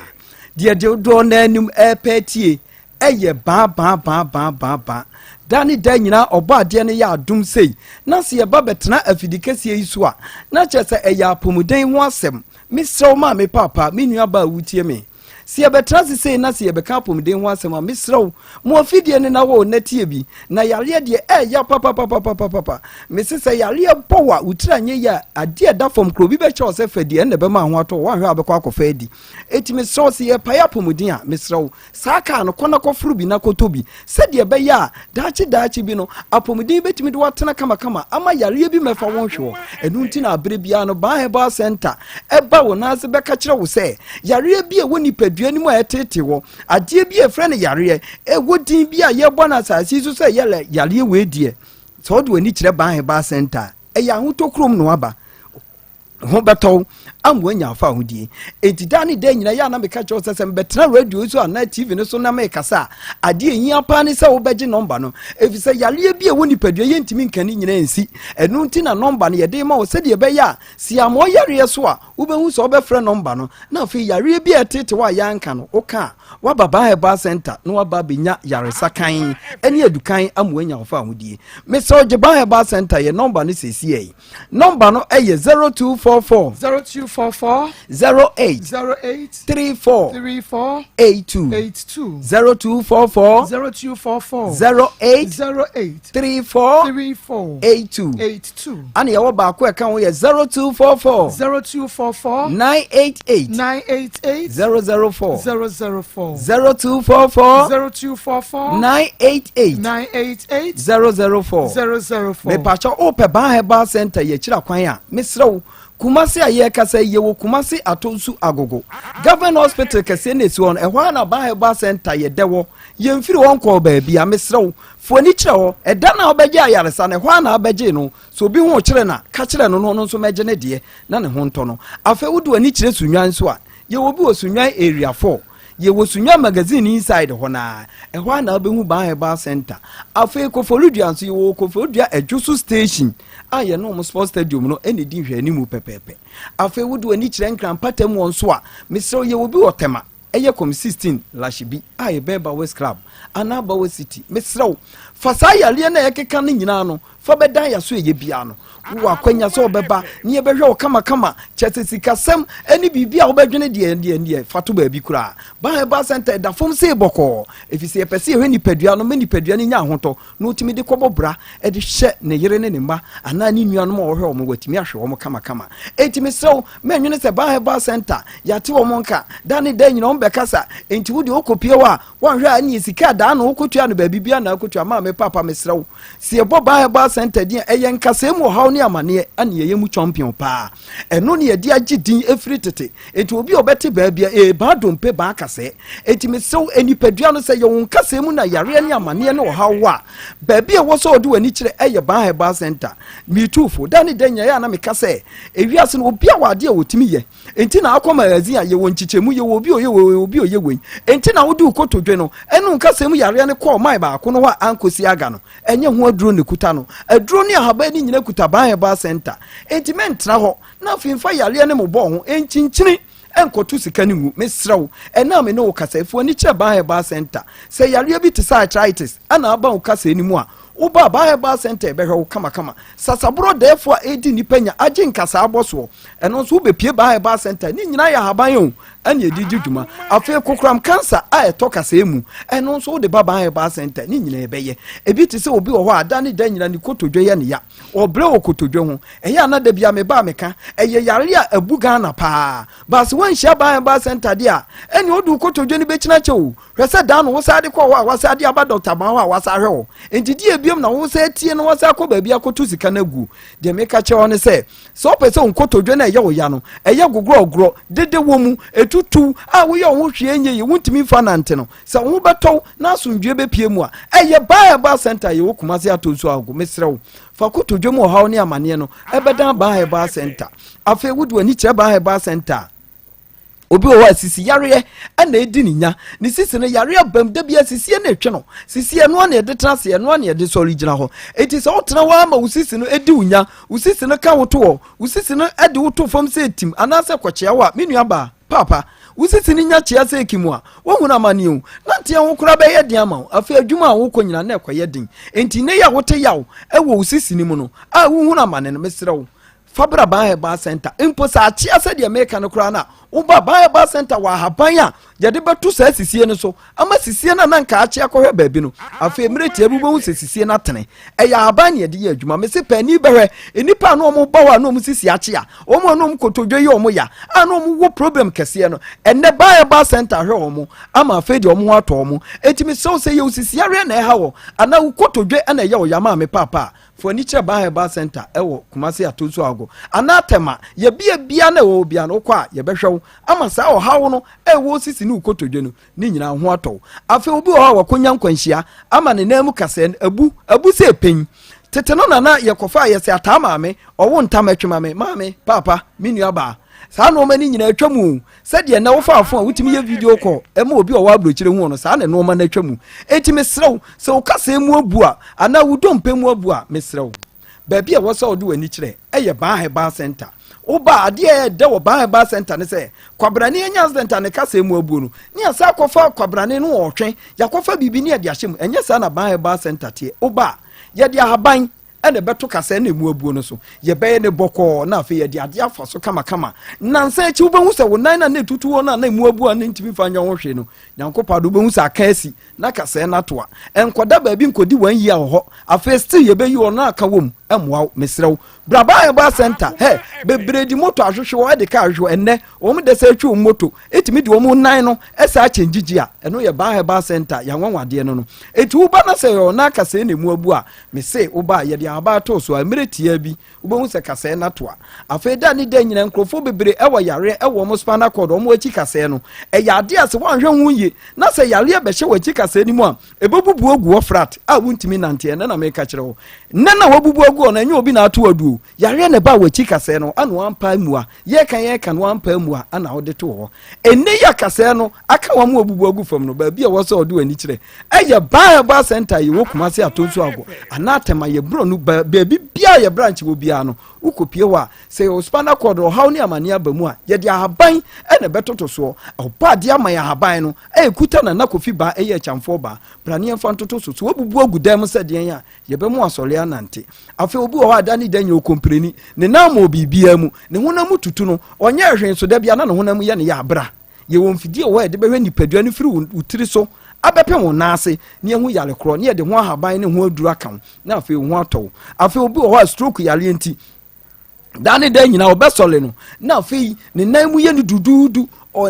G: Deɛ dodoɔ no anim ɛrepɛ tie ɛyɛ baa baa baa baa baa baa. Da ne da nyinaa Ɔbɔadeɛ no yɛ adom sei, na sɛ yɛba bɛtena afidi kɛseɛ yi so a, na kyerɛ sɛ ɛyɛ apɔmuden ho asɛm. Mesrɛ wo maame, paapa, me nua baa a wotie me, sɛ yɛbɛtena ase sei na sɛ yɛbɛka apɔmuden ho asɛm a, mesrɛ wo, mo afidie no na wɔ na tie bi. Na yareɛ deɛ ɛɛya papapapapapapa. Mese sɛ yareɛ bɔ wo a, wo tiri anyɛ yie a, adeɛ a ɛda fam koraa obi bɛkyerɛ wo sɛ fa di, ɛno na ɛbɛma ho atɔ wo, woanhwɛ a wobɛkɔ akɔfa adi. Enti mesrɛ wo sɛ yɛrepae apɔmuden a, mesrɛ wo, Saa kaa no, kɔ na kɔforo bi na kɔtɔ bi, sɛdeɛ ɛbɛyɛ a daakye daakye bi no, apɔmuden bɛtumi de wo atena kamakama ama yareɛ bi mmɛfa wo nhwe hɔ. Ɛno nti na aberɛ biara no, Baa Herbal Center ba wo nan ase bɛka kyerɛ wo sɛ, yareɛ bi a ɛwɔ nipadua no mu a ɛteetee wɔ, adeɛ bi a ɛfrɛ no yareɛ, ɛwɔ din bi a yɛbɔ no asase yi so sɛ ɛyɛ yareɛ wei deɛ, sɛ wode w'ani kyerɛ Baa Herbal Center a, ɛyɛ ahotɔ kurom na waba. ho bɛtɔ wo. Ama wanya afahodie. Enti daa ne daa nyinaa yɛ a na meka kyerɛ wo sɛ sɛ mebɛtena radio so anaa TV no so na mekasa a, adeɛ a ɛhia paa ne sɛ wobɛgye nɔmba no. Ɛfiri sɛ yareɛ bi a ɛwɔ nipadua yɛntumi nka ne nyinaa nsi. Ɛno nti na nɔmba no yɛde ma wo sɛdeɛ ɛbɛyɛ a sɛ yɛama wo yareɛ so a, wobɛhu sɛ wobɛfrɛ nɔmba no na afei yareɛ bi a ɛtete wo a yɛanka no woka a, woaba Baa Herbal Center na woaba abɛnya yaresa kann ne adukan ama woanya wo fahodie. Mesrɛ wo gye Baa Herbal Center yɛ nɔmba no seesei. Nɔmba no yɛ 0244.
B: 0244.
G: 08.
B: 08.
G: 34.
B: 34.
G: 82.
B: 82.
G: 0244.
B: 0244.
G: 08.
B: 08.
G: 34.
B: 34.
G: 82.
B: 82.
G: Ana yɛwɔ baako ɛka ho yɛ 0244.
B: 0244.
G: 988.
B: 988.
G: 004.
B: 004.
G: 0244.
B: 0244.
G: 988.
B: 988.
G: 004.
B: 004.
G: Mepakyɛ wopɛ Ban Herbal Center yɛ akyiri kwan a, mesrɛ wo, Kumasi a yɛrekasa yi, yɛwɔ Kumasi Atonsu Agogo. Government Hospital kɛseɛ na ɛsi hɔ no, ɛhɔ ara na Ban Herbal Center yɛ dɛ wɔ. Yɛmfiri hɔ nkɔɔ baabi a, mesrɛ wo, fa w'ani kyerɛ hɔ. Ɛda no a wobɛgye ayaresa no, ɛhɔ ara na wobɛgye no. Sɛ obi ho kyere no a, ka kyerɛ no na ɔno nso mmɛgye ne deɛ na ne ho ntɔ no. Afei wode w'ani kyerɛ Sunnwan nso a, yɛwɔ bi wɔ Sunnwan Area 4. Yɛwɔ Sunyani Magazine inside hɔ no ara. Ɛhɔ ara na wobɛhu Baa Herbal Centre. Afei Koforidua nso, yɛwɔ Koforidua Adwoso Station a yɛne wɔn sports stadium no na ɛdi nhwɛanimu pɛpɛɛpɛ. Afei wode w'ani kyerɛ Nkran mpatamu hɔ nso a, mesrɛ wo, yɛwɔ bi wɔ Tema, ɛyɛ Kɔm 16 Lashibi a ɛbɛn Bawes Club anaa Bawes City. Mesrɛ wo, fa saa yareɛ no a yɛkeka no nyinaa no fa bɛdan yɛn aso ɛyɛ biara no, wowɔ akwanya sɛ wɔbɛba ne yɛbɛhwɛ wo kamakama, kyerɛ sɛ sikasɛm ne biribi a wobɛdwene deɛ deɛ deɛ fa to baabi koraa. Ban Herbal Center ɛda fam sei bɔkɔɔ, ɛfiri sɛ yɛpɛ sɛ yɛhwɛ nipadua no ma nipadua no nya ahotɔ na ɔtumi de kɔbɔ bra de hyɛ ne yere ne ne mma anaa ne nuanom a wɔhwɛ wɔn watumi ahwɛ wɔn kamakama. Enti mesrɛ wo, mɛnwene sɛ Ban Herbal Center yɛate wɔn nka da ne da nyina wɔn bɛkasa, enti wo deɛ wokɔpie hɔ a woanhwɛ a ɛneɛ sika a daa na wokɔtua no baabi biara na akɔtua. Maame, papa, mesrɛ wo, Sɛ yɛbɔ Baa Herbal Centre din a, ɛyɛ nkasɛɛ mu ɔhaw ne amaneɛ na yɛyɛ mu champion paa. Ɛno ne yɛde agye din ɛfiri tete. Enti obi a ɔbɛte baa bia, ee, baa dompe, baa kasɛɛ. Enti mesrɛ wo, nipadua no, sɛ ɛyɛ wo nkasɛɛ mu na yareɛ ne amaneɛ ne ɔhaw wɔ a, baabi a ɛwɔ sɛ wode w'ani kyerɛ ɛyɛ Baa Herbal Centre. Metu fo, da ne da nyinaa ɛyɛ a na meka sɛ, ewiase no, obi a wɔ adeɛ a ɔtumi yɛ. Enti na akɔ magazine a yɛwɔ nkyekyɛmu, yɛwɔ obi a ɔyɛ wei, obi a ɔyɛ wei. Enti na wode wo kotodwe no ne wo nkasɛɛ mu yareɛ no kɔɔ man baako no hɔ a ankɔsi aga no. Ɛnyɛ ho aduro na ɛkuta no. Aduro ne ahaban no nyina kuta Ban Herbal Center. Enti mɛntena hɔ na afei mfa yareɛ no mmobɔ wo ho, nkyinkyini nkɔto sika no ngu. Mesrɛ wo, ɛnnɛ a me ne wo kasa yi, fa w'ani kyerɛ Ban Herbal Center. Sɛ yareɛ bi te sɛ arthritis na aba wo kasɛɛ no mu a, Woba a, Baa Herbal Centre bɛhwɛ wo kamakama. Sasaborɔ dɛɛfoɔ a ɛredi nnipa nya agye nkasaa abɔ soɔ. Ɛno nso wobɛpue Baa Herbal Centre. Ne nyinaa yɛ ahaban o, ɛne yɛde di dwuma. Afei kokoram cancer a ɛtɔ kasɛɛ mu, ɛno nso wode ba Baa Herbal Centre, ne nyinaa yɛbɛyɛ. Ebi te sɛ obi wɔ hɔ a, da ne da nyinaa ne kotodwe yɛ ne ya. Ɔbrɛ wɔ kotodwe ho. Ɛyɛ a na da biara meba a meka, ɛyɛ yareɛ a abu Ghana paa. But sɛ woanhyia Baa Herbal Centre deɛ a, ɛneɛ wode wo kotodwe no bɛkyini akyɛ o. Hwɛ sɛ da no wosan de kɔɔ hɔ a wasan de aba dɔkta ban hɔ a wasan ahwɛ wo. Enti deɛ biom na wosan atie na wasan akɔ baabi akɔto sika no agu. Deɛ meka kyerɛ wo ne sɛ, sɛ wopɛ sɛ wo nkotodwe no a ɛyɛ wo ya no, ɛyɛ gogorɔgorɔ, dede wɔ mu, ɛtutu, a woyɛ wo ho hwee nyɛ yie, wontumi mfa nante no, sɛ wo ho bɛtɔ wo na asomdwoeɛ bɛpue mu a, ɛyɛ Baa Herbal Centre a yɛwɔ Kumasi Atonsu Agogo. Mesrɛ wo, fa kotodwe mu ɔhaw ne amaneɛ no bɛdan Baa Herbal Centre. Afei wode w'ani kyerɛ Baa Herbal Centre a, Obi wɔ hɔ a sisi yareɛ na ɛdi ne nya. Ne sisi no yareɛ abam da biara sisie na ɛtwe no. Sisi ɛnoa na yɛde tena ase, ɛnoa na yɛde sɔre gyina hɔ. Enti sɛ wotena hɔ ara ma wo sisi no di wo nya, wo sisi no ka wo to hɔ, wo sisi no de wo to fam sɛ tim anaasɛ kɔkyea wo a, me nua baa, paapa, wo sisi no nya kyea sɛ kim a, woahunu amane o. Nanteɛ ho koraa bɛyɛ den ama wo. Afei adwuma a wokɔ nyinaa na ɛkɔyɛ den. Enti nnɛ yi a wote yaw wɔ wo sisi no mu no, a wohunu amane no, mesrɛ wo, Fa bra Ban Herbal Center. Mpo sɛ akyea sɛdeɛ meka no koraa no a, woba Ban Herbal Center wɔ ahaban a yɛde bɛto saa sisie no so ama sisie no a na nka akyea kɔhwɛ baabi no. Afei mmerɛ tia bi wobɛhu sɛ sisie no atene. Ɛyɛ ahaban na yɛde yɛ adwuma. Mese paani bɛhwɛ nnipa a na wɔn ba hɔ a na wɔn sisi akyea, wɔn a na wɔn kotodwe yɛ wɔn ya, a na wɔn wɔ problem kɛseɛ no. Ɛnnɛ Ban Herbal Center ahwɛ wɔn ama afei deɛ wɔn ho atɔ wɔn. Enti mesrɛ wo sɛ yɛ wo sisi yareɛ na ɛha wɔ anaa wo kotodwe na ɛyɛ wo ya maame paapa a, Fa w'ani kyerɛ Ban Herbal Centre ɛwɔ Kumasi Atonsu Agogo anaa Tema. Yɛ bea biara na ɛwɔ hɔ biara no, wokɔ a yɛbɛhwɛ wo ama saa ɔhaw no a ɛwɔ wo sisi ne wo kotodwe no ne nyinaa ho atɔ wo. Afei obi wɔ hɔ a wakonya nkwanhyia ama ne nan mu kasɛɛ no abu, abu sɛ ɛpɛn. Tete no na na yɛkɔfa a yɛsɛ ataa maame, ɔwo ntam ɛtwe ma me, maame, paapa, me nua baa. Saa nnoɔma no nyinaa atwa mu o. Sɛdeɛ nnɛ wofa fon a wotumi yɛ video call ma obi a ɔwɔ aburokyire hu no, saa na nnoɔma no atwa mu. Enti mesrɛ wo, sɛ wo kasaa mu abu a, anaa wo dompe mu abu a, mesrɛ wo, baabi a ɛwɔ sɛ wode w'ani kyerɛ yɛ Baa Herbal Center. Woba a, adeɛ a ɛyɛ dɛ wɔ Baa Herbal Center ne sɛ, kwabrane anya accident a ne kasaa mu abuo no, ne yɛasan akɔfa kwabrane no ɔɔtwe, yɛakɔfa biribi ne yɛde ahyɛ mu. Ɛnyɛ saa na Baa Herbal Center teɛ. Woba a, yɛde ahaban na ɛbɛto kasɛɛ na emu abuo no so. Yɛbɛyɛ no bɔkɔɔ na afei yɛde adeɛ afa so kamakama. Nnansa akyi wobɛhu sɛ wo nan no a na ɛtutu hɔ no a na emu abu a na ntumi mfa nyɛ ho hwee no, Nyankopɔn ade wobɛhu sɛ aka asi na kasɛɛ no ato a. Ɛnkɔda baabi nkɔdi wɔn yia wɔ hɔ. Afei still yɛbɛyi wɔn na aka wɔ mu. Ɛmmoa wo. Mesrɛ wo. Bra Bible Center. Hɛ, bebree de moto ahwehwe hɔ de kaa ahwehwe hɔ. Ɛnnɛ, wɔn de sɛ atwi wɔn moto, ɛtumi de wɔn nan no ɛsaa kyɛn gyigyi a, ɛno yɛ Baa Herbal Center, yɛn anwanwadeɛ no no. Enti woba na sɛ yɛwɔ na kasɛɛ na emu abu a, mese woba a, yɛde ahaban to so a, mmerɛ tiaa bi, wobɛhu sɛ kasɛɛ no ato a. Afei da ne da nyinaa, nkurɔfoɔ bebree ɛwɔ yareɛ ɛwɔ wɔn spinal cord, wɔn akyi kasɛɛ no. Ɛyɛ adeɛ a sɛ woanhwɛ ho yie, na sɛ yareɛ bɛhyɛ w'akyi kasɛɛ no mu a, Ɛbɛbubu agu hɔ frat a wontumi nnante. Ɛnnɛ na meka kyerɛ wo. Nnɛ na wabubu agu hɔ no, ɛnyɛ obi na ato adu o. Yareɛ na ɛbaa w'akyi kasɛɛ no, ana wampae mua. Yɛreka yɛreka no wampae mua ana wode too hɔ. Ɛnnɛ yi a kasɛɛ no aka wɔn ma wabubu agu fam no, baabi a ɛwɔ sɛ ɔde w'ani kyerɛ ɛyɛ Baa Herbal Center a yɛwɔ Kumasi Atonsu Ago anaa Tema yɛ borɔno baabi biara yɛ branch wɔ biara no. Wokɔpie hɔ a, sɛ yɛwɔ spinal cord ɔhaw ne amaneɛ aba mu a, yɛde ahaban na ɛbɛtoto soɔ. Ɔbɔ adeɛ ama yɛn ahaban no a ɛkuta Nana Kofi baa ɛyɛ Akyamfoɔ baa. Bra ne yɛmfa ntoto so. Sɛ woabubu agu dan mu sɛ deɛn a, yɛbɛma wasɔre anante. Afei obi wɔ hɔ a da ne da nyɛ ɔkompreni. Ne nan mmɔɔ biribiara mu. Ne honam mu tutu no, ɔnyɛɛ hwee nso da biara na ne honam mu yɛ no ya. Bra. Yɛwɔ mfidie wɔ hɔ a yɛde bɛhwɛ nipadua no firi wo tiri so abɛpem wo nan ase na yɛahu yare korɔ na yɛde ho ahaban ne ho aduro aka wo na afei wo ho atɔ wo. Afei obi wɔ hɔ a stroke yareɛ nti daa ne daa nyinaa ɔbɛsɔre no na afei ne nan mu yɛ no duduudu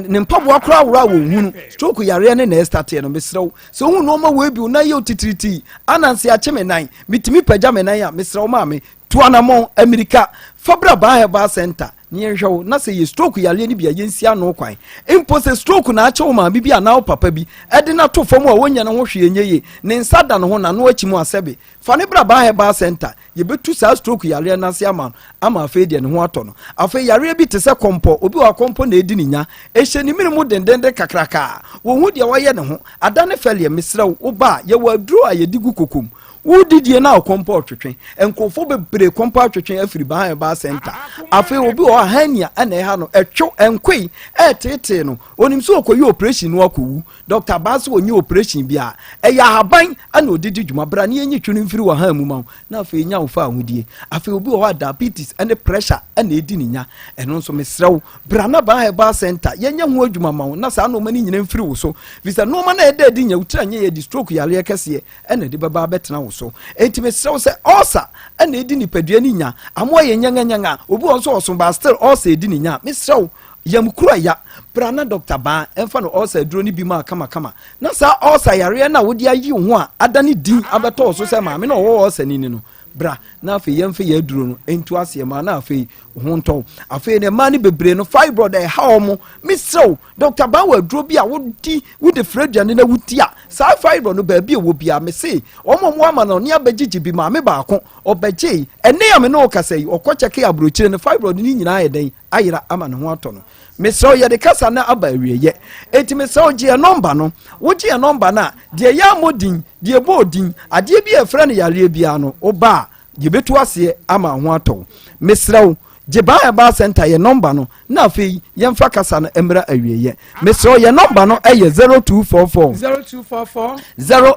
G: ne mpaboa koraa worɔ a wɔnhunu stroke yareɛ ne na ɛstateɛ no. Mesrɛ wo sɛ wohu nnoɔma wei bi wo nan yɛ wo titiritii ananse akye me nan metumi pagya me nan a mesrɛ wo maame tu anammɔn amirika fa bra Baa Herbal Center na yɛnhwɛ wo na sɛ yɛ stroke yareɛ no bi a yɛnsi ano kwan. Mpo sɛ stroke na akyɛ wo maame bi anaa wo papa bi de no ato fam a ɔnyɛ ne ho hwee nyɛ yie, ne nsa da ne ho, n'ano akyi mu a sɛbe, fa no bra Baa Herbal Center. Yɛbɛtu saa stroke yareɛ no ase ama no ama afei deɛ ne ho atɔ no. Afei yareɛ bi te sɛ kɔmpɔ, obi wɔ hɔ a kɔmpɔ na ɛdi ne nya, ɛhyɛ ne mene mu dendenden kakraka, wɔnhu deɛ wɔyɛ ne ho, adane fɛleɛ. Mesrɛ wo, woba a, yɛwɔ aduro a yɛde gu kokom. Wo didie na ɔkɔmpɔ ɔtwetwe. Nkurɔfoɔ bebree kɔmpɔ atwetwe afiri Baa Herbal Center. Afei obi wɔ hɔ a hernia ɛna ɛha no, ɛtwew, ɛnkoe, ɛreteetee no. Onim sɛ ɔkɔyɛ operation no akɔwu. Dɔkta Baa sɛ ɔnyɛ operation biara. Ɛyɛ ahaban ɛna ɔde di dwuma. Bra ne yɛnyi twe no mfiri w'ahan mu ma wo na afei nya wo fa ahodie. Afei obi wɔ hɔ a diabetes ɛne pressure ɛna ɛdi ne nya. Ɛno nso mesrɛ wo, bra na Baa Herbal Center yɛnyɛ ho adwuma ma wo na saa nnoɔma no nyina mfiri wo so. Firi sɛ nnoɔma no a ɛda adi nya wo tiri anyɛ yɛ de stroke yareɛ kɛseɛ na ɛde bɛba abɛtena wo so. Enti mesrɛ wo sɛ ulcer na ɛdi nipadua no nya, amoa yɛ nyanganyanga, obi wɔ nso ɔso but still ulcer ɛdi ne nya. Mesrɛ wo, yam kuro ɛya, bra na Dr. Baa ɛmfa no ulcer aduro no bi ma kamakama. Na saa ulcer yareɛ no a wode ayi wo ho a adane din abɛtɔ wo so sɛ maame na ɔwɔ ulcer ni ni no, bra na afei yɛmfa yɛ aduro no ntu aseɛ ma na afei wo ho ntɔ wo. Afei ne mmaa no bebree no fibroid ɛha wɔn. Mesrɛ wo, Dr. Baa wɔ aduro bi a wodi wode frɛ aduane na wodi a saa fibroid no baabi a ɛwɔ biara mese wɔn a wɔn ama no ne abɛgyegye bi maame baako ɔbɛgyee ɛnne a me ne wo kasa yi ɔkɔ kyɛke aburokyire no fibroid no nyinaa yɛ dɛn ayera ama ne ho atɔ no. Mesrɛ wo yɛde kasa no aba awieɛ enti mesrɛ wo gye yɛ nɔmba no wogye yɛ nɔmba no a deɛ yɛ ammɔ din deɛ ɛbɔɔ din adeɛ bi a ɛfrɛ no yareɛ biara no woba a yɛbɛtu aseɛ ama ho atɔ wo. Mesrɛ wo gye Baa Herbal Center yɛ nɔmba no na afei yɛmfa kasa no mmra awieɛ. Mesrɛ wo yɛ nɔmba no yɛ 0244
B: 0244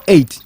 G: 08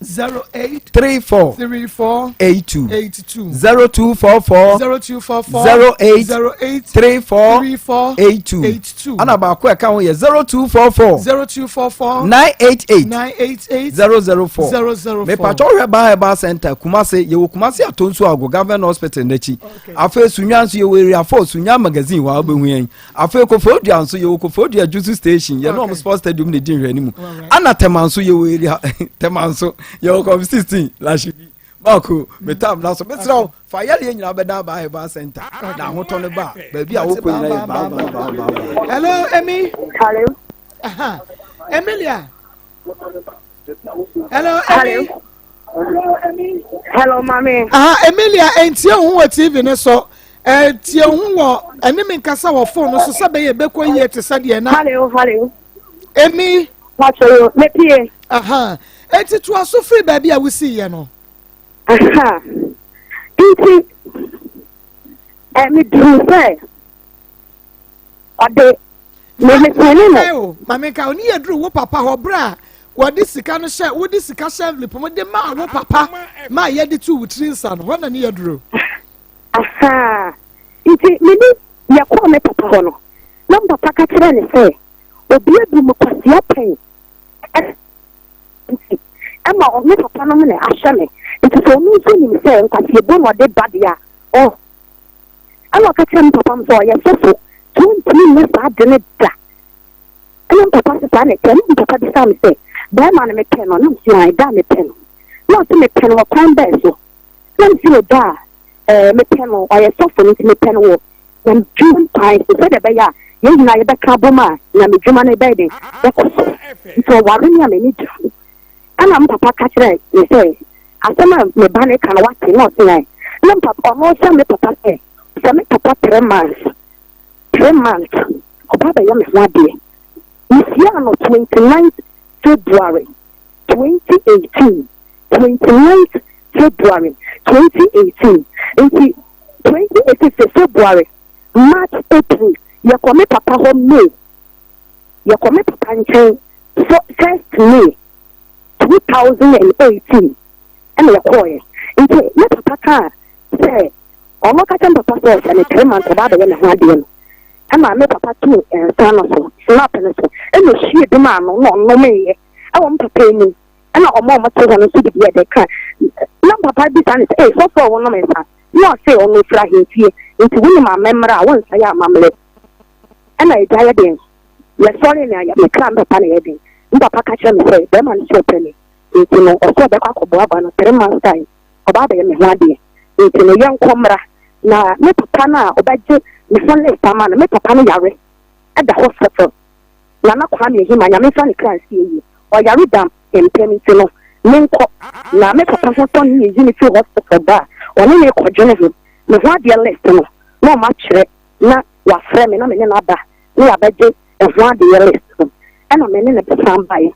B: 08
G: 34
B: 34
G: 82
B: 82
G: 0244
B: 0244
G: 08
B: 08
G: 34
B: 34
G: 82
B: 82
G: ana baako a ɛka ho yɛ 0244
B: 0244
G: 988
B: 988
G: 004
B: 004.
G: Mepatwa wohwɛ Baa Herbal Center Kumase, yɛwɔ Kumase Atonsu Ago Government Hospital n'akyi. Afei Sunya nso yɛwɔ Area 4 Sunya Magazine hɔ a wobɛhu yɛn. Afei Koforidua nso yɛwɔ Koforidua Jusu Station yɛne wɔn Sports Stadium na ɛdi nhwɛanimu. Ana Tema nso yɛwɔ area Tema nso yɛwɔ Kɔm 16 Lashibi. Baako metam na so mesrɛ wo fa yareɛ nyinaa bɛda Baa Herbal Center na ahotɔ no ba a baabi a wokɔ nyinaa yɛ baa baa baa baa baa.
B: Hello, Emi.
F: Hello.
B: Aha. Emilia. Hello, Emi.
F: Hello, mami.
B: Aha, Emilia, entie ho wɔ TV ne so. Eh, tie ho wɔ ɛne me nkasa wɔ phone no so sɛ bɛyɛ ɛbɛkɔ yie te sɛ deɛ na.
F: Hello, hello.
B: Emi.
F: Pacho yo, mepie.
B: Aha. Eti to aso firi baabi a wosi yɛ no.
F: Aha. Nti, eh, me duru sɛ ɔde me me sɛne
B: no. Maame nka oni yɛ duru wo papa hɔ bere a wɔde sika no hyɛ wode sika hyɛ envelope mu de maa wo papa maa yɛde tu wo tiri nsa no hɔ na ne yɛ duru.
F: Ahaa, nti me ne yɛkɔɔ me papa hɔ no, na me papa ka kyerɛɛ no sɛ, obi abu me kwasea pɛn nti ɛma me papa no na ahyɛ me, nti sɛ ɔno nso nim sɛ nkwaseɛbuo na ɔde ba deɛ a, ɔ. Ɛna ɔka kyerɛɛ me papa no sɛ ɔyɛ sɔfo, nti ɔntumi nyɛ saa ade no da. Ɛna me papa sɛ saa na ɛteɛ, ɛna me papa bisaa me sɛ, bɛrima no mepɛ no? Na mese ae, da a mepɛ no. Na ɔse mepɛ no wɔ kwan bɛn so? Na mese o da a eh, mepɛ no, ɔyɛ sɔfo no nti mepɛ no wɔ nyamedwuma kwan so sɛdeɛ ɛbɛyɛ a yɛn nyinaa yɛbɛka abom a nyamedwuma no bɛyɛ den bɛkɔ so. Nti ɔware me a m'ani gye ho. Ɛna me papa ka kyerɛɛ me sɛ asɛm a me ba no ka no wate na ɔse ae. Na me papa ɔno hyɛ me papa sɛ sɛ me papa 3 months, 3 months ɔba bɛyɛ me ho adeɛ. Mehyiaa no 29 February 2018, 29th February 2018. Nti 2018 sɛ February, March, April, yɛkɔ me papa hɔ May, yɛkɔ me papa nkyɛn so first May 2018 ɛna yɛkɔɔɛ. Nti me papa kaa sɛ ɔno ka kyerɛ me papa sɛ ɔhyɛ ne 3 months ɔba abɛyɛ ne ho adeɛ no, ɛma me papa too nsa no so, snap no so, ɛna ohwie bi maa no na ɔnomeeɛ ɛwɔ me papa anim. Ɛna ɔmo a ɔmo te hɔ no nso de bi ɛdɛ ka na papa bisa ne sɛ, ee, sɔfo a wɔnom nsa? Na ɔse ɔno ofiri ahemfie, nti wonim amammerɛ a wonsa yɛ amammerɛ. Ɛna agya yɛ den yɛsɔre na mekra me papa na yɛ den. Me papa ka kyerɛ me sɛ bɛrima no sɛ ɔpɛ me, nti no ɔsɛ ɔbɛkɔ akɔboaboa no 3 months time ɔba abɛyɛ me ho adeɛ, nti no yɛnkɔ mmra. Na me papa no a ɔbɛgye me ho list ama no, me papa no yare ɛda hospital, Nana Kwame Ehima, Nyame mfa ne kra nsie yie, ɔyare da mpɛm, nti no menkɔ na me papa ho tɔ ne yɛyi ne firi hospital ba a, ɔne ne kɔdwene ho me ho adeɛ list no na ɔma kyerɛ na wafrɛ me na me ne no aba na yɛabɛgye ɛho adeɛ list no. Ɛna me ne ne bɛsan baeɛ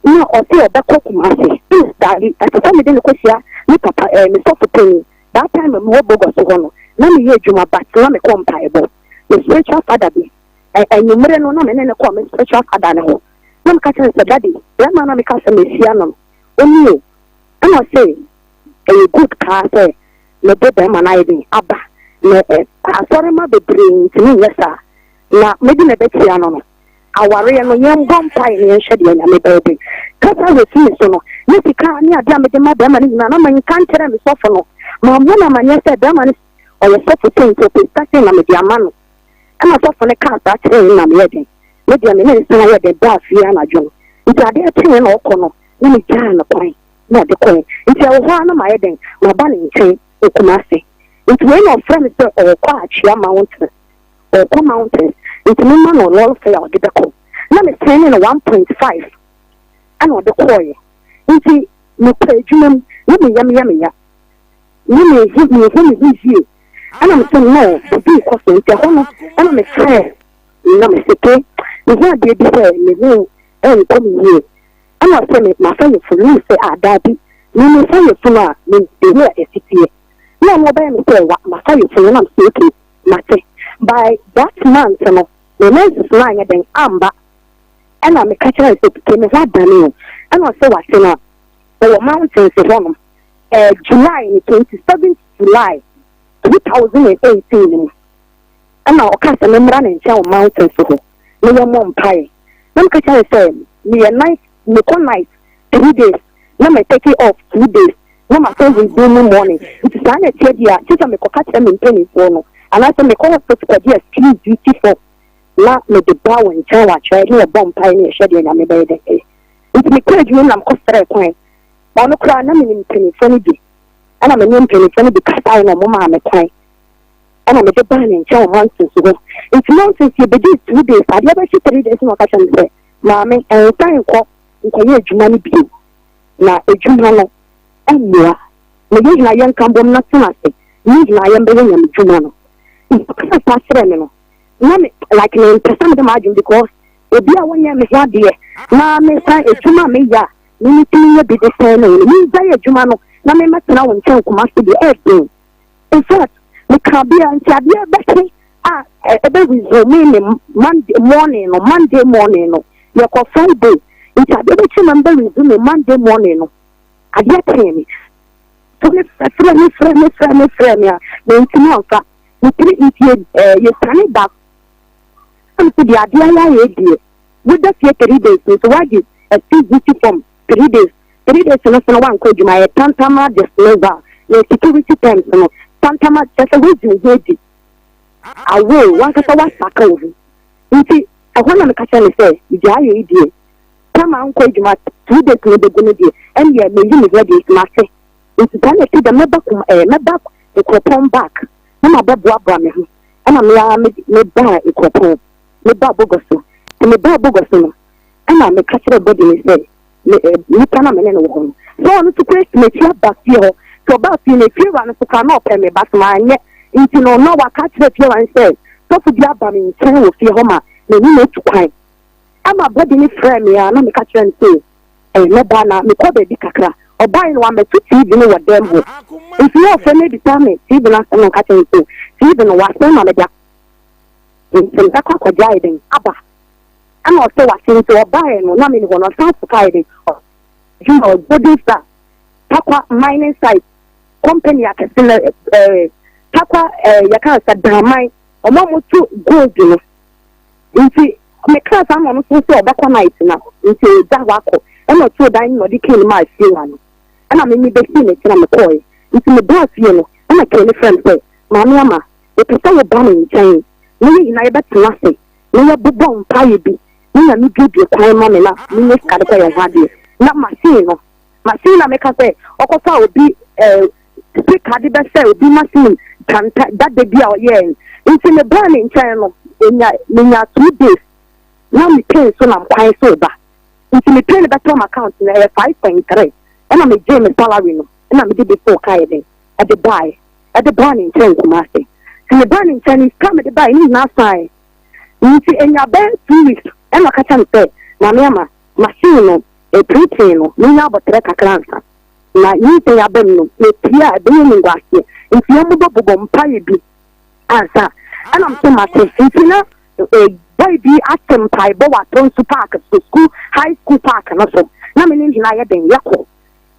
F: na ɔse ɔbɛkɔ Kumase. Ɛna daabi, ɛsɛ sɛ mede no kɔhyia me papa, me sɔfo panyin. That time mewɔ Bogos hɔ no na meyɛ adwuma, but na mekɔ mpaebɔ, me spiritual father bi. Anwummere no na me ne no kɔɔ me spiritual father no hɔ na meka kyerɛ no sɛ, "Daddy, bɛrima na meka sɛ mehyia no no, ɔni o." Ɛna ɔse ɛyɛ good paa sɛ mede bɛrima no ayɛ den aba na asɔrema bebree ntumi nyɛ saa na mede na ɛbɛkyia no no awareɛ no, yɛmbɔ mpae ne yɛnhwɛ deɛ Nyame bɛyɛ den. Kasa wɔ me so no ne sika ne adeɛ a mede ma bɛrima no nyinaa na menka nkyerɛ me sɔfo no, mammɔ no amanneɛ sɛ bɛrima no ɔyɛ sɔfo sɛ nti ɔpɛ sika sei na mede ama no. Ɛna sɔfo no kaa saa kyerɛɛ me na meyɛ den, me deɛ me ne nsan yɛ den baa fie anadwo no. Nti adeɛ kyeeɛ na ɔkɔ no na megyaa no kwan na ɔde kɔɛ. Nti ɛwɔ hɔ ara na mayɛ den maba ne nkyɛn wɔ Kumase. Nti wei na ɔfrɛ me sɛ ɔrekɔ Atwea Mountains, ɔrekɔ mountains, nti mema no lɔre fare a ɔde bɛkɔ na mesɛne no 1.5 ɛna ɔde kɔɔeɛ. Nti mekɔ adwuma mu na meyam yɛ me ya na mehu me ho yie. Ɛna mesɛ no bibi kɔ so. Nti ɛhɔ no ɛna mefrɛ na mesɛ ke mehu adeɛ bi sɛ me ho ɛnkɔ me yie. Ɛna ɔsɛ me mafa yɛfunu ne sɛ a daabi, me mefa yɛfunu a me de a ɛsiteɛ na ɔno ɔbɛyɛ me sɛ wa mafa yɛfunu. Na mesɛ okay, mate. By that month no me menses no anyɛ den amba. Ɛna meka kyerɛ no sɛ ke me ho adane o. Ɛna ɔsɛ wate no a ɔwɔ mountains hɔnom July ne 27th July 2018 mu. Ɛna ɔka sɛ memmra ne nkyɛn wɔ mountains hɔ na yɛmmɔ mpaeɛ. Na meka kyerɛ no sɛ meyɛ night, mekɔ night 3 days na me take off 2 days na masan resume morning. Nti saa na ɛteɛ deɛ a, kyerɛ sɛ mekɔka kyerɛ me mpanimfoɔ no anaasɛ mekɔ hospital kɔgye excuse duty for na mede ba wɔ nkyɛn wɔ akyerɛ ne yɛbɔ mpaeɛ ne yɛhwɛ deɛ Nyame bɛyɛ dɛ ɛyɛ. Nti mekɔ adwuma mu na mekɔsrɛ kwan. Ɔno koraa na menim mpanimfoɔ no bi, ɛna me ne mpanimfoɔ no bi kasaeɛ na ɔmo maa me kwan ɛna mede baa ne nkyɛn wɔ mountains hɔ. Nti mountains yɛbɛdii 2 days, adeɛ bɛhye 3 days na ɔka kyerɛ me sɛ, "Maame, ɛnsan nkɔ nkɔyɛ adwuma no bio na adwuma no ɛmmoa na yɛn nyinaa yɛnka mbom na tena ase." Yɛn nyinaa yɛmbɛyɛ Nyame dwuma no. Nti ɔkasa saa kyerɛɛ me no, na me like mempɛ sɛ mede m'adwene because obi a wɔnyɛ me ho adeɛ na mesan adwuma a meyɛ a me metumi yɛ bi de sɛn no no, mengyae adwuma no na memmɛtena wo nkyɛn Kumasi deɛ ɛɛden. In fact, mekaa bia nti adeɛ bɛkye a ɛbɛ resume me Monday morning no, Monday morning no, yɛkɔ Friday, nti adeɛ bɛkye ma mebɛ resume Monday morning no, adeɛ kyee me. So me frɛ me frɛ me frɛ me frɛ me a mantumi amfa me tiri nti ɛɛ yɛsiane ba ɛm so deɛ adeɛ ayɛ ayɛ deɛ woda fie 3 days nso wagye ɛsi duty form 3 days, 3 days no so no wankɔ adwuma. Yɛ tantama dismissal na security terms no tantama kyerɛ sɛ woadi wo ho adi awo wankasa wasaka wo ho. Nti ɛhɔ na meka kyerɛ no sɛ deɛ ayɛ yi deɛ kama nkɔ adwuma 2 days no bɛgu no deɛ, ɛnneɛ meyi me ho adi nti mase. Nti saa na ɛti dɛ mɛba kum ɛɛ mɛba Nkuropɔn back na mabɛboaboa me ho. Ɛna me ara me mebaa Nkuropɔn, mebaa Bogoso. Nti mebaa Bogoso no, ɛna meka kyerɛ bɔdi no sɛ me ɛ nipa na me ne no wɔ hɔ no sɛ ɔno nso kura si m'akyi aba fie hɔ. Nti ɔbaa fie no, efiewura no nso koraa na ɔpɛ me ba so maanyɛ nti no na waka kyerɛ fiewura no sɛ sɔfo bi aba me nkyɛn wɔ fie hɔ ma m'ani na etu kwan. Ama bɔdi no frɛ me a na meka kyerɛ no sɛ mɛba na mekɔ baabi kakra. Ɔbae no wamɛto TV no wɔ dɛm hɔ. Nti na ɔfrɛ me ebisa me TV no asɛm na nka kyerɛ no sɛ TV no wasɛn ma mede nti mebɛkɔ akɔgye ayɛ den aba. Ɛna ɔsɛ wase. Nti ɔbaeɛ no na mene hɔ no ɔsan so kaeɛ den adwuma wɔ Golden Star Tarkwa mining site company akɛse no, Tarkwa, yɛka sɛ Daman ɔmo a moto gold no. Nti mekaa saa na ɔno nso sɛ ɔbɛkɔ night na nti ɔgya hɔ akɔ. Ɛna ɔtoo dan no na ɔde key no maa fie no, ɛna me mebɛsii n'akyi na mekɔɔɛ. Nti mebaa fie no, ɛna key no frɛ me sɛ, "Maame Ama, mepɛ sɛ woba me nkyɛn na yɛn nyinaa yɛbɛtena ase na yɛbobɔ mpaeɛ bi na Nyame buebue kwan ma me na menyɛ sika de kɔ yɛn ho adeɛ." Na machine no, machine na meka sɛ ɔkɔfa obi sika de bɛsɛ obi machine tanta dada bi a ɔyɛɛ. Nti mebaa ne nkyɛn no, enya menya 2 days na me pay nso nam kwan so ba. Nti me pay no bɛtɔ m account no ɛyɛ 5.3. Ɛna megye me salary no ɛna mede bi so kaeɛ den ɛde baeɛ, ɛde baa ne nkyɛn Kumase. Nti mebaa ne nkyɛn no, sika mede baeɛ ne nyinaa saeɛ. Nti enya bɛyɛ 2 weeks ɛna ɔka kyerɛ me sɛ, "Maame Ama, machine no epiritin no, menya abɔtrɛ kakra ansa na nyinsɛn aba mu no mepie a ɛbɛyɛ nimguaseɛ, nti yɛmmobɔbobɔ mpaeɛ bi ansa." Ɛna m so mate. Nti na boy bi ate mpaebɔ wɔ Atonsu Park so, school, high school park no so na me ne nyinaa yɛ den yɛkɔ.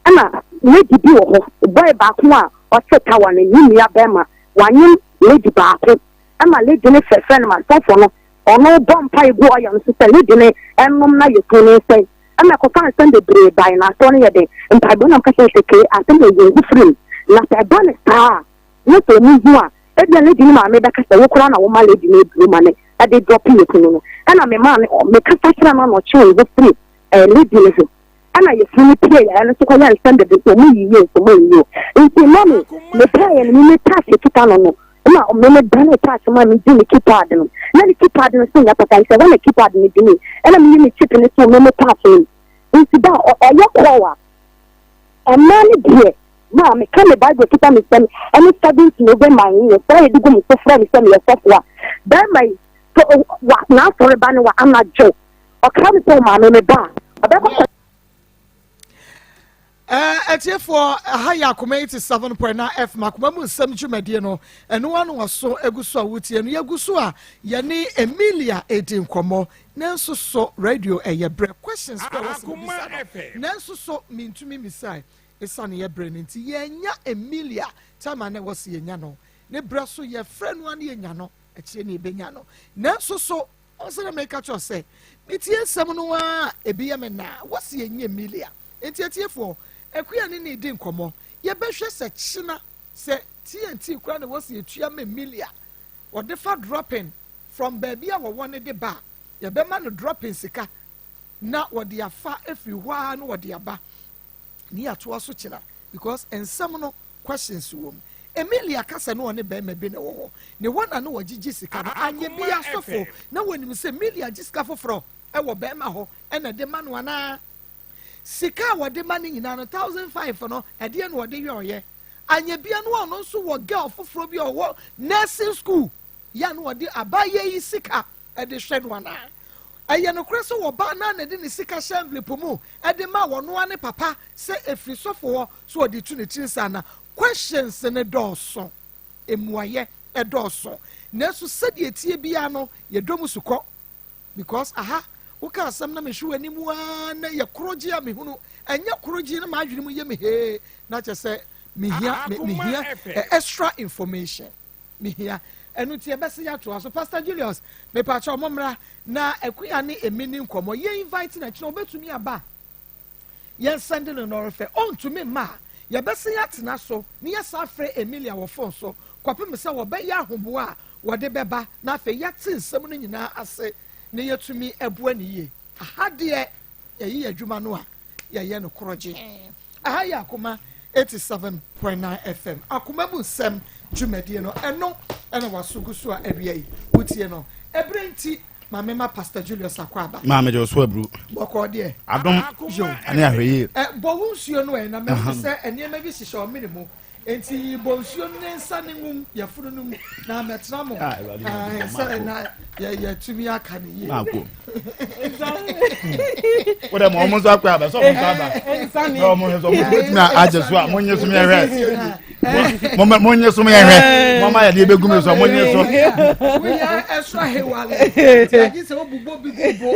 F: Ɛna lady bi wɔ hɔ, boy baako a ɔte tawa no ne nua bɛrima wanyem lady baako. Ɛma lady no frɛfrɛ no ma sɔfo no ɔno bɔ mpae gu ɔyɛ no so sɛ lady no ɛnom na yɛtu ne nsɛn. Ɛna kɔfa nsɛm bebree bae na asɔ no yɛ den mpaebɔ nam kasa sɛ kee asɛm wɔ yɛn ho firim na sɛ ɛba ne saa a na sɛ ɔmo hu a ebia lady no maame bɛka sɛ wo koraa na woma lady no aduro ma ne ɛde drop yɛ kunu no. Ɛna me maa no mekasa kyerɛ no na ɔkyerɛ ne ho firi lady no ho. Ɛna yɛfunu no pie yɛ ɛno nso kɔyɛ nsɛm bebree sɛ ɔmo yiye nso ɔmo yiye. Nti mami mepɛɛ yɛ no me me touch kita no na me me dane touch ma me gye ne keypad no na ne keypad no so nyɛ papa. Nti ɛhɔ na keypad no di me ɛna me yi me chip no so me me touch no. Nti da ɔyɛ call a ɛmaa ne deɛ maa meka me Bible kita me nsɛm ɛne 7 November yɛ saa yɛde gu me so frɛ me sɛ meyɛ sɔfo a bɛrima yi so wa n'asɔre ba ne wa anadwo ɔka me sɛ ɔmaame me ba a ɔbɛkɔ.
B: Atiefoɔ, ha yɛ Akoma 87.9 FM, Akoma mu nsɛm dwumadie no. Ɛno ano waso egu so a wotie no, yɛgu so a yɛne Emilia edi nkɔmmɔ. Nanso so radio ɛyɛ brɛ questions kɔ ɛwɔ sɛ mebisa no, nanso so mentumi misae ɛsiane yɛ brɛ no nti yɛnya Emilia time a na ɛwɔ sɛ yɛnya no ne brɛ so. Yɛfrɛ no a ne yɛnya no akyire ne yɛbɛnya no. Nanso so ɔsɛ dɛ meka kyerɛ sɛ metie nsɛm no a ebi yɛ me naa wɔsi yɛnyɛ Emilia. Nti atiefoɔ, Akua ne ne di nkɔmmɔ. Yɛbɛhwɛ sɛ kyena sɛ TNT kora na wɔsi etua ma Emilia wɔde fa dropping from baabi a wɔwɔ ne de ba a yɛbɛma no dropping sika na wɔde afa efiri hɔ ara na wɔde aba ne yɛatoa so kyena because nsɛm no questions wɔ mu. Emilia kasa no ɔne bɛrima bi na ɛwɔ hɔ ne hɔ na ne wɔgyegye sika no anyɛ bi asɔfo na wɔnim sɛ Emilia gye sika foforɔ ɛwɔ bɛrima hɔ ɛna ɛde ma no anaa sika a wɔde ma no nyinaa no 1,500 no ɛdeɛ na wɔde yɛ ɔyɛ. Anyɛ bia no ɔno nso wɔ girl foforɔ bi a ɔwɔ nursing school yɛ a na ɔde abaayewa yi sika de hwɛ no anaa? Ɛyɛ nokorɛ sɛ ɔbaa no ara na ɛde ne sika hyɛ envelope mu de ma ɔno ara ne papa sɛ ɛfiri sɔfo hɔ sɛ ɔde retu ne tiri nsa anaa? Questions no dɔɔso, mmuaeɛ dɔɔso. Nanso sɛdeɛ ɛteɛ biara no, yɛdɔ mu sukɔ because aha woka asɛm na mehwɛ w'anim ara na yɛ korogye a mehunu, ɛnyɛ korogye na m'adwene mu yɛ me hee na kyerɛ sɛ mehia, mehia extra information. Mehia. Ɛno nti yɛbɛse yɛatoa so. Pastor Julius, mepakyɛw mommra na Akuya ne Emi ni nkɔmmɔ. Yɛ invite no akyina ɔbɛtumi aba. Yɛn sɛnde no nɔrefɛ. Ɔntumi mma a, yɛbɛse yɛatena so na yɛsan afrɛ Emilia wɔ phone so kɔpem sɛ wɔbɛyɛ ahoboa a wɔde bɛba na afei yɛate nsɛm no nyinaa ase na yɛatumi abua no yie. Aha deɛ yɛyɛ yɛn adwuma no a, yɛyɛ no korɔgyee. Aha yɛ Akoma 87.9 FM, Akoma mu nsɛm dwumadie no, ɛno ɛna waso gu so a awia yi wotie no. Ɛberɛ nti, ma mema Pastor Julius Akwaaba.
D: Maa mede ɔso aburu.
B: Bɔkɔɔ deɛ.
D: Adom
B: Yo.
D: ɛne ahwɛyie.
B: Ɛ, bɔ wo nsuo no ɛ, na mahu sɛ nneɛma bi hyehyɛ ɔmene mu. Enti bɔ nsuo no ne nsa ne nwum yafunu no mu na mɛtena mo
D: Ah, Awurade Nyankopɔn,
B: sɛ
D: maako.
B: na yɛtumi aka no yie.
D: Maako. Wo dɛ ma ɔmo nso akɔ aba sɛ ɔmo nso aba. Na ɔmo nso ɔmo betumi agye so a mo nye so yɛhwɛ. Mo mo nye so yɛhwɛ. Mo ama yɛde ebegu mi so mo nye so.
B: Woyɛ ɛso ahewale. Ti agye sɛ wobobɔ bi gu bo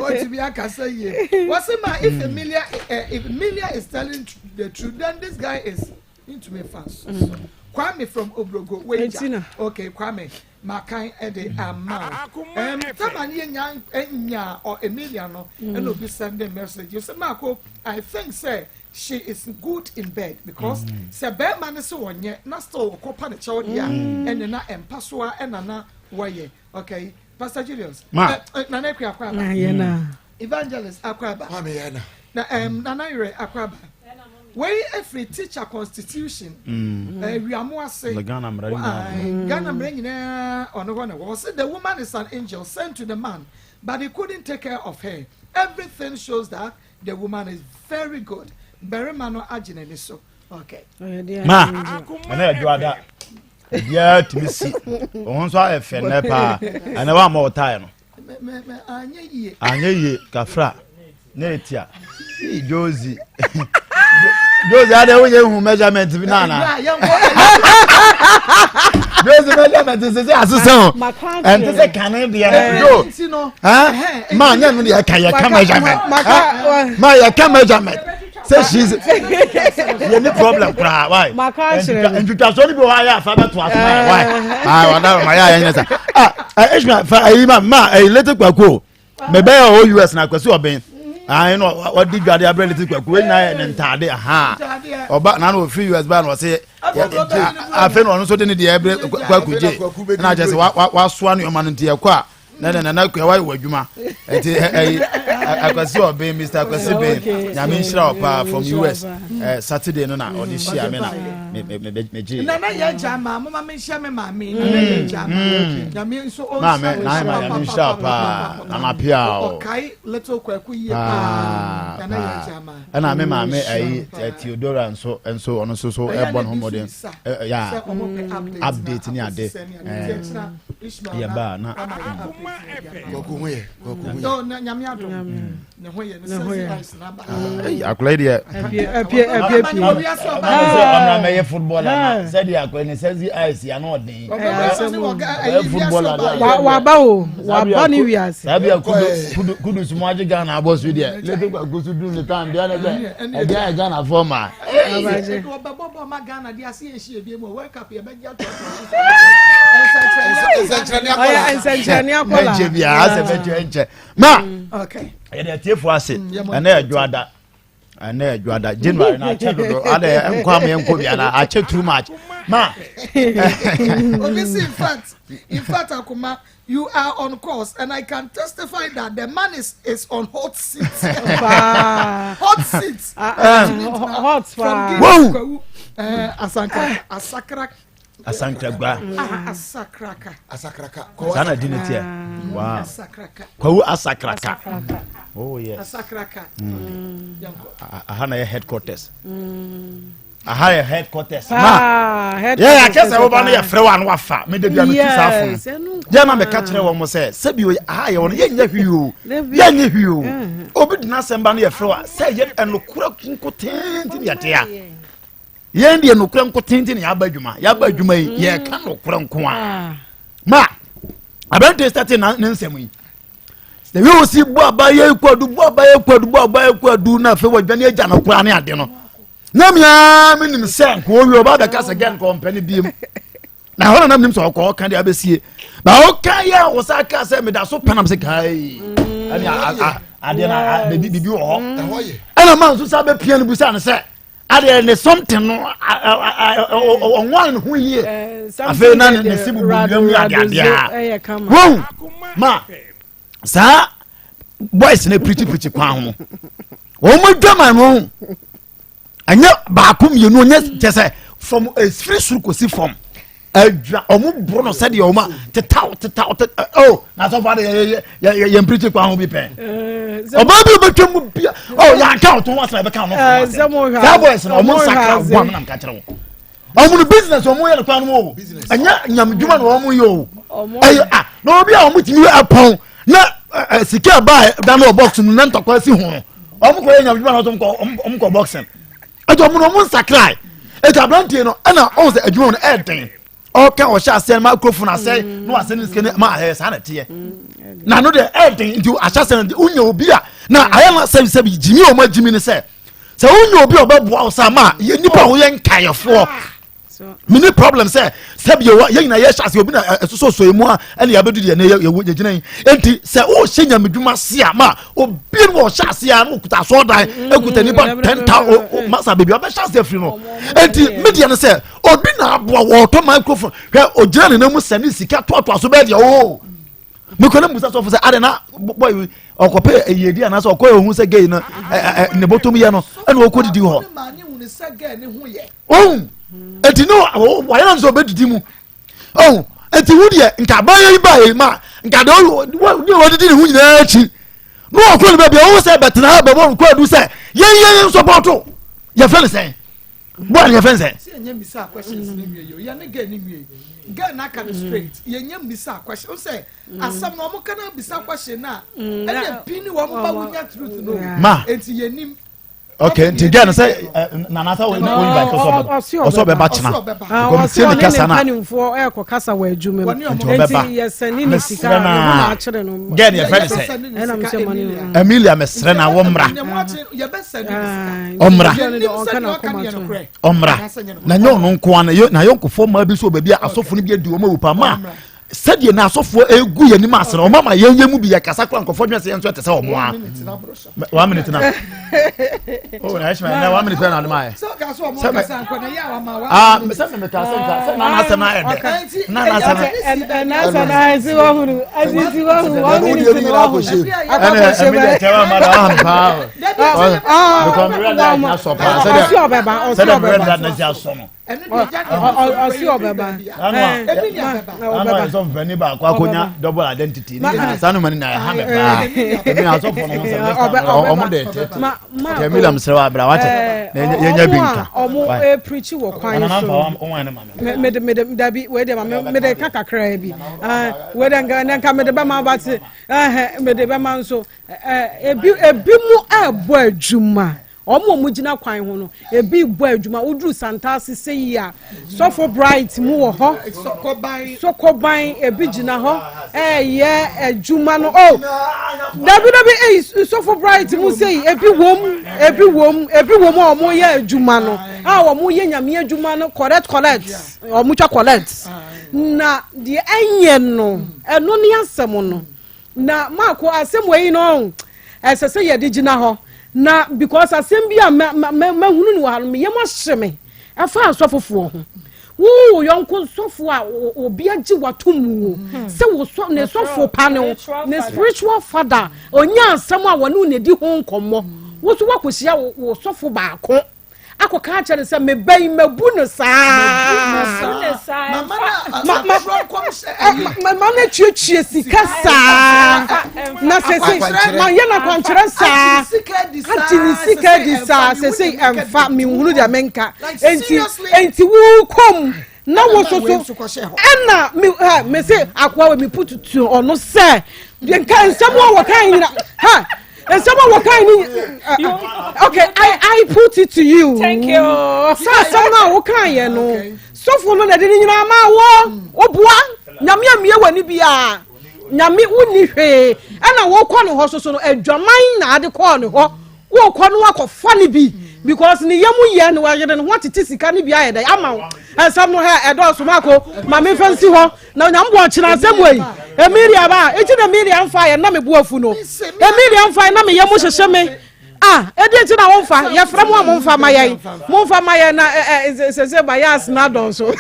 B: wɔtumi aka sɛ yie. Wɔse ma if Emilia eh, if Emilia is telling the truth then this guy is ntumi fa so so kwame from obrogo weija okay kwame makan ɛde ama o ɛm tama ne yɛ nya nya ɔ emilia no ɛna obi send the message you say mako i think sɛ she is good in bed because sɛ bɛrima ne sɛ wɔnyɛ na still ɔkɔ pa ne kyɛw deɛ a ɛne na ɛmpa so a ɛna na wɔyɛ okay pastor julius
D: ma
B: eh, nana akua akɔ aba evangelist akɔ aba na um, nana yerɛ akɔ aba wei efiri teacher constitution mm. eh, wiamu ase
D: ghana mmerɛ nyinaa
B: ghana mmerɛ nyinaa ɔno hɔ na wɔ sɛ the woman is an angel sent to the man but he couldn't take care of her everything shows that the woman is very good barima no agye n'ani so okay.
D: ma ɛnna ɛdwo ada. Obiara tumi si. Wo ho nso ayɛ fɛ nnɛ paa. Ɛnɛ woammɔ wo tae no. Anyɛ yie kafra na etia. Ii Josie. Josie adɛ wonyɛ hu measurement bi na ana. Josie measurement sɛ sɛ asesa o. Ɛnte sɛ kane deɛ. Jo. Ma nyɛ no deɛ ɛka yɛka measurement. Ma yɛka measurement. sɛ she's yɛ ni problem koraa why ntwitwasoɔ no bi wɔ hɔ ayɛ afa bɛto aso ma yɛ why ah wada ma yɛ ayɛ nyɛ sa ah Ishmael fa ayi ma ma ayi lete kwaku o mɛ bɛyɛ ɔwɔ US na akwasi ɔbɛn ayi no ɔdi dwade abirɛ lete kwaku wei nyinaa yɛ ne ntaade aha ɔba na na ofiri US ba na ɔse afei na ɔno nso de ne deɛ ɛbrɛ kwaku gye na akyɛ sɛ wasoa nneɛma no nti ɛkɔ a na na nana kua wayɛ w'adwuma ɛti ɛyi akwasi ɔbɛn mr akwasi bɛn nyame nhyira wɔ paa from us ɛ saturday no na ɔde hyia me na me me me me gye.
B: nana yɛ gya ma mo ma me nhyɛ me maame nana yɛ gya ma nyame nso ɔnhyira
D: maame na ma nyame nhyira wɔ paa nana pia o
B: ɔkae little kwaku yie paa nana yɛ gya ma
D: ɛna me maame ɛyi theodora nso nso ɔno nso so ɛbɔ ne ho mmɔden ya update ne ade yɛ ba na.
H: Kwaku ho yɛ kwaku ho yɛ.
B: Oh, na nyame adom ne ho yɛ ne sɛsi ice na ba.
D: Ɛyi akɔla yi deɛ.
E: Apie apie apie pie.
D: Ɔmra ɔmra mɛyɛ footballer na sɛdeɛ akɔla ne sɛsi ice yɛ ano ɔden. Ɔbɛyɛ footballer
E: deɛ. Waba o waba ne wiase.
D: Saa bi a kudu kudu kudu sumu agye Ghana abɔ so deɛ lete kwaku so duru ne tan deɛ ne sɛ ɛdeɛ ayɛ Ghana fɔ ma.
B: Ɔbɛbɔ ma Ghana deɛ ase yɛ nhyia bi mu World Cup yɛ bɛgye ato ato so.
E: Nsɛnkyerɛnne akɔla.
D: Ɛnkyɛ biara asɛ bɛkyɛ ɛnkyɛ ma. Yɛde atiefo ase ɛnɛ ɛdwo ada ɛnɛ ɛdwo ada January na akyɛ dodo adɛ nkɔ ama yɛnkɔ bi ana akyɛ too much ma.
B: Obi si in fact in fact akoma You are on course and I can testify that the man is is on hot seat. hot seat.
E: Hot
B: From Guinea, Asanka, Asakra.
D: Asankragba.
B: Asakraka.
H: Asakraka.
D: Saa na di ne teɛ. Wow.
B: Asakraka.
D: Kwawu Asakraka. Oh yes.
B: Asakraka.
D: Mm. Aha na yɛ headquarters.
E: Mm.
D: Aha yɛ headquarters. Ma yɛ yɛ akɛ sɛ woba no yɛ frɛ wa no wafa me de bia me tu saa fo no. Yɛ na meka kyerɛ wɔn sɛ sɛbi aha yɛ wɔn yɛ nyɛ hwee o yɛ nyɛ hwee o obi di n'asɛm ba no yɛ frɛ wa sɛ yɛ ɛnokora nkoten ti ne yɛ te a yɛn deɛ nokora nkoten ti ne yɛaba adwuma yɛaba adwuma yi yɛka nokora nko a ah. ma abɛnte sɛte na ne nsɛm yi sɛ yɛ osi bu aba yɛ kwadu bu aba yɛ kwadu bu aba yɛ kwadu na afei wɔdwane agya no koraa ne ade no na mea menim sɛ nka ɔwie ɔba bɛka sɛ gɛ nka ɔmpɛ no biem na hɔ na nam nim sɛ ɔkɔ ɔka deɛ abɛsie na ɔka yɛ a ɔsa ka sɛ meda so pɛ nam sɛ kae ɛne adeɛ na biribi wɔ hɔ ɛna ma nso sa bɛpia no busa no sɛ adeɛ ne something no ɔnwan ne ho yie afei na ne se bubu wiam ne adeadeɛ a wɔn ma saa boys na pirikyi kwan ho wɔn mo adwaman no ɛnyɛ baako mmienu ɔnyɛ kyɛ sɛ fam efiri soro kɔsi fam adwa wɔn boro no sɛdeɛ wɔn a tetaw tetaw tetaw oh na asɔfo ade yɛ yɛ yɛ yɛ mpirikyi kwan ho bi pɛn ɔbaa bi obetwa mu bia oh yanka ɔtɔn wa sɛ ɛbɛka ɔno fún wa sɛ saa boys no wɔn nsakra wɔn nam kakyere wɔn wɔn no business wɔn yɛ no kwan no o ɛnyɛ nyamedwuma na wɔn yɛ o ɛyɛ ah na obi a wɔn tumi ɛpɔn na ɛ sika ɛbaa dan wɔ box mu na ntɔkwa si ho no wɔn kɔ yɛ nyamedwuma na wɔn kɔ wɔn kɔ boxing ɛtɔ wɔn no wɔn nsakra ɛtɔ aberanteɛ no ɛna ɔn sɛ adwuma no ɛɛden ɔka ɔhyɛ aseɛ no microphone asɛe na wasɛ ne sika no ma ayɛ saa na ɛteɛ na no deɛ ɛɛden nti ahyɛ aseɛ no wonya obi a na ayɛ no sɛbi sɛbi gyimi a wɔn agyimi no sɛ sɛ wonya obi a ɔbɛboa wo saa ma yɛ nipa a woyɛ nkaeɛfoɔ mene problem sɛ sɛbi yɛ yɛn nyinaa yɛhyɛ ase obi na ɛsosɔsɔ emu a ɛna yɛabɛdu deɛ ne yɛgyina yi enti sɛ wohyɛ nyamedwuma se a ma obi no ɔhyɛ ase a na okuta asɔɔdan mm, ekuta nipa 10,000 masa beebi ɔbɛhyɛ ase afiri no enti media no sɛ obi na aboa wɔtɔ microphone hwɛ ogyina ne nan mu sɛ ne sika toatoa so bɛɛ deɛ oo mekɔ ne musa sɔfo sɛ ade na bɔyi ɔkɔpɛ ɛyɛdi anaasɛ ɔkɔ ehu sɛ gay no ɛ ne bɔtɔm yɛ no ɛna ɔkɔ didi hɔ ohun eti ne wayɛ na sɛ ɔbɛdidi mu ohun eti wo deɛ nka abayɛ yi ba yi ma nka deɛ ɔde ɔdidi ne ho nyinaa akyi na ɔkɔ ne baabi a ɔwɔ sɛ bɛtena ha bɛbɔ nkɔ adu sɛ yɛn yɛn yɛn sɔpɔtɔ yɛfɛ ne sɛn bɔɔl yɛfɛ ne sɛn.
B: sɛ yɛnyɛ mbisa questions ne nwie yɛ yɛne girl ne nwie girl n'aka no straight yɛnyɛ mbisa question sɛ asɛm na ɔmo ka na bisa question na ɛna pii ni wɔn ba wonya truth no
D: ma
B: eti yɛnim.
D: ok nti girl no sɛ nana sɛ wɔn invite ɔsɔ ɔsɔ ɔbɛba kyena because tie ne kasa na
E: mpanimfoɔ ɛkɔ kasa wɔ adwuma mu
D: nti ɔbɛba mesrɛ na girl no yɛfrɛ ne sɛ Emilia mesrɛ na wɔmmra ɔmmra ɔmmra na nyɛ ɔno nko ara na yɔnkofoɔ mmaa bi nso wɔ baabi a asɔfo no bi adi wɔn awu pa ma sɛdeɛ na asɔfoɔ egu yɛn anim ase no wɔn ama yɛn yɛn mu bi yɛ kasa kora nkɔfoɔ dwene sɛ yɛn nso ɛte sɛ wɔn a one minute na oh na ɛhyɛ na one minute na ɔde ma yɛ sɛ mɛ aa sɛ mɛ mɛ ka sɛ nka sɛ nana asɛm ayɛ dɛ nana asɛm
E: ɛna asɛm ayɛ si wɔn huru ɛsi si wɔn huru one minute na wɔn huru
D: ɛna ɛmi deɛ kyɛw ama na ɔham paa because mi rɛ da na sɔ paa sɛdeɛ sɛdeɛ mi rɛ da na si asɔ no
E: ɔsi ɔbɛba
D: ɔbɛba asɔfo panyin baako akonya double identity ne nyinaa saa noma ne na ɛha me paa ɛmi asɔfo no ho sɛ ɔmo de tete tɛ mi lam srɛ wa abira wakyɛ na yɛnya bi nka
E: ɔmo epirikyi wɔ kwan so mede mede dabi wei de ma mede ka kakra bi wei de nka nka mede bɛma ba te ɛhɛ mede bɛma nso ebi ebi mu ɛɛbɔ adwuma. Wɔn a wɔgyina kwan ho no, ebi rebɔ adwuma. Woduru Santase sɛ yi a, Sɔfo Bright mu wɔ hɔ. Sɔkɔban, ebi gyina hɔ ɛreyɛ adwuma no. Oh, dabi dabi, eyi Sɔfo Bright mu sɛ yi, ebi wom, ebi wom, ebi wom a wɔyɛ adwuma no, a wɔyɛ nyame adwuma no correct correct, wɔtwa correct. Na deɛ ɛnyɛ no, ɛno ne asɛm no. Na Marko asɛm wei no ɛsɛ sɛ yɛde gyina hɔ na because asɛm bi a mahunu no wɔ ha no meyam ahye me ɛfa asɔfofoɔ ho wo wo yɔnko sɔfo a obi agye wato mu wo hmm. sɛ wo sɔ ne sɔfo pa ne wo ne spiritual father onya asɛm a wɔne wo na di ho nkɔmmɔ wo so wakɔhyia wo sɔfo baako. akɔka akyerɛ no sɛ me ba yi mabu no saa mama no atuatua sika saa na sese mayɛ no akwankyerɛ saa agye ne sika di saa sese ɛmfa menhunu deɛ menka enti enti wokɔm na wo so so ɛna me ɛ me se akoa wɔ me pututu ɔno sɛ nka nsɛm a wɔka nyina ha nsɛm a wɔka ni okay I I put it to you
I: thank you
E: sɛ asɛm no a wɔka yɛ no sɔfo no na ɛde ne nyinaa ma wɔ woboa nyame amie wɔ ne biara nyame wonni hwee ɛna wɔkɔ ne hɔ soso no adwaman na ade kɔɔ ne hɔ Wokɔ no wakɔfa no bi because ne yam yɛ na wayere ne ho atete sika no bi ayɛ dɛ ama wo. Nsɛm no hɛ ɛdɔɔso mako ma memfa nsi hɔ na onyame bɔ ɔkyena asɛm wei. Emilia ba eti na Emilia mfa yɛ na me bo afu no. Emilia mfa yɛ na me yam hyehye me. Ah edi nti na womfa yɛfrɛ mo a momfa ma yɛn momfa ma yɛn na ɛ ɛ sese ba yɛ asena dɔnso.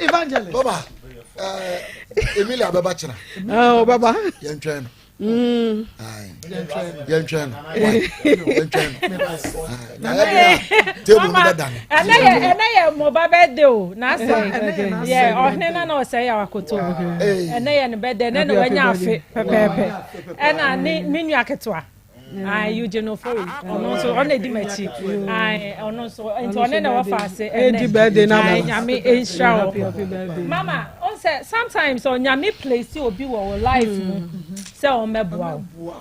B: Evangelist.
D: Baba, Emilia bɛba kyena.
E: Ɔbɛba.
D: Yɛntwɛn no. Mm. yɛntwɛn no yɛntwɛn no table no bɛda no
I: ɛnɛ yɛ ɛnɛ yɛ mɔba bɛde o n'asɛ yɛ ɔhene na na ɔsɛ yɛ akoto ɛnɛ yɛ ne bɛde ɛnɛ na wanya afe pɛpɛɛpɛ ɛna ne me nua ketewa Ayi Eugene Ofori ɔno nso ɔno edi m'akyi ayi ɔno nso nti ɔne na wɔfa ase ɛnɛ ayi nyame nhyira wɔ mama ɔn sɛ sometimes ɔnyame place obi wɔ wɔ life mu mm-hmm. sɛ ɔmɛboa wo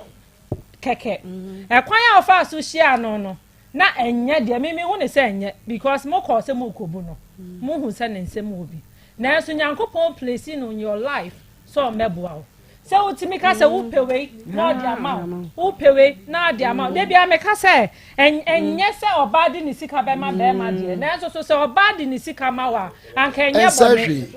I: kɛkɛ mm-hmm. ɛkwan a ɔfa so hyia no no na ɛnyɛ deɛ mimi hu ne sɛ ɛnyɛ because mo kɔɔ sɛ mo kɔ bu no mm. mo hu sɛ ne nsɛm wɔ bi nanso nyankopɔn place no in your life sɛ ɔmɛboa wo. Sɛ wotumi ka sɛ wopɛ wei na ɔde ama wo, wopɛ wei na ɔde ama wo. Da biara meka sɛ ɛnyɛ sɛ ɔbaa de ne sika bɛma bɛrima deɛ, nanso so sɛ ɔbaa de ne sika ma wo a, anka ɛnyɛ bɔne.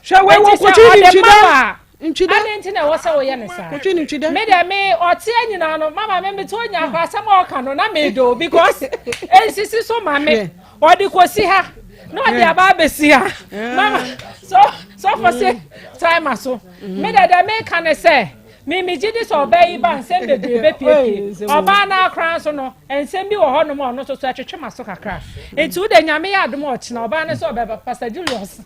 E: Hwɛ wei wɔ
I: Enti sɛ
E: kotwi ne
I: ɔde ma
E: ntwida.
I: wo a,
E: Ntwida.
I: adɛn nti na ɛwɔ sɛ woyɛ ne saa?
E: Kotwi ne ntwida.
I: Me deɛ me ɔteɛ nyinaa no, mama me mete onya akɔ asɛm a ɔka no na medɔ o because ɛnsisi so ma me. Ɔde kɔsi ha na ɔde aba abɛsi ha. Mama so sɔfo se timer so. Me deɛ deɛ meka ne sɛ, me megye di sɛ ɔbaa yi ba nsɛm bebree bɛpiepie. Ɔbaa no ara koraa nso no, nsɛm bi wɔ hɔnom a ɔno nso so ɛtwetwe m'aso kakra. Nti wo deɛ Nyame yɛ adom a ɔkyena ɔbaa no sɛ ɔbɛba, Pastor Julius,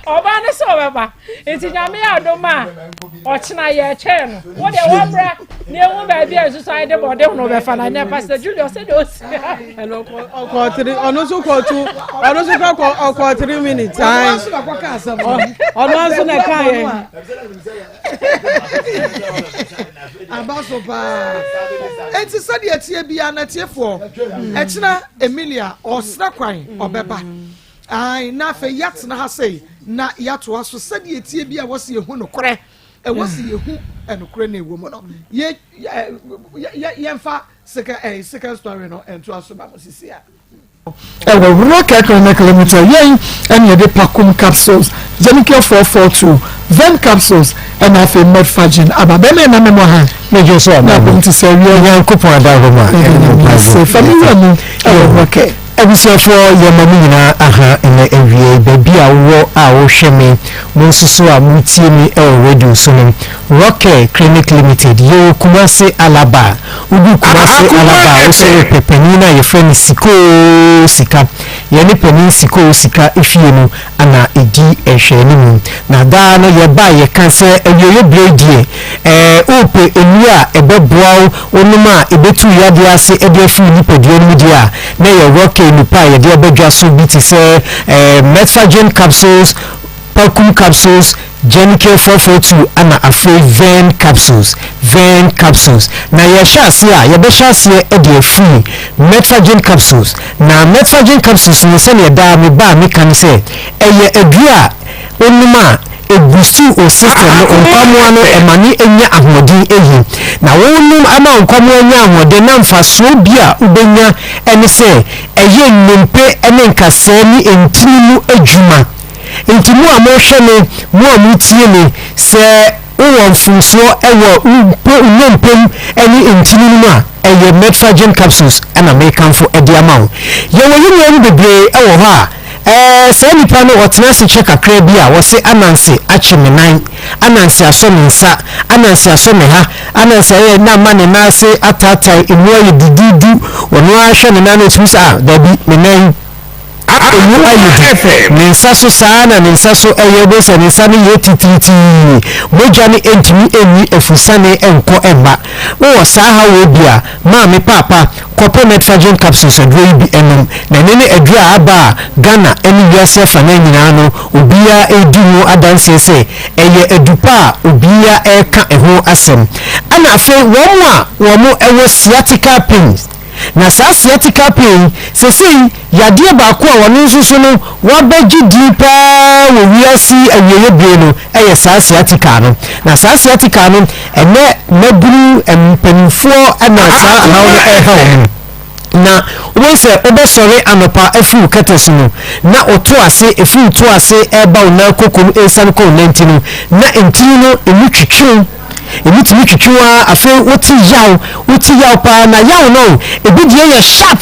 I: ɔbaa no sɛ ɔbɛba. Nti Nyame yɛ adom a ɔkyena yɛtwɛn no. Wo deɛ wɔmmra na yɛhu baabi a nsusuan de bɔde hono bɛfa no. Ɛnɛ Pastor Julius sɛdeɛ ɔsi
E: Ɛno ɔkɔ three ɔno nso kɔ two ɔno nso kɔ kɔ ɔkɔ three minutes.
B: Ɔno nso na kɔ ka asɛm no.
E: Ɔno nso na ɛka yɛ.
B: Aba so paa. Eti sɛdeɛ tie biara na tiefoɔ ɛkyina Emilia ɔsrɛ kwan ɔbɛba. Ayi na afei yɛatena ha sei na yɛatoa so sɛdeɛ tie biara wɔsi ehu nokorɛ ɛwɔ si ehu ɛnokorɛ na ɛwɔ mu no yɛ yɛ yɛnfa. Second ɛyi second story no ɛntoa so ma mo sisi a.
J: Ɛwɔ Rock Clinic Limited yɛn ɛna yɛde Pacum capsules, Zenicure 442, Ven capsules ɛna afei Medfagin aba. Bɛrima yɛ na mɛmɔ ha.
K: Medwo so
J: Na
K: ɔma
J: abom te sɛ awia.
K: Nyankopɔn adahoma
J: Yɛde
K: ɛne mo
J: Nyame ase.
K: mpaebɔ
J: Fa me wura mu ɛwɔ Rock.
K: Abusuafoɔ yɛma mo nyinaa aha ɛnɛ awiei baabi a wowɔ a wohwɛ me mo nso so a moretie me ɛwɔ radio so no Rockcare Clinic Limited yɛwɔ Kumasi Alaba Wodu Kumasi Alaba a wosɛ wopɛ panin no a yɛfrɛ no Sikoo Sika Yɛne panin Sikoo Sika efie no na ɛdi nhwɛanimu Na daa no yɛba a yɛka sɛ awieeɛ berɛ yi deɛ ɛɛ wopɛ nnuro a ɛbɛboa wo wonom a ɛbɛtu wo yadeɛ ase de afiri wo nipadua no mu deɛ a na ɛyɛ Rockcare nnupa a yɛde aba dwa so bi te sɛ ɛɛ Metforgen capsules Pacum capsules, Genicare 442 ɛna afei Vern capsules, Vern capsules. Na yɛrehyɛ aseɛ a, yɛbɛhyɛ aseɛ de afiri Metforgen capsules. Na Metforgen capsules no sɛdeɛ daa meba a meka ne sɛ, ɛyɛ aduro a wonom a ɛboosti wo system no, wo nkwammoa no, ɛma no nya ahoɔden yie. Na wonom ama wo nkwammoa nya ahoɔden na mfasoɔ bi a wobɛnya ne sɛ, ɛyɛ nnompe ne nkasɛɛ ne ntini mu adwuma. Enti mo a mohwɛ me, mo a motie me, sɛ wowɔ mfomsoɔ wɔ wo nnompe mu ne ntini no mu a, ɛyɛ Metforgen capsules na mekamfo de ama wo. Yɛwɔ yɛn nuanom bebree wɔ hɔ a, ɛɛ, saa nipa no ɔtena ase kyɛ kakra bi a, wɔse ananse akye me nan. Ananse asɔ me nsa, Ananse asɔ me ha, Ananse ayɛ na ama ne nan ase ataatae, emu ayɛ duduudu. Ɔno ara hwɛ ne nan no, ɔtumi sɛ, ah, dabi, me nan emu ayɛ du. Ne nsa so saa ara na ne nsa so yɛ, wobɛhu sɛ ne nsa no yɛ titiritii. Mogya no ntumi nni afusane nkɔ mma. Wowɔ saa haw wei bi a, maame, paapa, kɔpɛ Metfagin capsules aduro yi bi nom. Na ɛno ne aduro a aba a Ghana ne wiase afanan nyinaa no, obiara redi ho adanseɛ sɛ ɛyɛ adu pa a obiara reka ɛho asɛm. Ɛna afei wɔn a wɔn wɔ sciatica pains, na saa sciatica pain yi, sesei yadeɛ baako a ɔno nso so no wabɛgye din pa ara wɔ wiase yi awieɛ bere no yɛ saa sciatica no. Na saa sciatica no, ɛnɛ mmabunu, mpanimfoɔ na saa haw no ɛreha wɔn. Na wobɛhu sɛ wobɛsɔre anɔpa afiri wo kɛtɛ so no, na woto ase, ɛfiri wo to ase ɛreba wo nan koko mu ɛresiane kɔ wo nanti no, na ntini no ɛmu twitwi wo, ɛmu tumi twitwi wo ara, afei wote yaw, wote yaw paa, na yaw no ebi deɛ yɛ sharp,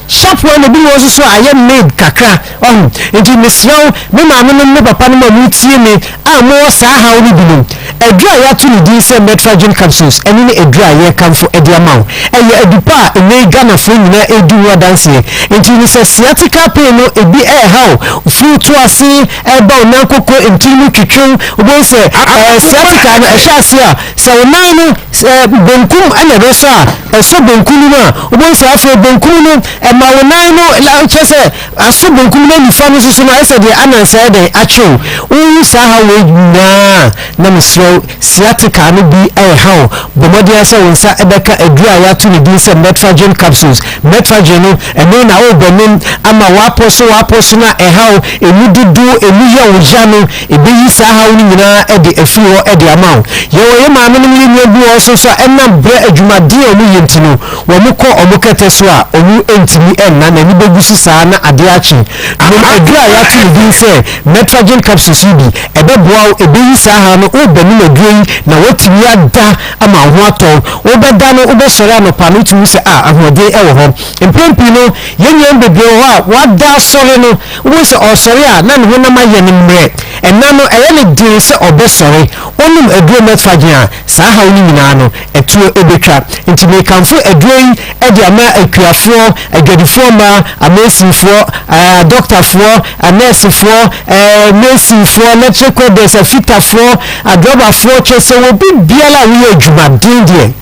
K: sharp one, ebi wɔ nso so a ayɛ made kakra, ɔho, nti mesrɛ wo, me maame nom, me papa nom a motie me a mowɔ saa haw no bi no, Aduru a yɛato ne din sɛ Metragyn Capsules, ɛno ne aduru a yɛrekamfo de ama wo. Ɛyɛ adu pa a nnɛ yi Ghanafoɔ nyinaa redi ho adanseɛ. Enti no sɛ sciatica pain no ebi reha wo, firi wo to ase reba wo nan koko ntini mu twetwe wo, wobɛhu sɛ ɛɛ sciatica no ɛhyɛ aseɛ a, sɛ wo nan no ɛɛ benkum na ɛbɛsɔ a, ɛsɔ benkum no mu a, wobɛhu sɛ afei benkum no ɛma wo nan no la kyerɛ sɛ Aso benkum ne nifa no nso so no ayɛ sɛ deɛ ananse ayɛ dɛn akye wo. Wohu saa haw wei nyinaa a, na mesrɛ wo, sciatica no bi reha wo. Bɔ mmɔden ara sɛ wo nsa bɛka aduro a yɛato ne din sɛ Metragyn capsules. Metragyn no, ɛno na worebɛnom ama w'apɔ so w'apɔ so no a ɛha wo, ɛmu dodo, ɛmu yɛ wo ya no, ɛbɛyi saa haw no nyinaa de afiri hɔ de ama wo. Yɛwɔ yɛn maamenom ne yɛn nua bi wɔ hɔ nso so a ɛnam brɛ adwumaden a wɔyɛ nti no, Wɔkɔ wɔn kɛtɛ so a, wɔntumi nna, n'ani bɛgu so saa na adeɛ akye. Nom aduro a yɛato ne din sɛ Metragyn capsules yi bi. Ɛbɛboa wo, ɛbɛyi saa haw no. Worebɛnom aduro yi na woatumi ada ama wo ho atɔ wo. Wobɛda no, wobɛsɔre anɔpa no, wotumi hu sɛ ah, ahoɔden wɔ hɔ. Mpɛn pii no, yɛn nuanom bebree wɔ hɔ a, wɔada asɔre no, wobɛhu sɛ ɔresɔre a, na ne honam ayɛ no mmerɛ. Ɛnna no, ɛyɛ no den sɛ ɔbɛsɔre. Wonom aduro Metragyn a, saa haw no nyinaa no, ɛtoɔ bɛtwa. Nti mekamfo aduro yi de ama akuafoɔ, adwadifoɔ mmaa, amansinfoɔ, adɔktafoɔ, anɛɛsefoɔ, mesinfoɔ, electric welders, afitafoɔ, adrɔbafoɔ, kyerɛ sɛ obi biara a woyɛ adwumaden deɛ,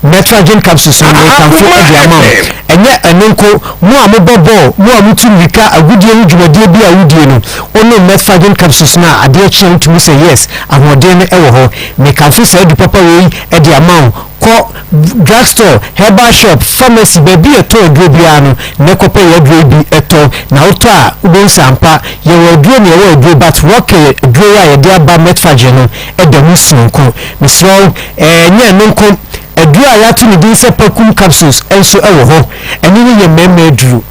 K: Metragyn capsules no mekamfo de ama wo. Ɛnyɛ ɛno nko, mo a mobɔ bɔɔl, mo a motu mmirika, agodie ho dwumadie bi a wodie no, wonom Metfagin capsules no a, adeɛ kye a wotumi sɛ yes, ahoɔden no wɔ hɔ. Mekamfo saa adu papa wei de ama wo. Kɔ drug store, herbal shop, pharmacy, baabi a yɛtɔ aduro biara no, na kɔpɛ yɛn aduro yi bi tɔ. Na wotɔ a, wobɛhu sɛ ampa, yɛwɔ aduro na yɛwɔ aduro but Rockey aduro yi a yɛde aba Metfagin no da mu sononko. Mesrɛ wo, ɛnyɛ ɛno nko, aduro a yɛato ne din sɛ Pakum capsules nso wɔ hɔ. Ɛno no yɛ mmarima aduro.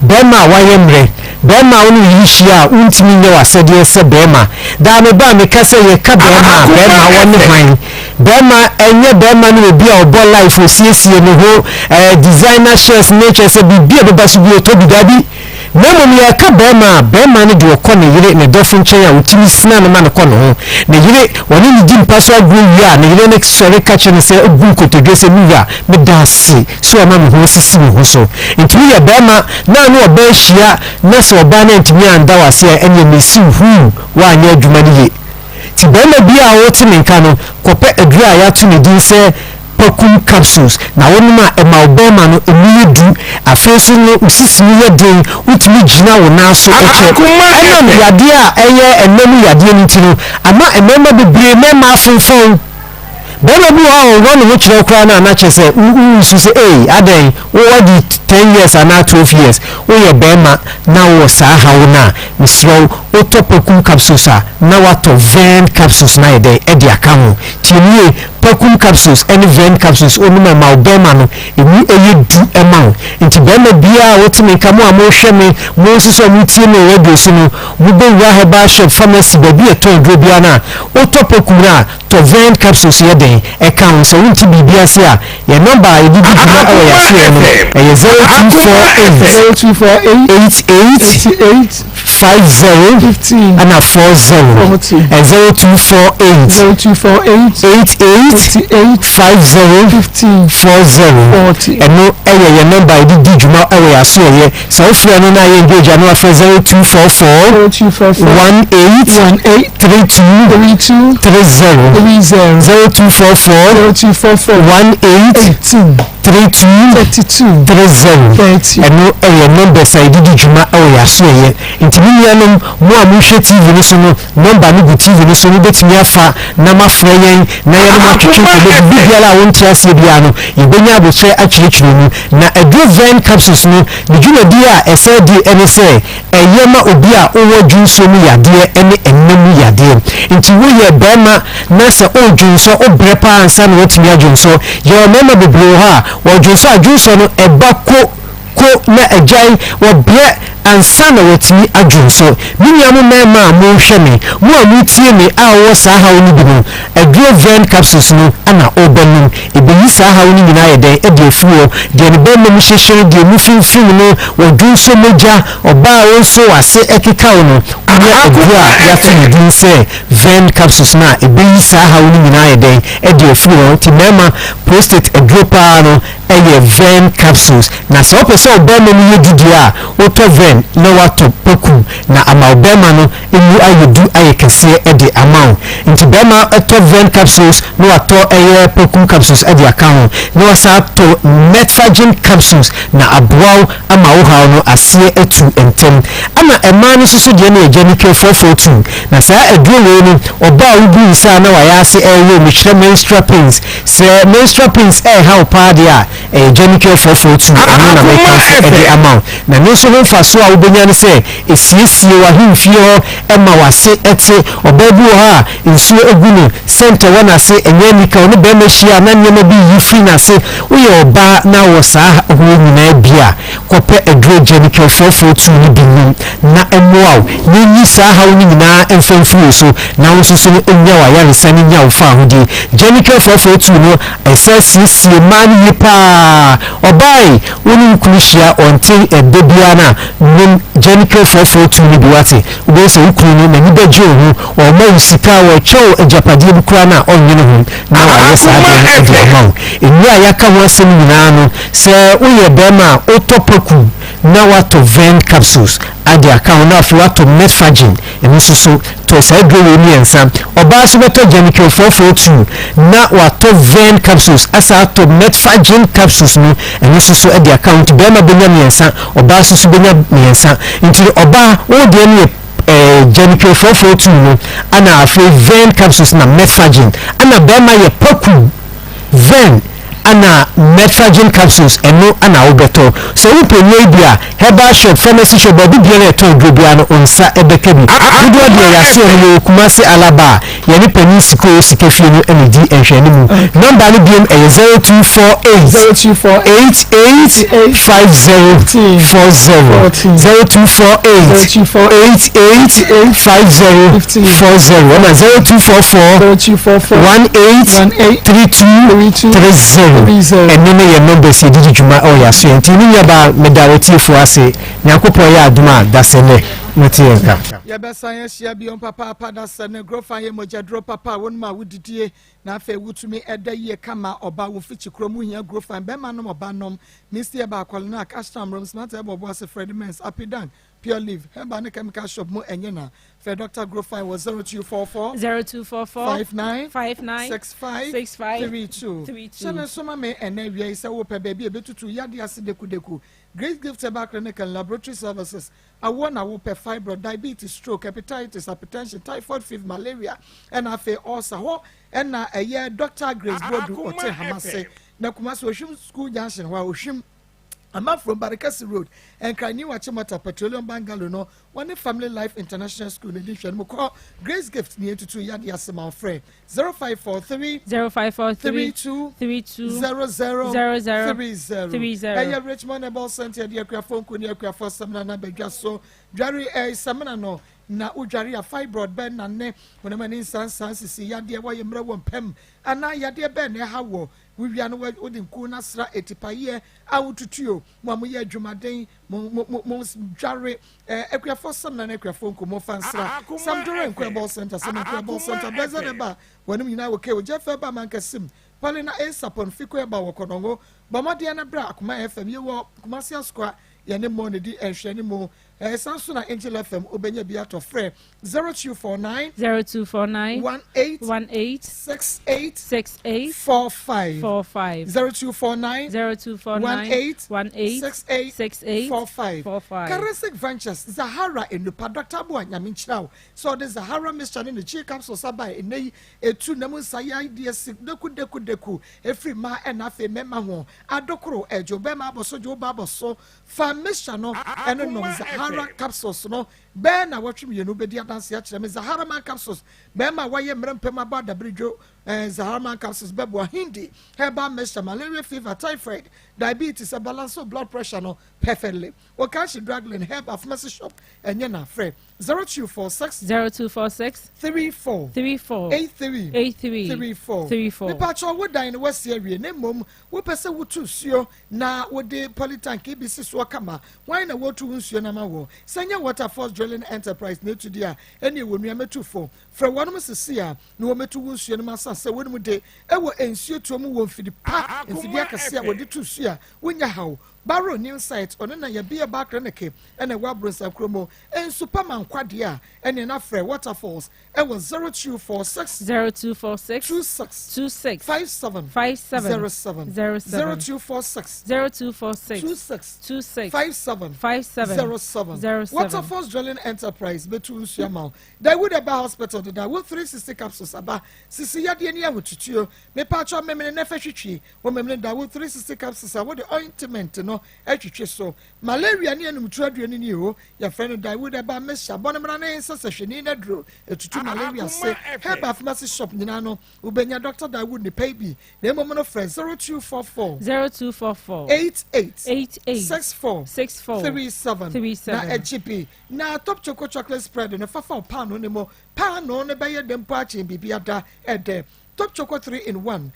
K: Barima a wayɛ mmerɛ, barima a wo ne wo yere hyia a wontumi nyɛ w'asɛdeɛ sɛ barima. Daa meba a meka sɛ yɛka barima a, barima wɔne hwan? Barima, ɛnyɛ barima ne obi a ɔbɔ life, ɔsiesie ne ho, eh, designer shirts ne kyerɛ sɛ biribi a ɛbɛba so bi ɔtɔ bi, daabi. Na mmom yɛreka barima a, barima no deɛ ɔkɔ ne yere, ne dɔfo nkyɛn a ɔtumi sina no ma no kɔ ne ho. Ne yere, ɔne no di mpa so agorɔ wie a, ne yere no sɔre ka kyerɛ no sɛ, gu nkotodwe sɛ, Me wura, meda ase sɛ woama me ho asisi me ho so. Nti woyɛ barima na ne ɔbaa hyia na sɛ ɔbaa no antumi anda wo ase a, ɛnneɛ mesi wo huu, woanyɛ adwuma no yie. Nti barima biara a wote me nka no, kɔpɛ aduro a yɛato ne din sɛ Pakum capsules na wonom a ɛma wo bɛrima no emu yɛ du. Afei nso no wo sisi mu yɛ den, wotumi gyina wo nan so kyɛ. Ɛnam yadeɛ a ɛyɛ ɛnna mu yadeɛ no nti no, ama mmarima bebree mmarima afonfɔn. Barima bi wɔ hɔ a ɔwɔ ne ho kyerɛ wo koraa no a na kyerɛ sɛ wonsu sɛ ei adɛn wo wadi 10 years anaa 12 years woyɛ barima na wowɔ saa haw no a, mesrɛ wo wotɔ Pakum capsules a na woatɔ Vern capsules no ayɛ dɛn ɛde aka ho. Tie me yie, Pakum capsules ne Vern capsules wonom a ɛma wo bɛrima no ɛmu yɛ du ma wo. Nti bɛrima biara a wote me nka, mo a mohwɛ me, mo nso so a motie me wɔ radio so no, mobɛwura herbal shop, pharmacy, baabi a yɛtɔn aduro biara no a, wotɔ Pakum no a, tɔ Vern capsules yɛ dɛn ɛka ho. Sɛ wonte biribi ase a, yɛn nɔmba a yɛde di dwuma wɔ yɛn asoɛeɛ no, ɛyɛ 0248
J: 0248
K: 88
J: 88.
K: 50 ɛna 40 0248
J: 0248
K: 88 50 40. Ɛno ɛyɛ yɛn nɔmba a yɛde di dwuma ɛwɔ yɛn asoɛyɛ. Sɛ wofrɛ no na yɛ engage a na wafrɛ 0244 18 32 30 0244 18 32 30. Ɛno ɛyɛ numbers a yɛde di dwuma ɛwɔ yɛn asoɛyɛ. Nti me nuanom mo a mohwɛ TV no so no, number no gu TV no so, mobɛtumi afa na moafrɛ yɛn na yɛne mo atwetwe nkɔmmɔ. Biribi biara a wonte aseɛ biara no, yɛbɛnya aboterɛ akyerɛkyerɛ mu. Na aduro Vern capsules no, ne dwumadie a ɛsɛ di ne sɛ, ɛyɛ ma obi a ɔwɔ dwonsɔ mu yadeɛ ne ɛna mu yadeɛ. Nti woyɛ barima na sɛ woredwonsɔ, wobrɛ pa ara ansa na woatumi adwonsɔ. Yɛwɔ mmarima bebree wɔ hɔ a, wɔdwonsɔ a, dwonsɔ no ɛba ko ko na agyae, wɔbrɛ ansa na wɔatumi adwonsɔ. Me nua mo mmarima a morehwɛ me, mo a moretie me a wowɔ saa haw no bi no, aduro Vern capsules no na worebɛnom. Ɛbɛyi saa haw no nyinaa ayɛ dɛn de afiri hɔ. Deɛ ne barima mu hyehye no, deɛ emu fimfim no, wɔdwonsɔ mogya, ɔbaa a wo nso w'ase keka wo no, wonya aduro a yɛato ne din sɛ Vern capsules no a, ɛbɛyi saa haw no nyinaa ayɛ dɛn de afiri hɔ. Nti mmarima, prostate aduro pa ara no yɛ Vern capsules. Na sɛ wopɛ sɛ wo barima mu yɛ du deɛ a, wotɔ Vern na woatɔ Pakum na ama wo barima no mu ayɛ du ayɛ kɛseɛ de ama wo. Nti barima tɔ Vern capsules na watɔ ɛyɛ Pakum capsules de aka ho na wasan atɔ Metfagin capsules na aboa wo ama wo haw no aseɛ atu ntɛm. Ɛna mmaa no nso so deɛ no yɛ Genical 442. Na saa aduro wei no ɔbaa a wobu nsa a na wayɛ ase ɛreyɛ wo mekyerɛ menstrual pains. Sɛ menstrual pains ɛreha wo paa deɛ a, ɛyɛ Genical 442, ɛno na mekamfo de ama wo. Na ɛno nso ho mfasoɔ a wobɛnya ne sɛ, ɛsiesie w'ahemfie hɔ ma w'ase te. Ɔbaa bi wɔ hɔ a, nsuo gu no, sɛntɛ wɔ n'ase, ɛnyɛ anika, ɔne barima hyia a na nneɛma bi reyi firi n'ase. Woyɛ ɔbaa na wowɔ saa haw yi nyinaa bi a, kɔpɛ aduro Genical 442 no bi nom na ɛmmoa wo na ɛnyi saa haw no nyinaa mfa mfiri wo so na wo nso so no nya w'ayaresa no nya wo fawohodie. Genical 442 no ɛsɛ siesie mmaa no yie paa. Ɔbaa yi, wo ne wo kunu hyia ɔnte ɛdɛ biara no a, nom Genical 442 no bi wate. Wobɛhu sɛ wo kunu no n'ani bɛgye wo ho, ɔrema wo sika, ɔrekyɛ wo agyapadeɛ bi koraa no a ɔnnwene ho na wayɛ saa adeɛ no de ama wo. Nnuro a yɛaka ho asɛm nyinaa no, Sɛ woyɛ barima a, wotɔ paku na woatɔ Vern capsules ade aka ho na afei woatɔ Metfagin, ɛno nso so tɔ saa aduro wei mmiɛnsa. Ɔbaa nso bɛtɔ Genical 442 na watɔ Vern capsules asan atɔ Metfagin capsules no, ɛno nso so de aka ho. Nti barima bɛnya mmiɛnsa, ɔbaa nso so bɛnya mmiɛnsa. Nti ɔbaa, wo deɛ no yɛ eh, Genical 442 no, ana afei Vern capsules na Metfagin, ana barima yɛ paku, Vern, Ana Methergin capsules ɛno na wobɛtɔ. Sɛ wopɛ nnuro yi bi a, herbal shop, pharmacy shop, baabi biara a yɛtɔn aduro biara no wo nsa bɛka bi. Dodoɔ deɛ yɛaseɛ no yɛwɔ Kumasi Alaba a yɛne Panin Sikoo Sika Fie no na ɛdi nhwɛanimu. Number no biom ɛyɛ 0248 88 50 40, 0248 88 50 40 ɛna 0244 18 32 30. Ɛno ne yɛn numbers yɛde di dwuma ɛwɔ yɛn asoɛ. Nti me nuabaa meda w'atiefoɔ ase. Nyankopɔn yɛ adom a dasɛnnɛ mote yɛn nka.
B: Yɛbɛsan ahyia biom papaapa dasɛnnɛ. Grofan yɛ mogyaduro papa a wonom a wodidie na afei wotumi ɛda yie kama ɔba wo mfikyi kurom wohia Grofan bɛrima nom ɔba nom Misty Herbal Kɔlenak Ashram Rome Smart Herbal Boase Freddie Mens Apidank Pure Leaf Herbal ne Chemical Shop mu ɛnyɛ na Frɛ Dɔkta Grofine wɔ 0244
I: 0244
B: 59
I: 59
B: 65
I: 65
B: 32.
I: 32.
B: Hyɛ no nso ma me ɛnnɛ awia yi sɛ wopɛ baabi a ɛbɛtutu yadeɛ ase dekudeku. Grace Gift Herbal Clinic and Laboratory Services, awoɔ na wopɛ, fibroid, diabetes, stroke, hepatitis, hypertension, typhoid fever, malaria, ɛna afei ulcer. Hɔ ɛna ɛyɛ Dɔkta Grace Boadu ɔte Hamase na Kumasi Ohwim School Junction hɔ a Ohwim Amafrom, Barekɛse Road, Nkran New Achimota Petroleum Bungalow no, wɔne Family Life International School no di nhwɛanim. Kɔ Grace Gift ne yɛntutu yadeɛ ase ma wo. Frɛ 0543
I: 0543
B: 32
I: 32
B: 00
I: 00
B: 30.
I: 30.
B: Ɛyɛ Richmond Herbal Center, yɛde akuafoɔ nku ne akuafoɔ samina no abadwa so. Dware ɛɛ samina no. Na wodware a fibroid bɛn na ne honam ani nsansan sisi yadeɛ wɔyɛ mmerɛ wɔ mpam anaa yadeɛ bɛn na ɛha woɔ? Wowia no wode nku no asra atipayeɛ a wotutuo mo a moyɛ adwumaden mo mo mo mo dware eh, akuafoɔ samina ne akuafoɔ nku mo fa nsra Samdore Nku Herbal Center Sam Nku Herbal Center Blessed Herbal wɔnom nyinaa wɔ Keo Jeff Herbal Mankasim Paulina A Sapon Fiko Herbal wɔ Kɔnɔngo bɔ mmɔden na bra Akoma FM yɛwɔ Kumasi Asokoa yɛne mo na di nhwɛanimu Ɛsan so na Angel FM wobɛnya bi atɔ frɛ 0249
I: 0249
B: 18
I: 18
B: 68
I: 68
B: 45
I: 45
B: 0249
I: 0249
B: 18
I: 18
B: 68
I: 68
B: 45
I: 45
B: Karasik Ventures Zahara Enupa Dr. Aboa Nyame nhyira wo sɛ ɔde Zahara mixture ne ne chi capsules aba a ɛnɛ yi ɛtu nam nsa yɛ adeɛ si deku deku deku ɛfiri mmaa ɛna afei mmarima ho adokoro ɛgye wo bɛrima abɔ so gye wo ba abɔ so Fa mixture no ɛno nom Zahara capsules no bɛyɛ nnawɔtwe mmienu bɛdi adanseɛ akyerɛ me Zahara man capsules bɛrima a wayɛ mmerɛ mpam abɔ adabiridwo eh, Zahara man capsules bɛboa Hindi herbal mixture malaria fever typhoid diabetes ɛbalance blood pressure no perfectly Okashi Draglin herbal pharmacy shop ɛnyɛ na frɛ 0246
I: 0246
B: 34
I: 34
B: 83
I: 83
B: 34
I: 34
B: Mepakyɛw wo dan no wasi awie na mmom wopɛ sɛ wotu nsuo na wode polytank bi si soɔ kama hwan na wɔtu wo nsuo no ama wɔ sɛ nyɛ Waterforce Drilling Enterprise na ɛtu di a ɛne ɛwɔ nua mɛtu fo frɛ wɔnom sisi a na wɔmɛtu wo nsuo no ma sa sɛ wɔnom de ɛwɔ nsuo tuo mu wɔ mfidi pa mfidi akɛse a wɔde tu nsuo a wonya haw Barrow New Site ɔno na yɛbea ba Clinic ɛna ɛwɔ Abronsan mu nsu pa ma nkwa deɛ a ɛne na frɛ Waterfalls ɛwɔ 0246
I: 0246
B: 26
I: 26
B: 57
I: 57
B: 07
I: 07
B: 0246
I: 0246
B: 26
I: 26
B: 57
I: 57
B: 07
I: 07
B: Waterfalls Drilling Enterprise bɛtu nsu ama wo Dawood Herbal Hospital de Dawood 360 capsules aba sisi yadeɛ ne ahotutuo mepatwɔ memene na ɛfɛ twitwi wɔ memene Dawood 360 capsules a wode ointment no atwitwi so malaria ne anumtuo aduane ni o yɛfrɛ no Dawood Herbal mixture bɔ no mmara ne nsa sɛ hwɛni no aduro ɛtutu malaria se herbal pharmacy shop nyinaa no wobɛnya Dr. Dawood ne pɛ bi na mmom no frɛ 0244
I: 0244
B: 88
I: 88
B: 64
I: 64
B: 37
I: 37
B: na akyi bi na top choco chocolate spread no fafa wo paano ne mu paano no bɛyɛ dɛ mpo akyɛn biribi ada ɛdɛ top choco 3 in 1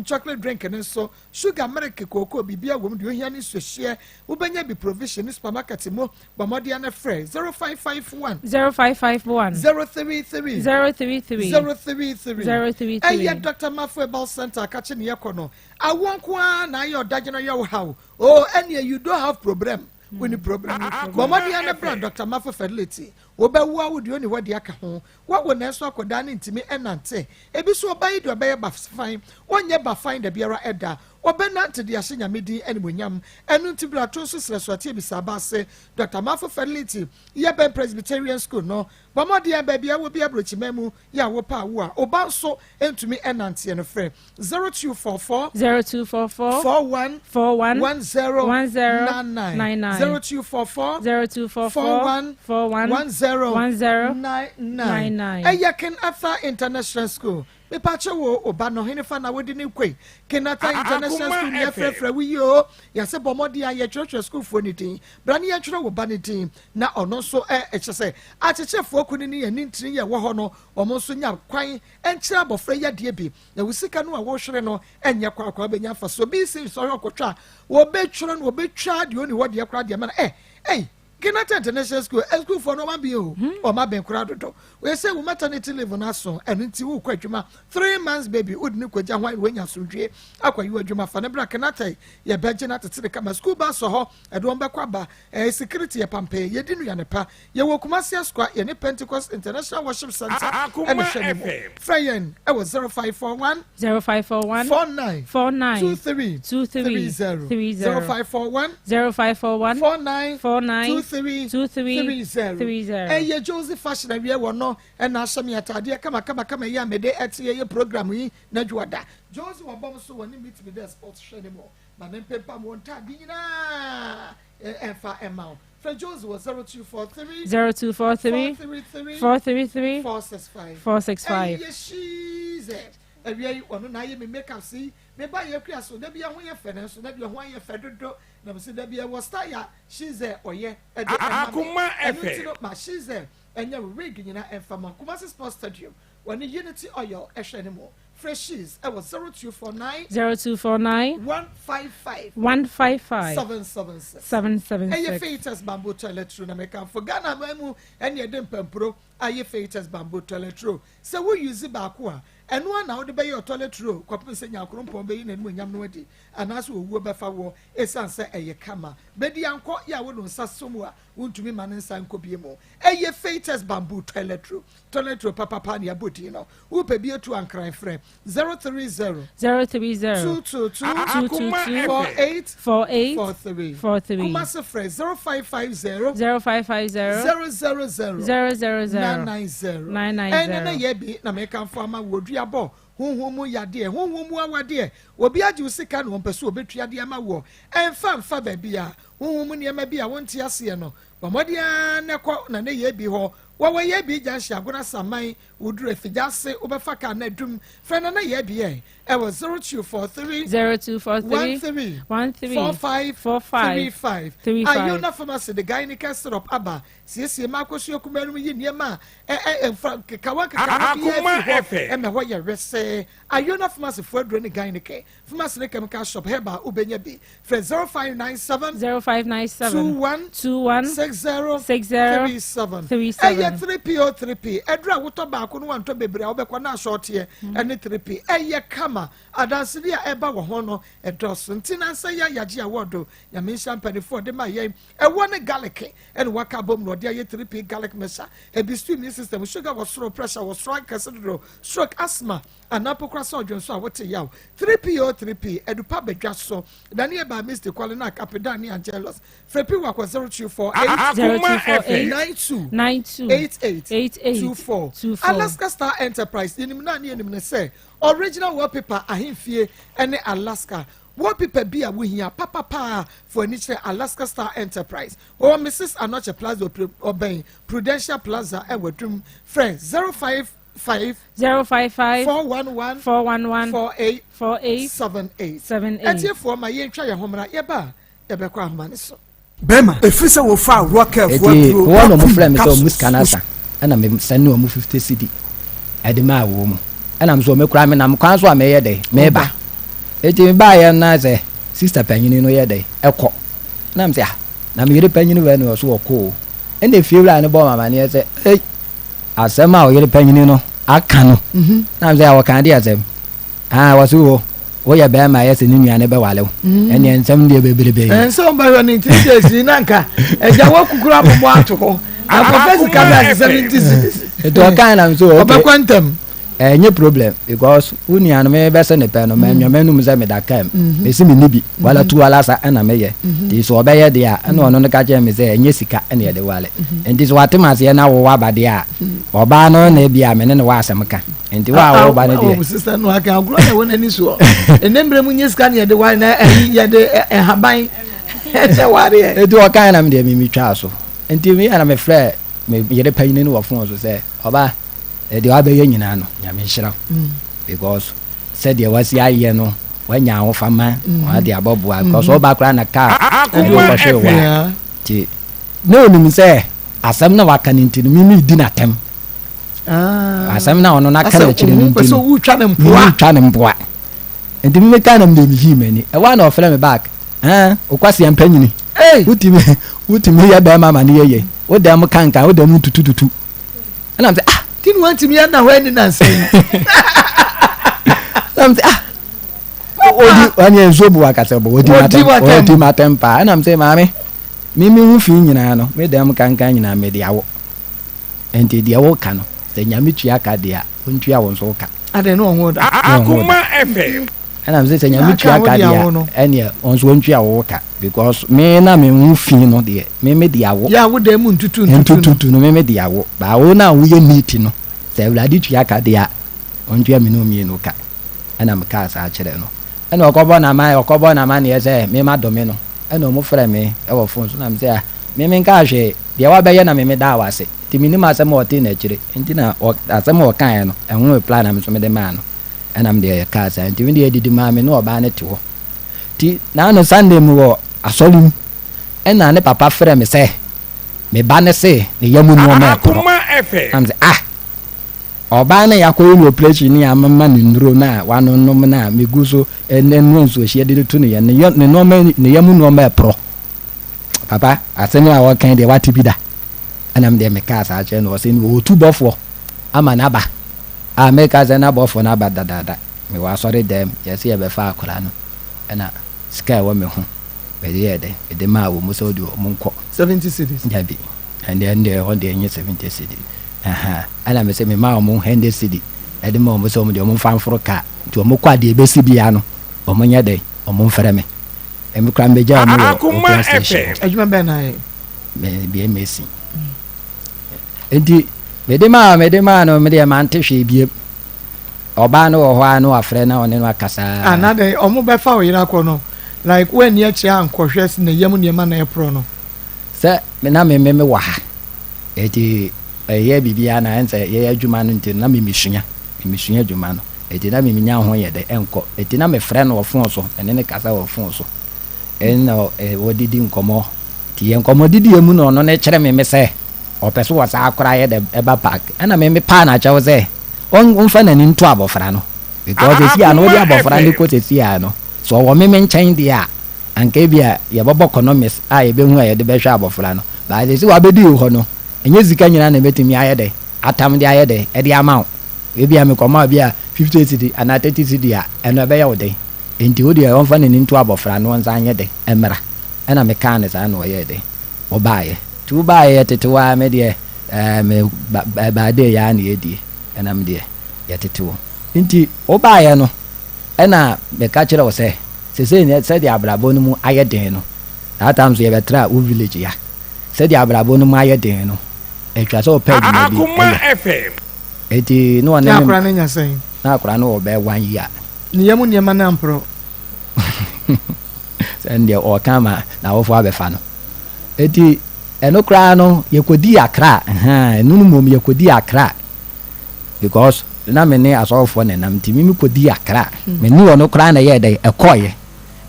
B: chocolate drink no nso sugar milk kooko biribi a wɔ mu deɛ ohia ne nsuohyeɛ wobɛnya bi provision ne supermarket mu bɔ mmɔden no frɛ 0551
I: 0551
B: 033
I: 033
B: 033
I: 033
B: ɛyɛ Dr. Mafo Herbal Center akakye ne yɛkɔ no awoɔ nko ara na ayɛ ɔdagyena yɛ wo haw oh ɛneɛ you don't have problem woni problem bɔ mmɔden no bra Dr. Mafo Fertility wobɛwo a wode oni hɔ de aka ho wawo nanso akɔdaa ne ntumi ɛnante ebi so ɔba yi de ɔbɛyɛ bafan wɔnyɛ bafan da biara ɛda wɔbɛnante de ahyɛ nyame din animonyam ɛno nti bra to nso serɛ so ate ebisa aba ase Dr. Mafo Fertility yɛbɛn Presbyterian School no bɔ mmɔden baabi a wɔ bi aburokyima mu yɛ a wɔpa awo a ɔba nso ntumi ɛnanteɛ no frɛ 0244
I: 0244
B: 41
I: 41
B: 10
I: 10
B: 99
I: 99
B: 0244
I: 0244
B: 41
I: 41
B: 10
I: 10
B: 99
I: 99.
B: ɛyɛ King Arthur International School mepakyɛ wo ɔba no hene fa na wode ne koi King Arthur International School ne yɛfrɛfrɛ wo yi o yɛsɛ bɔ mmɔden a yɛtwerɛtwerɛ sukuufoɔ ne din bra ne yɛntwerɛ wo ba ne din na ɔno nso ɛkyɛ sɛ akyekyɛfoɔ ku ne ne yɛne ntini yɛ wɔ hɔ no ɔmo nso nya kwan ɛnkyerɛ abɔfra yi adeɛ bi na wo sika no a wɔhwere no ɛnyɛ kwakwa bɛnya mfa so bi si sɔhwɛ ɔkɔtwa a wɔbɛtwerɛ no wɔbɛtwa deɛ ɔni hɔ deɛ koraa deɛ ma no ɛ ɛy King Arthur International School sukuufoɔ no ɔma bi o ɔma bɛn koraa dodo wɔyɛ sɛ wo maternity leave no aso ɛno nti wokɔ adwuma 3 months baby wode ne kɔgya hwan woanya asomdwie akɔyi wɔ adwuma fa ne bra King Arthur yɛbɛgye no atete ne kama school bus wɔ hɔ ɛde wɔn bɛkɔ aba ɛɛ security yɛ pampee yɛdi no yɛ pa yɛwɔ Kumasi Asukwa yɛne Pentecost International Worship Center ɛne hwɛ ne mu frɛ yɛn ɛwɔ 0541
I: 0541
B: 49
I: 49
B: 23
I: 23
B: 30
I: 30
B: 0541
I: 0541
B: 49
I: 49
B: 23
I: 23
B: 30
I: 30.
B: Ɛyɛ Josie Fashion awie wɔ no ɛna ahyɛ me ataadeɛ kama kama kama yi a mede ɛte yɛyɛ program yi na dwoada Josie wɔ bɔm so wɔ ne meet me there sport hwɛ ne mu ma ne mpempam wɔn ntaade nyinaa ɛmfa ɛma wo frɛ Josie wɔ 0243
I: 0243
B: 433
I: 433
B: 465
I: 465.
B: Ɛyɛ shiizɛ awia yi ɔno na ayɛ me makeup si meba yɛ kura so dabi ɛho yɛ fɛ nanso dabi ɛho ayɛ fɛ dodo. Na mese dabi ɛwɔ style a Shizel ɔyɛ de ɛma me. Ɛno nti no ma Shizel ɛnyɛ wo wig nyina ɛmfa ma Kumasi Sports Stadium wɔne Unity Oil ɛhwɛ ne mu. Frɛ Shiz ɛwɔ 0249
I: 0249
B: 155
I: 155
B: 776.
I: 776.
B: Ɛyɛ Feitas Bamboo Toilet Roll na mekamfo Ghana man mu ɛne ɛde mpampuro ayɛ Feitas Bamboo Toilet Roll. Sɛ wo use baako a, ɛno ara na wode bɛyɛ ɔtoilet roll kɔpem sɛ Nyankoropɔn bɛyi n'animuonyam no adi anaasɛ owuo bɛfa woɔ esiane sɛ ɛyɛ kama. Bɛdi ankɔ yɛ a wode wo nsa sɔ mu a wontumi mma ne nsa nkɔ bie mu. Ɛyɛ Feitas Bamboo Toilet Roll, toilet roll papapa na yɛabɔ din no. Wopɛ bi atu a nkran frɛ 030
I: 030
B: 222
I: 222
B: 48
I: 48
B: 43.
I: 43.
B: Kumasi frɛ 0550
I: 0550
B: 000
I: 000
B: 990.
I: 990.
B: Ɛnɛ na yɛ bi na mekamfo ama wo oduabɔ honhom mu yadeɛ honhom mu awadeɛ obi agye wo sika na ɔmpɛ sɛ ɔbɛtua de ama woɔ ɛmfa mfa baabi a honhom mu nneɛma bi a wonte aseɛ no bɔ mmɔden ara na kɔ na ne yɛ bi hɔ wɔwɔ yɛ bi junction agona saman Woduru Afigya-ase wobɛfa car no adum. Frɛ Nana Yɛbiɛ ɛwɔ 0243
I: 0243
B: 13
I: 13
B: 45
I: 45
B: 35.
I: 35.
B: Ayona Pharmacy de Gynaecare Syrup aba. Siesie mmaa akosua kumaa no mu yi nneɛma a ɛ ɛ mfa nkekawa nkekawa biara fi hɔ ɛma ɛhɔ yɛ wesee. Ayona Pharmacy foɔ aduro ne Gynaecare. Pharmacy ne chemical shop herbal wobɛnya bi. Frɛ 0597
I: 0597
B: 21
I: 21
B: 60
I: 60
B: 37.
I: 37.
B: Ɛyɛ 3P o 3P. Aduru a wotɔ baako no wantɔ bebree a wobɛkɔ na asɔɔteɛ ɛne 3P. Ɛyɛ kama. Adansedi a ɛba wɔ ho no ɛdɔɔso. Nti nansa yi a yɛagye award Nyame nhyira mpanimfoɔ ɔde ma yɛn. Ɛwoɔ ne garlic ɛna waka abom na ɔde ayɛ 3P garlic mixture. Ɛbi stew immune system, sugar wɔ soro, pressure wɔ soro akɛse dodo, stroke, asthma, Anaa mpo koraa sɛ ɔdwen so a wote yaw. 3P o 3P, Adupa badwa so. Dane yɛ baa Misty, Kwalenak, Apedan ne Angelus. Frɛ Piwa kɔ 0248
I: 0248
B: 92
I: 92
B: 88
I: 88
B: 24.
I: 24.
B: Alaska Star Enterprise, yɛnim no a ne yɛnim no sɛ Original Wallpaper Ahemfie ne Alaska. Wallpaper bi a wohia papapaa fa w'ani kyerɛ Alaska Star Enterprise. Wɔwɔ Mrs. Anokye Plaza ɔbɛn Prudential Plaza wɔ Adum. Frɛ 05 5
I: 055
B: 411
I: 411
B: 48
I: 48
B: 78.
I: 78.
B: Atiefoɔ ma yɛntwa yɛn ho mmra, yɛba a yɛbɛkɔ ahoma no so.
J: Bɛrima, ɛfiri sɛ wofaa Rockɛlfoɔ
C: Eti
J: aduro
C: wɔn na wɔn frɛ me sɛ
J: Vacuum
C: wɔn sika no asa ɛna me sɛne wɔn 50 cedi ɛde maa wɔn mu ɛna me so me koraa me nam kwan so a meyɛ dɛ meba eti me baayɛ no na sɛ sista panyini no yɛ dɛ ɛkɔ na me sɛ ah na me yere panyini wɛ no ɔso ɔkɔ o ɛna efiewura no bɔ me amaneɛ sɛ ei Asɛm a ɔyere panyini no aka no, na sɛ ɔka de asɛm. Ah, wɔse wo, woyɛ bɛrima yɛ sɛ ne nua no bɛwale wo. Ɛneɛ nsɛm deɛ bebrebe.
B: Ɛnsɛ ɔbɛhwɛ ne three days yi na nka agya wakukuru abobɔ ato hɔ. Akɔfɛ sika bɛ ase 70 cedis.
C: Nti ɔka na nso okay.
B: Ɔbɛkɔ ntɛm.
C: Ɛnyɛ problem because wo nua no mebɛsɛ ne pɛ no mɛnwɛ m'anum sɛ meda kaa mu. Mesi me ni bi wala tu wala sa ɛna meyɛ. Nti sɛ ɔbɛyɛ deɛ a ɛna ɔno no ka kyerɛ me sɛ ɛnyɛ sika ɛna yɛde wale. Nti sɛ wate m'aseɛ na wo waba deɛ a ɔbaa no na ebi a me ne no wɔ asɛm ka. Nti wo a wo ba no deɛ.
B: Sister no aka agorɔ na ɛwɔ n'ani soɔ. Ɛnɛ mmerɛ mu nyɛ sika na yɛde wale na ɛyi yɛde ɛhaban ɛhyɛ wareɛ.
C: Nti ɔkae na me deɛ me metwaa so. Nti meyɛ na mefrɛ me yere panyini no wɔ phone so sɛ ɔbaa. Deɛ wabɛyɛ nyinaa no nyame nhyira wo because sɛdeɛ wasi ayɛ no wanya ahofama wade abɔboa because ɔba koraa na kaa ɛde wokɔhwee wa nti na onim sɛ asɛm na waka no nti no mimi di n'atɛm asɛm na ɔno n'aka n'akyiri no nti no mimi twa ne mpoa nti mimi kaa na mede mehii m'ani ɛwɔ a na ɔfrɛ me back ɛn okwasi ampanyini wotumi wotumi yɛ bɛrima ma ne yɛyɛ wo dɛm kankan wo dɛm tutututu ɛna m sɛ ah
B: ti ni wantumi ana hɔ ɛni nansa yi
C: ɛna m sɛ ah odi ɛni nsuo bu akasɛ bɔ odi ma tɛm odi ma tɛm paa ɛna m sɛ maame mi mi ho fi nyinaa no mi dɛm kankan nyinaa mi de awo nti deɛ wɔka no sɛ nyame tua ka deɛ a ontua wɔn so ka.
B: Adɛn ne ɔho da.
C: Akoma
B: FM.
C: Ɛna me sɛ sɛ nyame tua ka deɛ a ɛneɛ ɔnso ɔntua wo ka because me na me ho fi no deɛ me me de awo.
B: Yɛ a wo dan mu ntutu ntutu no.
C: Ntututu no me me de awo ba wo na woyɛ neat no sɛ awurade tua ka deɛ a ɔntua me ne mmienu ka ɛna me kaa saa kyerɛ no ɛna ɔkɔbɔ n'ama ɔkɔbɔ n'amaneɛ sɛ me ma dome no ɛna ɔmo frɛ me ɛwɔ phone so na me sɛ ah me me nkaa hwee deɛ wabɛyɛ na me me daa wase. Nti mennim asɛm a ɔtee no akyire nti na asɛm a ɔkaeɛ no ɛho reply na me nso mede maa no ɛna me deɛ yɛkaa saa nti me deɛ adidi maa me ne ɔbaa no te hɔ nti naano Sunday me wɔ. Asɔre mu ɛna ne papa frɛ me sɛ me ba no se ne yam nnoɔma ɛporɔ. Na me sɛ ah ɔbaa no yɛakɔyɛ no operation ne yɛamema no nnuro no a wanonom no a megu so ɛnoa nsuohyeɛ de to ne yam ne nnoɔma ne yam nnoɔma ɛporɔ. Papa asɛm a wɔka deɛ wate bi da. Ɛna me deɛ mekaa saa kyerɛ no ɔse ɔtu bɔfoɔ ama n'aba a meka sɛ na bɔfoɔ no aba dadaada mewɔ asɔre dɛm yɛse yɛbɛfa akwadaa no ɛna sika a ɛwɔ me ho mede yɛɛ dɛn mede maa wɔn sɛ ɔde wɔn nkɔ.
B: 70 cedis.
C: Dabi ɛnde ɛnde ɛhɔ deɛ ɛnyɛ 70 cedi ɛha ɛna mese memaa wɔn 100 cedi ɛde ma wɔn sɛ wɔn deɛ wɔn mfa mforo kaa nti wɔn kɔ adeɛ ɛbɛsi biara no wɔn nyɛ dɛn wɔn mfrɛ me ɛmi koraa mbɛgya wɔn wɔ Okura station hɔ.
B: Adwuma bɛn na ayɛ?
C: Me bie mesi. Nti mede maa mede maa no mede mante hwee biem. Ɔbaa no wɔ hɔ a na wafrɛ na ɔne no akasa.
B: Ah na dɛn ɔmo bɛfa wo yere akɔ no like woanni akyire ankɔhwɛ ne yam nneɛma na ɛporɔ no.
C: Sɛ me na me me wɔ ha eti ɛyɛ biribiara na ɛnsɛ yɛyɛ adwuma no nti na me mesua me mesua adwuma no eti na me menya ho yɛ dɛ ɛnkɔ eti na mefrɛ no wɔ fon so ɛne ne kasa wɔ fon so ɛna wɔdidi nkɔmɔ nti yɛn nkɔmɔdidie mu na ɔno ne kyerɛ me me sɛ ɔpɛ so wɔ saa koraa yɛ dɛ ɛba park ɛna me me paa no akyɛw sɛ ɔmfa n'ani nto abɔfra no because sɛsi a no wode abɔfra no kɔ sɛsi a no sɛ ɔwɔ me me nkyɛn deɛ a anka ebi a yɛbɛbɔ economics a yɛbɛhu a yɛde bɛhwɛ abɔfra no but sɛsi wabɛdi hɔ no ɛnyɛ sika nyinaa na ɛbɛtumi ayɛ dɛ atam de ayɛ dɛ ɛde ama wo ebi a mekɔma bi a 50 cedi anaa 30 cedi a ɛno ɛbɛyɛ wo den nti wo deɛ ɔmfa n'ani nto abɔfra no ɔnsan nyɛ dɛ ɛmmra ɛna mekaa no saa na ɔyɛɛ dɛ ɔbaeɛ nti wobaeɛ yɛtete hɔ a me deɛ ɛɛ me ba baade yɛ a na yɛdie ɛna me deɛ yɛtete hɔ nti wobaeɛ no ɛna meka kyerɛ wo sɛ sesei ne sɛdeɛ abrabɔ no mu ayɛ den no that time so yɛbɛtra wo village ya sɛdeɛ abrabɔ no mu ayɛ den no atwa sɛ ɔpɛ adwuma bi ɛyɛ eti na ɔne
B: me akora no nya sɛn
C: na akora no wɔ bɛyɛ one year
B: ne yam nneɛma no amporɔ
C: sɛ deɛ ɔka ma n'awofo abɛfa no eti ɛno koraa no yɛkɔdii Accra ɛno no mmom yɛkɔdii Accra because na me ne asɔfoɔ na ɛnam nti me mekɔdii Accra me ne ɔno koraa na ɛyɛɛ dɛ ɛkɔɔyɛ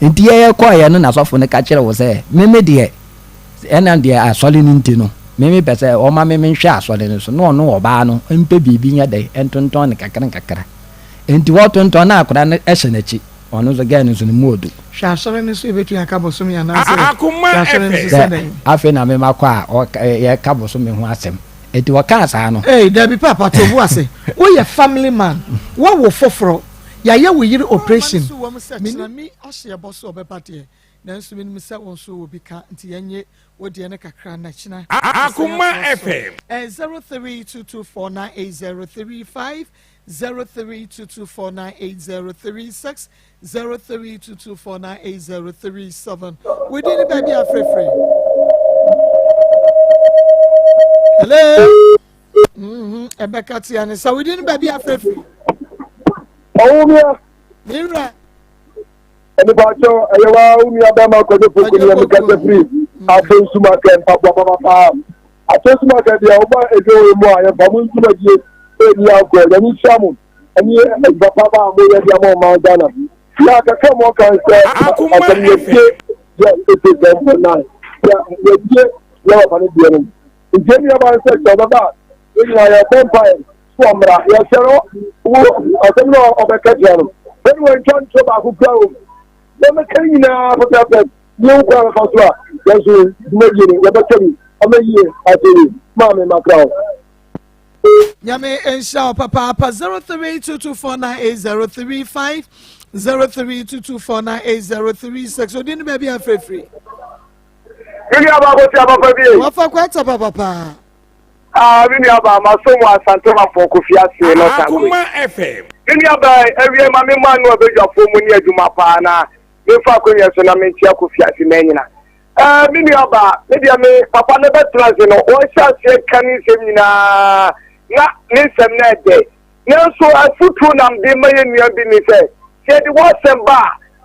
C: nti yɛyɛ kɔɔyɛ no na asɔfo no ka kyerɛ wo sɛ me me deɛ ɛnam deɛ asɔre no nti no me me pɛ sɛ ɔma me menhwɛ asɔre no so na ɔno ɔbaa no mpɛ biribi nyɛ dɛ ɛntontɔn no kakra nkakra nti wɔtontɔn na akora no ɛhyɛ n'akyi Ɔno nso girl no nso ne mu odu.
B: Hwɛ asɔre no so yɛbɛtumi aka bosome anaasɛ hwɛ asɔre no so sɛ dɛn.
C: Afei na mema kɔ a yɛka bosome ho asɛm enti ɔkaa saa no.
B: Ei dabi paapa to bo ase woyɛ family man woawo foforɔ yayɛ wo yere operation. Menim mi ahyɛ bɔ sɛ ɔbɛba deɛ nanso menim sɛ wo nso wɔ bi ka nti yɛnye wo deɛ no kakra na kyena yɛsan atoa so. Ɛyɛ 0322498035 0322498036 0322498037 Wo din ne baabi a frɛfrɛ. Hello. Mhm, ɛbɛka tia ne sa. Wo din ne baabi a frɛfrɛ.
L: Ɔwomia.
B: Ne wura.
L: Nipakyɛw, ɛyɛ wa wo nua bɛrima Kwadwo Poku ne ɛmu kasa firi Atonsu Market mpaboa papapaa. Atonsu Market deɛ woba edwa wɔ mu a yɛmfa mo ndwumadie ɛni agorɔ. Nyame nhyira mo ɛne adwuma pa ba a moyɛ de ama ɔman Ghana. Na kakra mu ɔka sɛ asɛm yɛtie yɛ ɛte sɛ mbɔ nan yɛ yɛtie yɛ papa no deɛ no. Nti ɛnua ba no sɛ kyɛ ɔbɛba a yɛn nyinaa yɛbɔ mpaeɛ so ɔmmra yɛhwɛ no wo asɛm no ɔbɛka kyerɛ no sɛne wantwa ntorɔ baako kura wɔ mu na mɛka ne nyinaa pɛpɛpɛ ne wo kwan bɛfa so a yɛn so dwumadie no yɛbɛtwa bi ama yie asɛ yie maame makra wo.
B: Nyame nhyira wo papaapa 0322498035 0322498036 odi ne baabi afirafiri.
L: Me nua baako ti abapa bi.
B: Wafa kwata papapa.
L: Ah, me nua baa, maso mu Asante Mampɔn Kofi ase North Akoi. Me nua baa, awie ma me mma no abadwafoɔ mu ne adwuma paa na memfa akonnwa so na menkyea Kofi ase manyina. Eh, me nua baa, me deɛ me papa no bɛtena ase no, ɔnhyɛ aseɛ nka ne nsɛm nyinaa na ne nsɛm no ɛdɛ. Nanso afotuo na mede ma yɛn nua bi ne sɛ, sɛ yɛde w'asɛm ba a,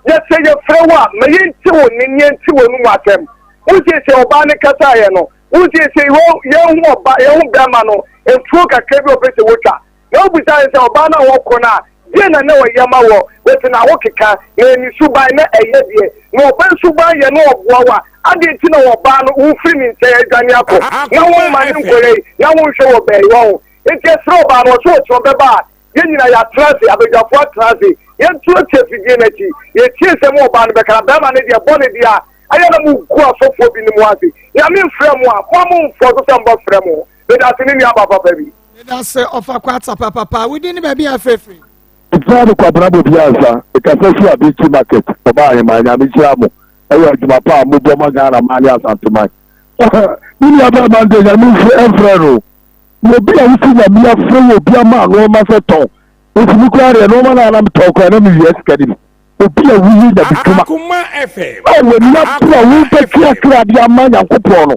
L: na sɛ yɛfrɛ wo a, ma yɛnte wo nne na yɛnte w'anomu asɛm. Wosiesie ɔbaa no kasaeɛ no, wosiesie yɛn ho ɔba, yɛn ho bɛrima no, mfuo kakra bi a ɔpɛ sɛ wɔtwa. Na wobisa no sɛ ɔbaa no a wɔkɔ no a, Deɛ na na ɔyɛ ma wɔ? Wɔte na wokeka, na ɛni suban na ɛyɛ deɛ. Na ɔba suban yɛ na ɔboa wo a, adɛn nti na ɔbaa no wofiri ne nkyɛn adwane akɔ? Na womma ne nkwadaa yi, na wonhwɛ wɔ bɛn wɔn ho. Enti ɛsrɛ ɔbaa no, ɔse ɔkyena ɔbɛba a, yɛn nyinaa yɛatena ase, abadwafoɔ atena ase, yɛntuatua afidie no akyi, yɛtie nsɛm a ɔbaa no bɛka, na barima no deɛ bɔ ne deɛ a, ayɛ na mogu asɔfoɔ binom ase. Nyame mfrɛ mo a, mo a momfɔ so sɛ mobɛfrɛ mo. Medase me nua ba papa bi.
B: Medase ɔfa kwata papapa. Wo din ne baabi a afrɛfiri?
L: Gyina no Kwabena Bobi Ansa, mekasa firi Abinkyi market, Ɔbaa Aheman, Nyame nhyira mo ɛwɔ adwuma pa a mobɔ ma Ghana man ne Asante man. Me nua bɛɛma no deɛ Nyame mfrɛ no o. Na obi a wosi Nyame afrɛ wɔ obi ama nnoɔma sɛ tɔn, nti me koraa deɛ nnoɔma no a na metɔn koraa na mewia sika no bi. Obi a woyi Nyame dwuma a w'ani abere a wobɛtwe akra de ama Nyankopɔn no,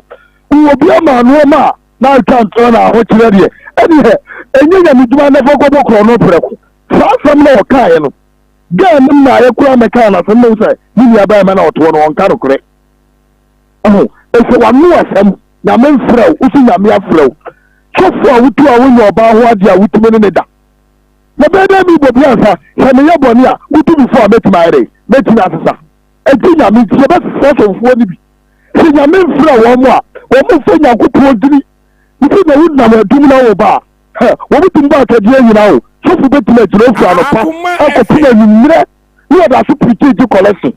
L: wowɔ obi ama nnoɔma a na atwa ntorɔ na ahokyerɛ deɛ, ɛneɛ ɛnyɛ Nyame dwuma na fa kɔbɔ korɔno prɛko. Saa asɛm no a ɔkaeɛ no, girl no mmaeɛ koraa mmɛkaa n'asɛm na wohu sɛ ne nua barima no a ɔtoɔ no ɔnka nokorɛ. Ɛho, ɛsɛ w'ano asɛm, Nyame mfrɛ wo, wosi Nyame afrɛ wo. Sɔfo a wotu a wonyɛ ɔbaa ho adeɛ a wotumi ne ne da. Na bɛyɛ dɛ mebɔ bi ansa, sɛ meyɛ bɔne a, wotu me fo a mɛtumi ayɛ dɛn? Mɛtumi asesa. Ɛnti Nyame nti yɛbɛsesa asomfoɔ no bi. Sɛ Nyame mfrɛ wɔn a, wɔn mfa Nyankopɔn dini. Nti na wonam adum na woba a, hɛ, wɔn tumi bɔ atwɛdeɛ nyina o, sɔfo bɛtumi agyina ofiri anɔpa akɔpem anwummerɛ ne wɔda so pirikyi gye kɔlɛhye.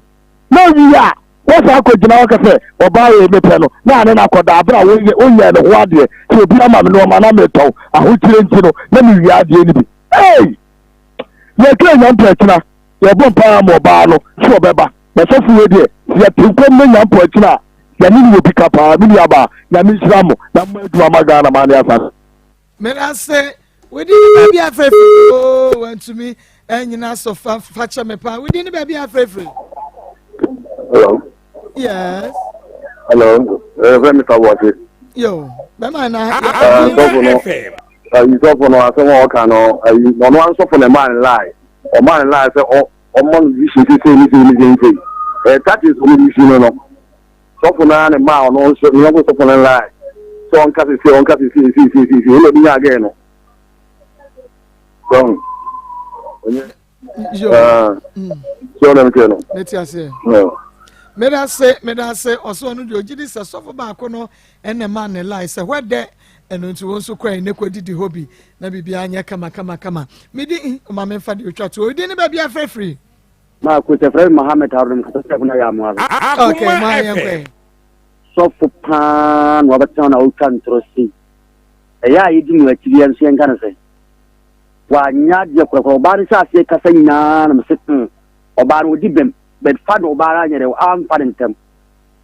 L: Na awie a, Wosan akɔgyina hɔ ka sɛ, Ɔbaa wei mepɛ no, na ane no akɔda, berɛ a wonyɛ wonyɛɛ ne ho adeɛ, sɛ obi ama me nnoɔma na metɔn, ahokyerɛ nti no, na mewia adeɛ no bi. Ei! Yɛtwa nya mpo akyina, yɛbɔ mpaeɛ ama ɔbaa no sɛ ɔbɛba. Na sɔfo wei deɛ, sɛ yɛte nkɔm na nya mpo akyina a, yɛne no wɔ bi ka paa. Me nuabaa, Nyame nhyira mo na momma adwuma ma Ghana man ne asase.
B: Medase wodi ne baabi afrɛfiri oo wantumi anyina so fa fa kyɛ me paa wodi ne baabi afrɛfiri.
L: Hello.
B: Yes.
L: Hello. Ẹ fẹ́ mi fa wọ́ọ̀sì.
B: Yo, bẹ́ẹ̀ na.
L: Sɔfo no, ayi sɔfo no asɛm a ɔka no, ayi ɔno ansɔfo na ɛmaa ne lie. Ɔmaa ne lie sɛ ɔ ɔmɔ no vision sese ne sei ne sei ne sei. Ɛyɛ tactics ɔmo de si no no. Sɔfo no ara na ɛmaa ɔno nso ne yɔnko sɔfo no line sɛ ɔnka sese ɔnka sese sese sese sese ɛna ɔde nyaa gɛɛ no. Sɔn onye sɛ ɔnam kyerɛ no.
B: Mete aseɛ. Meda ase meda ase ɔsɛ ɔno deɛ ɔgye di sɛ sɔfo baako no ɛna ɛma ne line sɛ hɔ dɛ ɛno nti wɔn nso kɔɛ ne kɔ didi hɔ bi na biribiara nyɛ kama kama kama medi ɔma memfa deɛ ɔtwa to ɔdi ne baabi afrɛfiri.
M: Maa ko sɛ frɛ me Mohammed Haruna mekasa sɛ kuna yɛ amoa
B: so. Okay, maa yɛn kɔ.
M: Sɔfo paa na wabɛtena na ɔretwa ntorɔ sei. Ɛyɛ a yɛdi mu akyiri yɛn nso yɛnka no sɛ wanyɛ adeɛ korakora. Ɔbaa no hyɛ aseɛ kasa nyinaa na mese hmm ɔbaa no ɔdi bɛm but fa no ɔbaa no anyɛ dɛ amfa no ntɛm.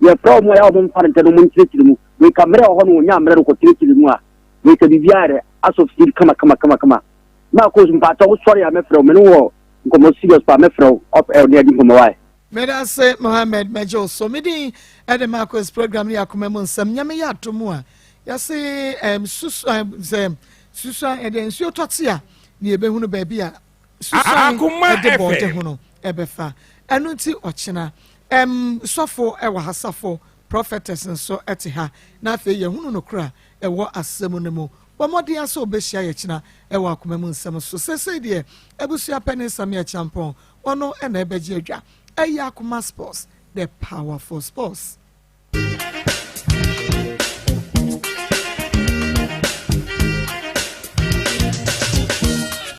M: Yɛfrɛ wɔn a ɛyɛ a wɔn mfa no ntɛm na wɔn nkyerɛkyerɛ mu. Wei ka mmerɛ wɔ hɔ no wɔnya mmerɛ no kɔkyerɛkyerɛ mu a wei ka biribiara yɛ dɛ asɔ fie kama kama kama kama. Maa ko mpakyɛ wo sɔre a mɛfrɛ wo me ne wɔ nkɔmmɔ serious paa mɛfrɛ wo off air ne adi nkɔmmɔ wae.
B: Medase Mohammed mɛgye wo so. Me din ɛde Marcus program no yɛ akoma mu nsɛm. Nyame yɛ adom a yɛse um, susu um, sɛ susuan ɛde nsuo tɔte a ne yɛbɛhunu baabi a susuan ɛde bɔɔde ho no ɛbɛfa. Ɛno nti ɔkyena um, sɔfo ɛwɔ ha safo prophetess nso ɛte ha na afei yɛhunu no kora ɛwɔ asɛm no mu. Bɔ mmɔden ara sɛ wobehyia yɛn kyena wɔ akoma mu nsɛm so. Seesei deɛ, abusua panin Sammy Acheampong, ɔno na ɛbɛgye adwa. Ɛyɛ Akoma Sports, the powerful sports.